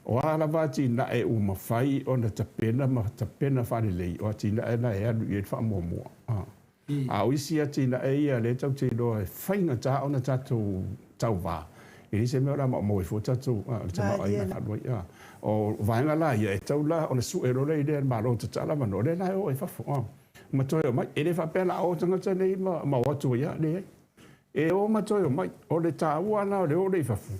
o a lava atinae ua mafai ona tapena ma tapena faalelei, o atinae na e alu i ai le faamuamua. A o isi atinae ia lea tatou te iloa e faigata ona tatou tauva, e leai se mea o le a maumau ai fua tatou le tamaoaiga e alu ai. O vaega la ia, e tatau la ona sue loa lea i le Malo tatala avanoa, lea la e o ai fafo ma toe omai. E le faapea la o tagata nei ma o atu ai lava, leai. E o ma toe omai. O le taua la o le o lea i fafo,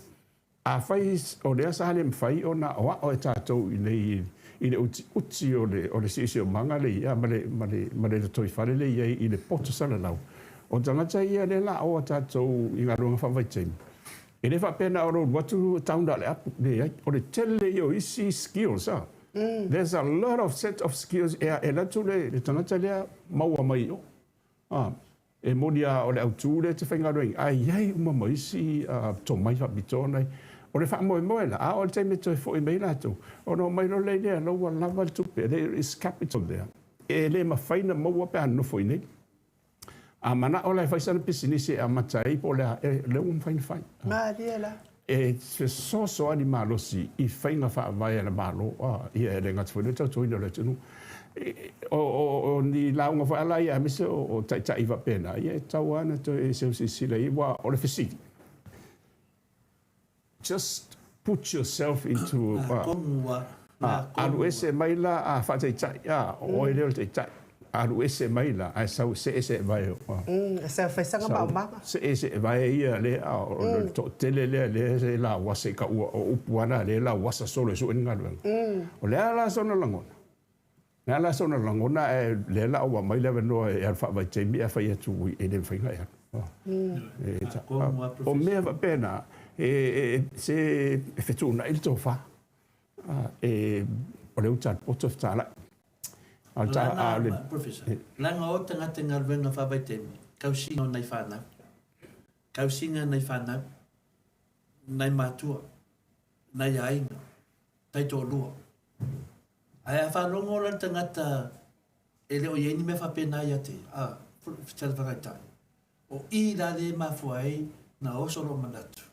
afai o lea sa le mafai ona aoao e tatou i inei i le utiuti o le siosiomaga lea i ai ma le lotoifale lea i ai i le poto salalau, o tagata ia lea la o a tatou i galuega faavaitaimi, e le faapea na o le alu atu tau na o le apu, leai. O le tele ia o isi skills, there's a lot of set of skills e alu atu le tagata lea maua mai i o. E moni lava o le autu lea e te faigaluega ai, ae i ai uma ma isi tomai faapitoa na i. O le faamoemoe la, a oo i le taimi e toe foi mai ai latou, ona omai loa lea i le la ua lava le tupe, there is capital there, e le mafai ona maua pe a nonofo i inei. A manao la e fai sana pisinisi e amata ai po o le a, o lea ua mafai ona fai.
Malie la.
E fesoasoani malosi i faiga faavae a le Malo, ia e le gata foi i le tautuaina o le atunuu. O ni lauga foi a la ia aemaise o taitai faapena, ia e tatau lava ona toe seu silasila i ai, aua o le fesili, just put yourself into alu ese mai la a faataitai, o oe lea o le taitai, alu ese mai la ae sau see se vae o.
Sau fai sanga maumaga.
See se vae ia lea o le toatele lea lea se lauasa i ka ua o upu ana lea lauasa solo e sue ni galuega. O le a la sona lagona? Le a la sona lagona ae lea la ua aumai le avanoa e alu faavaitaimi ae fai atu e le mafai ona e alu. O mea faapena, e se e fetuunai le tofa. E o le uta a le poto e fetalai. A o le
Professor, leaga o tagata i galuega faavaitaimi, tausiga o nai fanau, tausiga nai fanau, nai matua, nai aiga, taitoalua. Ae a faalogo la le tagata e le o i ai ni mea faapena ia te ia, a, tala faataitai, o i la lea e mafua ai na oso lou manatu,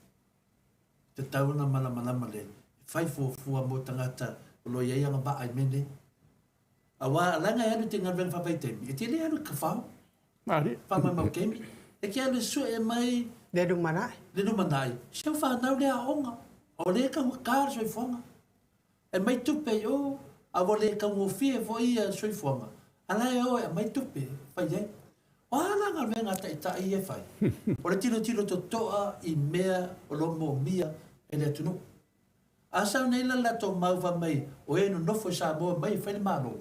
tatau ona malamalama lelei, fai fuafua mo tagata o lo o i ai agavaa i mea nei. Aua leaga e alu i te galuega faavaitaimi, e te le alu i kafao, faamaumau taimi, e te alu e sue mai
le lumanai.
Le lumanai, si au fanau le aoga, o lea e taugata le soifuaga. E aumai tupe i o, a ua le taugofie foi ia soifuaga, a la e o e aumai tupe e fai ai. O a la galuega a taitai ia e fai? O le tilotilo totoa i mea o lo o moomia e le atunuu. A sau nei la le latou mau fai mai o e nonofo i Samoa mai e fai le Malo.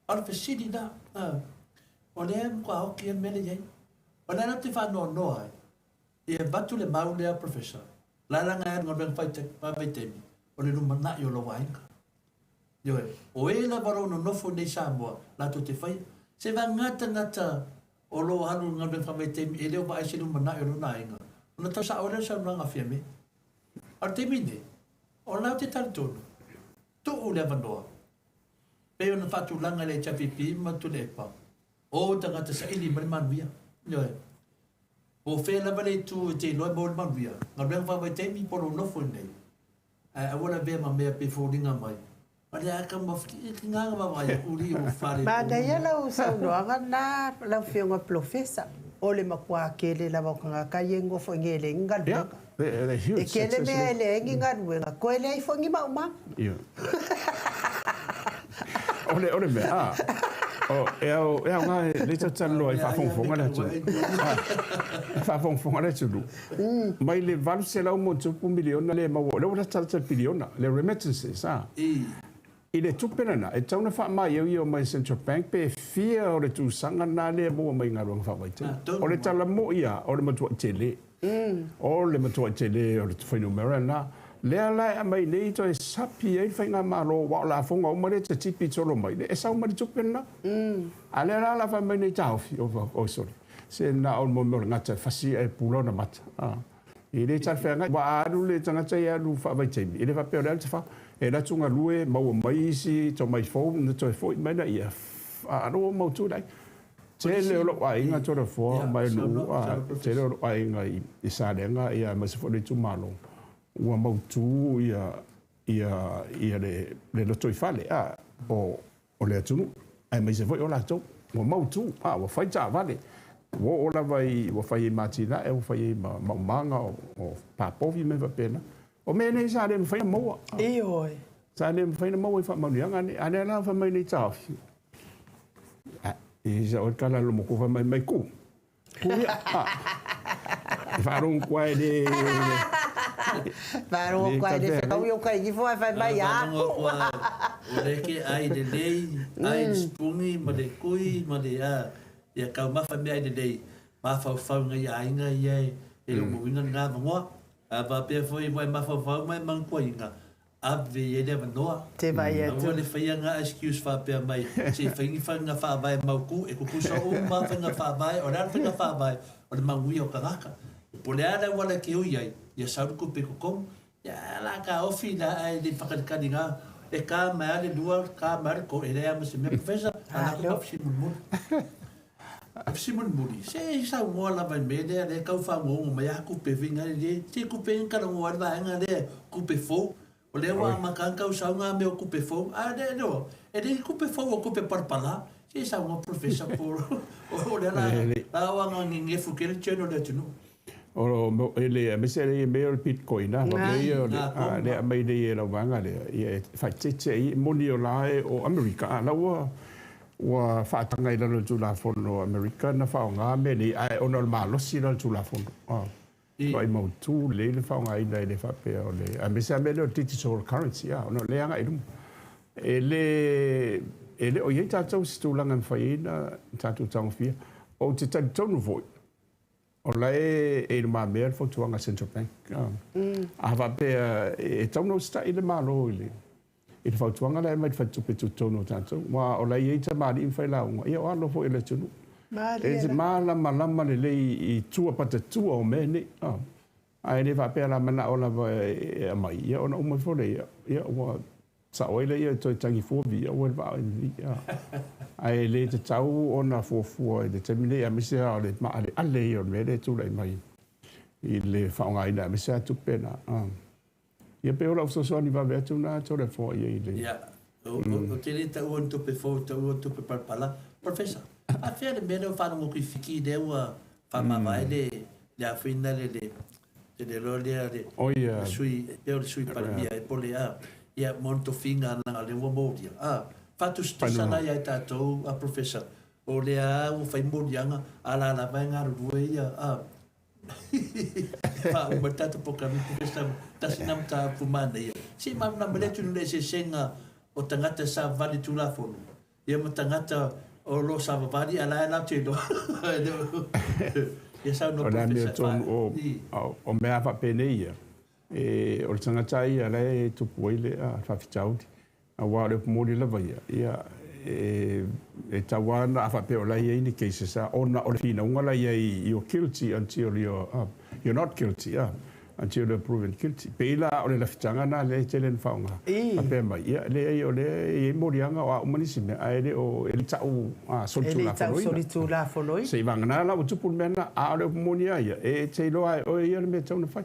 A o le fesili la, o lea e matua oti lava le mea lea e i ai. O le a la ou te faanoanoa ai, ia avatu le mau lea Professor, la leaga e alu i galuega faavaitaimi, o le lumanai o lou aiga. Ioe, o e lava o lo o nonofo nei i Samoa, latou te faia. Se vagana tagata o lo o alu i galuega faavaitaimi e le o vaai i se lumanai o lona aiga, ona tau sao ai lea o le saunoaga a Fiame. A o le taimi lenei, o la ou te talitonu, tuu le avanoa, pei ona faatulaga e le HRPP ma Tuilaepa, o tagata saili mai le manuia. Ioe. Po o fea lava le itu e te iloa e maua ai le manuia, galuega faavaitaimi po o lou nofo i inei, ae aua le avea ma mea pei foliga mai, o le a taumafai, e tiga ona vaavaai atu alii ua faaletonu.
Manaia lau saunoaga lena lau Afioga Polofesa, o le matua tele lava o tagata ia e nofo i nei e leai ni galuega. E tele mea e leai ni galuega, toe leai foi ni maumaga.
O le mea, a, o, e ao, e aoga e le talanoa i faafogafoga le atunuu. E faafogafoga le atunuu. Mai le 800 ma ono tupu miliona lea e maua, o lea ua latalata i le piliona, le remittances, a. I le tupe lena, e tatau ona faamaioio mai e Central Bank pe fia o le tusaga lena lea e maua mai i galuega faavaitaimi. O le tala moi lava, o le matuai tele. O le matuai tele o le fuainumera lena. Lea la e aumai nei toe sapi ai le faigamalo, aua o lafoga uma lea e tatipi solo mai, e sau mai le tupe lena. A lea la o le a fai mai nei taofi, oi sole, se na o le mea o le gata e fasi ae pula ona mata. E le talafeagai, aua a alu le tagata ia e alu faavaitaimi, e le faapea o le a le tafa, e alu atu galue, maua mai isi tomai fou ona toe foi mai lea, a o lea ua mautu le aiga. Tele o lou aiga Toleafoa mai nuu, tele o lou aiga i Salega aemaise foi le itumalo, ua mautu ia le lotoifale o le atunuu, aemaise foi o latou, ua mautu, ua fai taavale, ua oo lava i, ua fai ai ma atinae, ua fai ai ma maumaga o papovi ma mea faapena. O mea nei sa le mafai ona maua.
Ioe.
Sa le mafai ona maua i faamanuiaga nei, a lea la ua fai mai nei taofi. E sa o le tala a le matua fai mai, mai ku. Ku ia. E faalogo atu lava e le...
Faalogo atu lava e le fetau i o tai ifo ae fai mai, a ku.
O lea ke ai lelei, ai le sipuni ma le kui ma le a, ia taumafa meaai lelei, mafaufau i nai aiga ia e le o mauina lena avanoa. A faapea foi ua e mafaufau ma e manatuaina, ave i ai le avanoa.
Te vaai atu.
Aua le faia na excuse faapea mai, se i fai ni faiga faavae mautu, e tutusa uma lava faiga faavae, o le a le faiga faavae? O le manuia o tagata. Po o le a le auala e te ui ai, ia sau le tupe i totonu. Ia o le a taofi la ae le i faakalikali na, e ta mai lava le lua, ta mai lava le tolu, e leai lava ma se mea. Professor, a o le a tou fesili mulimuli. Fesili mulimuli, se i saunoa lava i le mea lea, lea e tau faagogo mai a tupe foi na le, se tupe na talanoa ai le vaega lea, tupe fou. O lea ua amata ona tau sau na mea o tupe fou, a o lea, e le ni tupe fou o tupe palapala. Se i saunoa Professor po o lea la o aga nenefu tele journal o le atunuu.
O le aemaise ai le mea o le Bitcoin a mea ia o le aumai nei e lau vaega lea, ia e faaeteete ai, e moni o la e o Amerika, a la ua ua faataga i lalo o le Tulafono a Amerika na faaaoga mea nei, ae ona o le malosi la o le Tulafono, matua mautu lelei le faaaogaina e le faapea o le, aemaise lava mea lea o le digital currency, a ona o lea e agai i luma. E le o i ai tatou i se tulaga e mafai ai ona tatou tagofia. Ou te talitonu foi, O la e i lumamea le fautuaga a Central Bank. A faapea e tatau ona usitai le Malo i le fautuaga lea e aumai i le Faletupe Tutotonu o tatou, aua o la e i ai tamalii ma failauga, ia o alo foi o le atunuu. E malamalama lelei i tua patatua o mea nei. Ae le faapea la manao lava e aumai, ia ona uma ifo lea, ia ua Sao ai lea e toe tagi fua viia ua i le vaa o MV. Ae le tatau ona fuafua i le taimi nei, aemaise lava o le maaleale ia o le mea lea e tulai mai i le faaaogaina aemaise lava tupe na. Ia pei o lau fesoasoani vave atu lena Toleafoa i ai i le...
Ia, ou te le taua ni tupe fou, e taua tupe palapala. Professor, afea le mea lea ua faalogo atu i Fiti lea ua faamavae le le afuina le le le le loa lea le le sui pei o le sui palemia e pole a ia mo ni tofiga leaga o lea ua molia a faatusatusa la ia i tatou a professor o lea ua fai moliaga a la lava e galulue ia a faauma le tatou polokalame professor tasi na mataupu manaia se i malamalama le atunuu i le eseesega o tagata e savavali i Tulafono Ia ma tagata o lo o savavali a la e latou te iloa. Ia saunoa
O le amiotonu, o mea faapenei ia, o le tagata ia la e tupu ai le faafitauli. Aua o le upu moni lava ia, ia e tatau lava ona, a faapea o la e i ai ni cases, ona o le finauga la e i ai, you're guilty until you're not guilty. Until you are proven guilty. Pei la o le lafitaga lena lea e tele ina faaaoga, faapea mai, ia leai o lea e i ai moliaga o a uma nisi mea, ae le o, e le i tau solitulafonoina. Seiavagana la ua tupu le mea lena, a o le upu moni lava ia, e te iloa lava e oe ia le mea e tatau ona fai.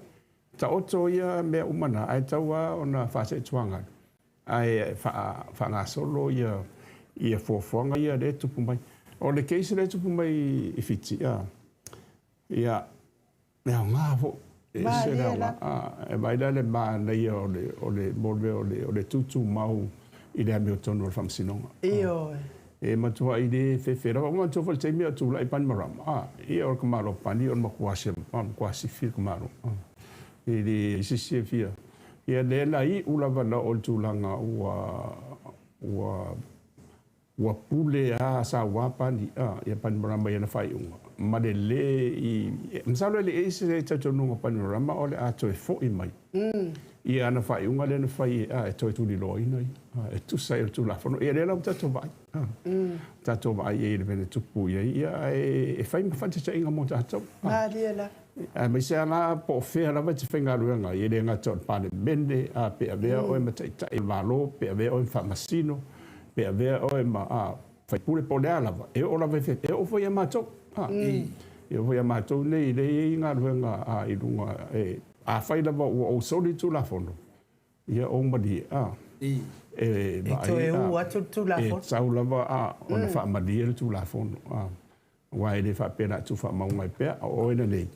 Taoto ia mea uma na, ae tatau lava ona faaseetuagalu, ae faagasolo ia fuafuaga ia lea e tupu mai. O le case lea e tupu mai i Fiti, ia, E aoga foi. E ese le aoga. E vaai la le manaia o le o le mo le mea o le o le tutumau i le amiotonu o le Faamasinoga.
Ioe.
E matuai le fefe lava. Ua manatua foi le taimi a o tulai Bainimarama, ia o le tamaloa pani o le matua matua sifi le tamaloa. E leai se isi e fia. Ia lea na iu lava na oo i le tulaga ua ua Ua pule a saua Pani a ia Panimarama i ana faaiuga ma le le i masalo e le i se talitonuga o Panimarama o le a toe foi mai i ana faaiuga lea na fai a e toe tuliloaina ia e tusa ai o le Tulafono. Ia lea la ua tatou vaai a tatou vaai i ai i le mea na tupu i ai ia ae e fai ma faataitaiga mo tatou.
Malie la.
Aemaise lava la po o fea lava e te faigaluega ai, e le gata o le Palemene, a pe avea oe ma Taitai o le Malo, pe avea oe ma Faamasino, pe avea oe ma faipule po o le a lava, e oo lava i fea, e oo foi ia matou. E oo foi ia matou nei lea e i ai galuega i luga, afai lava ua ou soli le Tulafono, ia ou malie, e
E toe ū atu le Tulafono.
E tatau lava ona faamalie le Tulafono. Aua e le faapea o le a tuufaamauga ai pea, o oe lenei,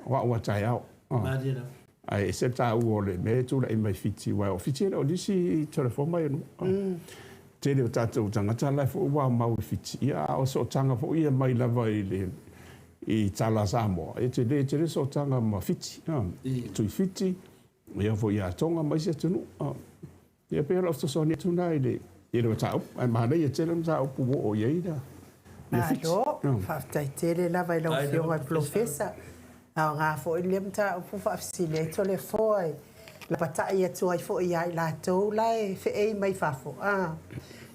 o au a taeao.
Malie lava.
Ae ese le taua o le mea e tulai mai Fiti, aua o Fiti e le o nisi telefoma ia nuu. Tele o tatou tagata la e foi ua mau i Fiti, ia a o sootaga foi ia mai lava i le i tala a Samoa, e tele tele sootaga ma Fiti, Tui Fiti, ia foi ia Tonga ma isi atunuu. Ia pei o lau fesoasoani atu lena i le i le mataupu, ae manaia tele le mataupu ua oo i ai le
Fiti. Malo, faafetai tele lava i lau Afioga i le Polofesa. Aoga foi lea mataupu faafesili ai Toleafoa e lapatai atu ai foi ia i latou la e feei mai fafo, a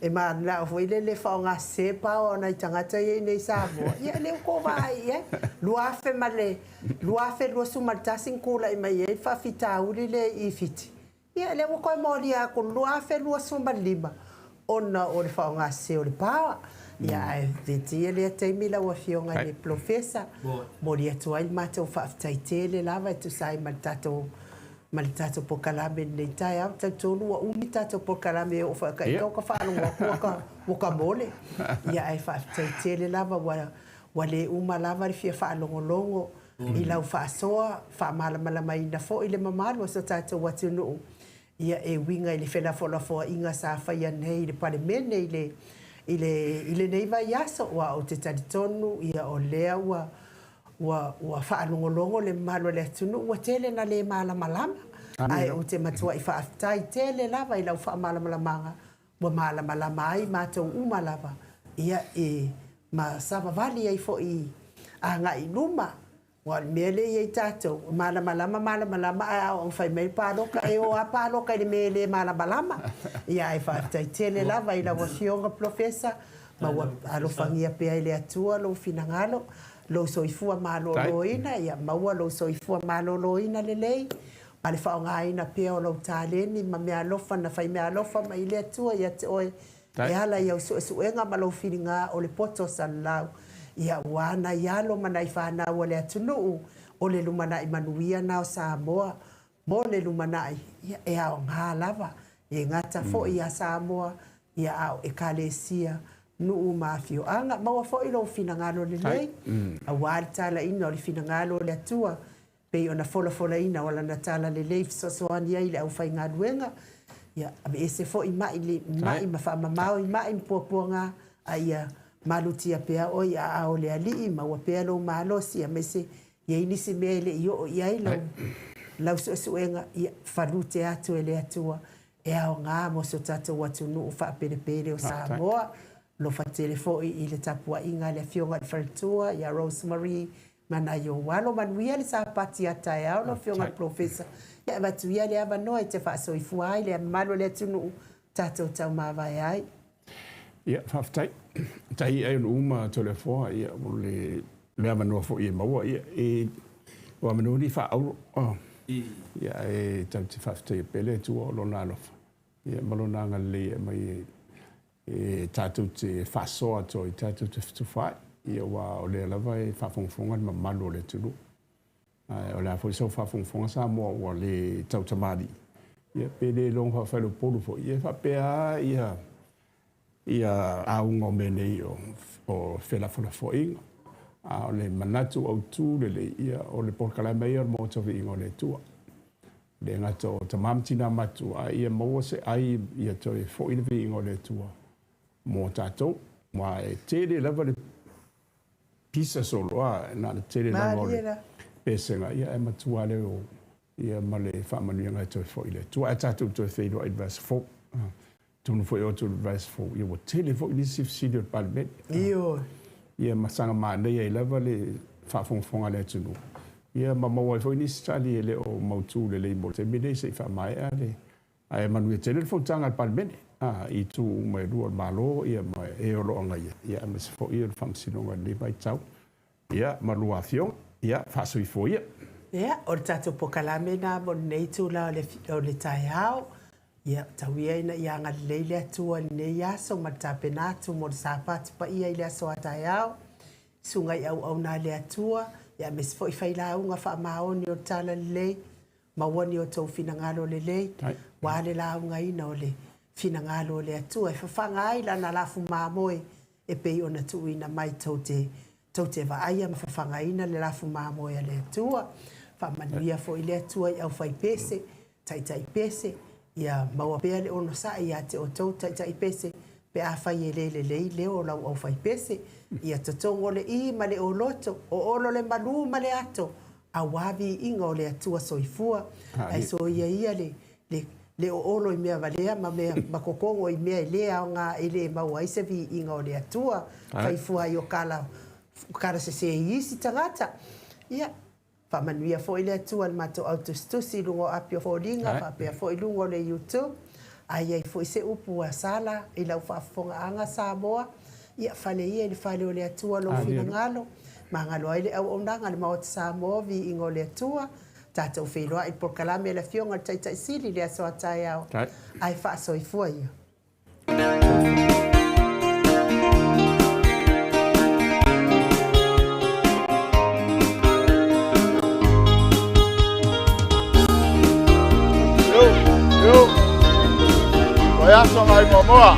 e mananao foi lele e faaaoga sese power o nai tagata ia i inei i Samoa, ia lea ua tou vaai i ai. 2021 na tulai mai ai le faafitauli lea i Fiti, Ia, lea ua toe molia atu i le 2025 ona o le faaaoga sese o le power. Ia, ae vetia lea taimi lau Afioga i le Polofesa, momoli atu ai le matou faafetai tele lava e tusa ai ma le tatou ma le tatou polokalame i lenei taeao. E talitonu ua umi le tatou polokalame e oo foi ia ita ua ta faalogo atu ua ta ua ta mole. Ia, ae faafetai tele lava ua ua le uma lava le fia faalogologo i lau faasoa, faamalamalamaina foi le mamalu o so tatou atunuu, ia e uiga i le felafolafoaiga sa faia nei i le Palemene i le, i le, i lenei vaiaso, aua ou te talitonu ia o lea ua, ua, ua faalogologo le mamalu o le atunuu, ua tele ina le malamalama, ae ou te matuai faafetai tele lava i lau faamalamalamaga ua malamalama ai matou uma lava, ia, e ma savavali ai foi agai i luma. Aua o le mea lea e i ai tatou, e malamalama, malamalama, ae a oo ina fai mai le palota, e o lava palota i le mea e le malamalama. Ia ae faafetai tele lava i lau Afioga Polofesa, ma ua alofagia pea e le Atua lou finagalo, lou soifua maloloina, ia maua lou soifua maloloina lelei, ma le faaaogaina pea o lou taleni ma meaalofa na fai meaalofa mai i le Atua ia te oe E ala i au suesuega ma lou filiga o le poto salalau, ia ua nai alo ma nai fanau a le atunuu o le lumanai manuia na o Samoa mo le lumanai, ia e aoga lava, e gata foi ia Samoa, ia a o Ekalesia, nuu ma afioaga. Maua foi lou finagalo lelei, aua le talaina o le finagalo o le Atua pei ona folafolaina o lana tala lelei fesoasoani ai i le aufaigaluega, ia aveese foi mai mai ma faamamao i mai ma puapuaga, a ia malutia pea oe i aao o le Alii, maua pea lou malosi, aemaise i ai nisi mea e le i oo i ai lau, lau suesuega, ia falute atu e le Atua e aoga mo so tatou atunuu faapelepele o Samoa. Alofa tele foi i le tapuaiga a le Afioga i le Faletua ia Rose Marie Ma nai ou alo, manuia le Sapati a taeao lau Afioga i le Polofesa. Ia avatu ia le avanoa e te faasoifua ai le mamalu o le atunuu tatou taumavae ai.
Ia, faafetai. Tai ai ona uma Toleafoa, ia, o le, le avanoa foi e maua, ia, e, o avanoa ni faaauro. Oh. Ia, e tau te faafetaia pea le Atua o lona alofa, ia, ma lona agalelei e aumai e, e tatou te faasoa atu ai, tatou te fetufaai, ia aua o lea lava e faafogafoga le mamalu o le atunuu. Ae o le a foi sau faafogafoga Samoa ua le tautamalii, ia pe le iloga faafaileupolu foi, ia e faapea lava ia ia auga o mea nei o, o felafolafoaiga. A o le manatu autu lelei, ia o le polokalame ia o le Maota Viiga o le Atua. Le gata o tama ma tina matua, a ia maua se ai ia toe foi le viiga o le Atua mo tatou. Aua e tele lava le pisa solo, a na o le tele lava o le pesega, ia ae matua lea o ia ma le faamanuiaga e toe foi i le Atua. Ae tatou toe feiloai i le vaiaso fou. Atonu foi o atu i le vaiaso fou, ia ua tele foi nisi fesili o le Palemene.
Ioe.
Ia ma saga manaia ai lava le faafogafoga a le atunuu, ia ma maua ai foi nisi tali e le o mautu lelei mo le taimi lenei se i faamaea le. Ae manuia tele le fonotaga a le Palemene, a, i itu uma e lua o le Malo ia ma e o lo o agaia, ia aemaise foi o le Faamasinoga i lenei vaitau. Ia, ma lua afioga, ia, faasoifua ia.
Ia, o le tatou polokalame lena mo lenei itula o le taeao. Ia, tau ia ina ia agalelei le Atua i lenei aso ma le tapena atu mo le Sapati paia i le aso a taeao. Susuga i auauna a le Atua, ia aemaise foi failauga faamaoni o le Talalelei, maua ni outou finagalo lelei, aua le laugaina o le finagalo o le Atua e fafaga ai Lana lafu mamoe e pei ona tuuina mai tou te tou te vaaia ma fafagaina le lafu mamoe a le Atua. Faamanuia foi le Atua i aufaipese, taitaipese, ia maua pea le onosai ia te outou taitaipese pe afai e le lelei leo o lau aufaipese. Ia totogo le i ma le oloto, oolo le malu ma le ato, aua viiga o le Atua soifua. Ae soia ia le le le oolo i mea valea ma mea ma kokogo i mea e le aoga e le maua ai se viiga o le Atua. Fai fua ai o kala kala sese i isi tagata. Ia, faamanuia foi le Atua i le matou au tusitusi i luga o api o foliga faapea foi i luga o le YouTube. A i ai foi se upu ua sala i lau faafofogaaga Samoa, ia fale ia i le fale o le Atua lou finagalo, magalo ai le auaunaga a le Maota Samoa, viiga o le Atua. Tatou feiloai i le polokalame a le Afioga i le Taitai Sili i le aso a taeao. Ae faasoifua ia.
Yo, yo. Vaiaso ngai moamoa.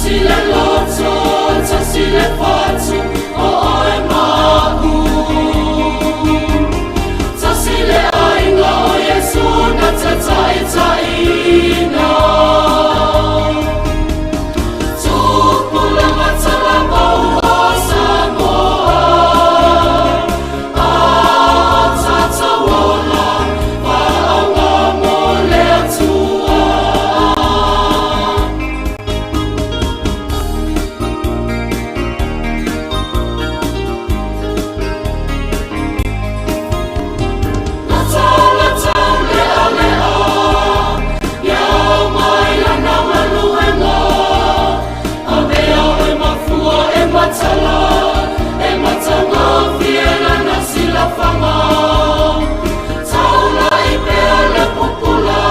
Tasi le loto, tasi le fatu, o oe ma'u. Tasi le aiga o Iesu na te taitaiina. Tupulaga talavou o Samoa, a o tatou ola faaaoga mo le Atua. Latau, latau, lea, lea, ia mai lana galuega. Avea e mafua e matala, e matagofie lana silafaga. Taulai pea le pupula,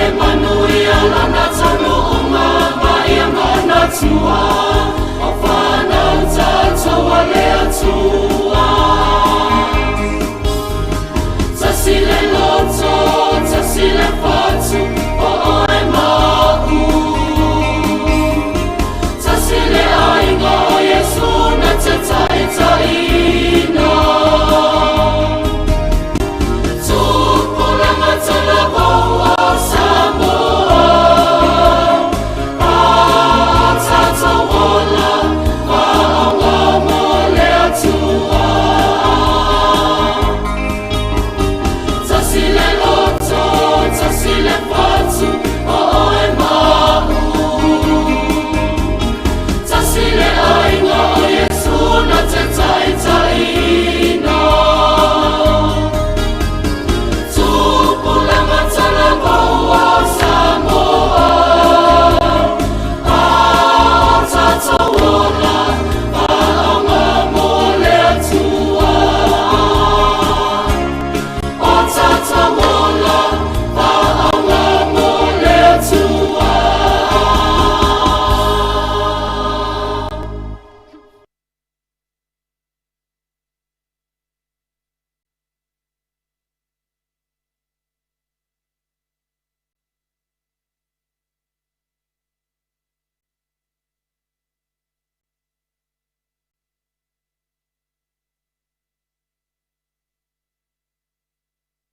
e manuia lana taunuuga ma ia manatua.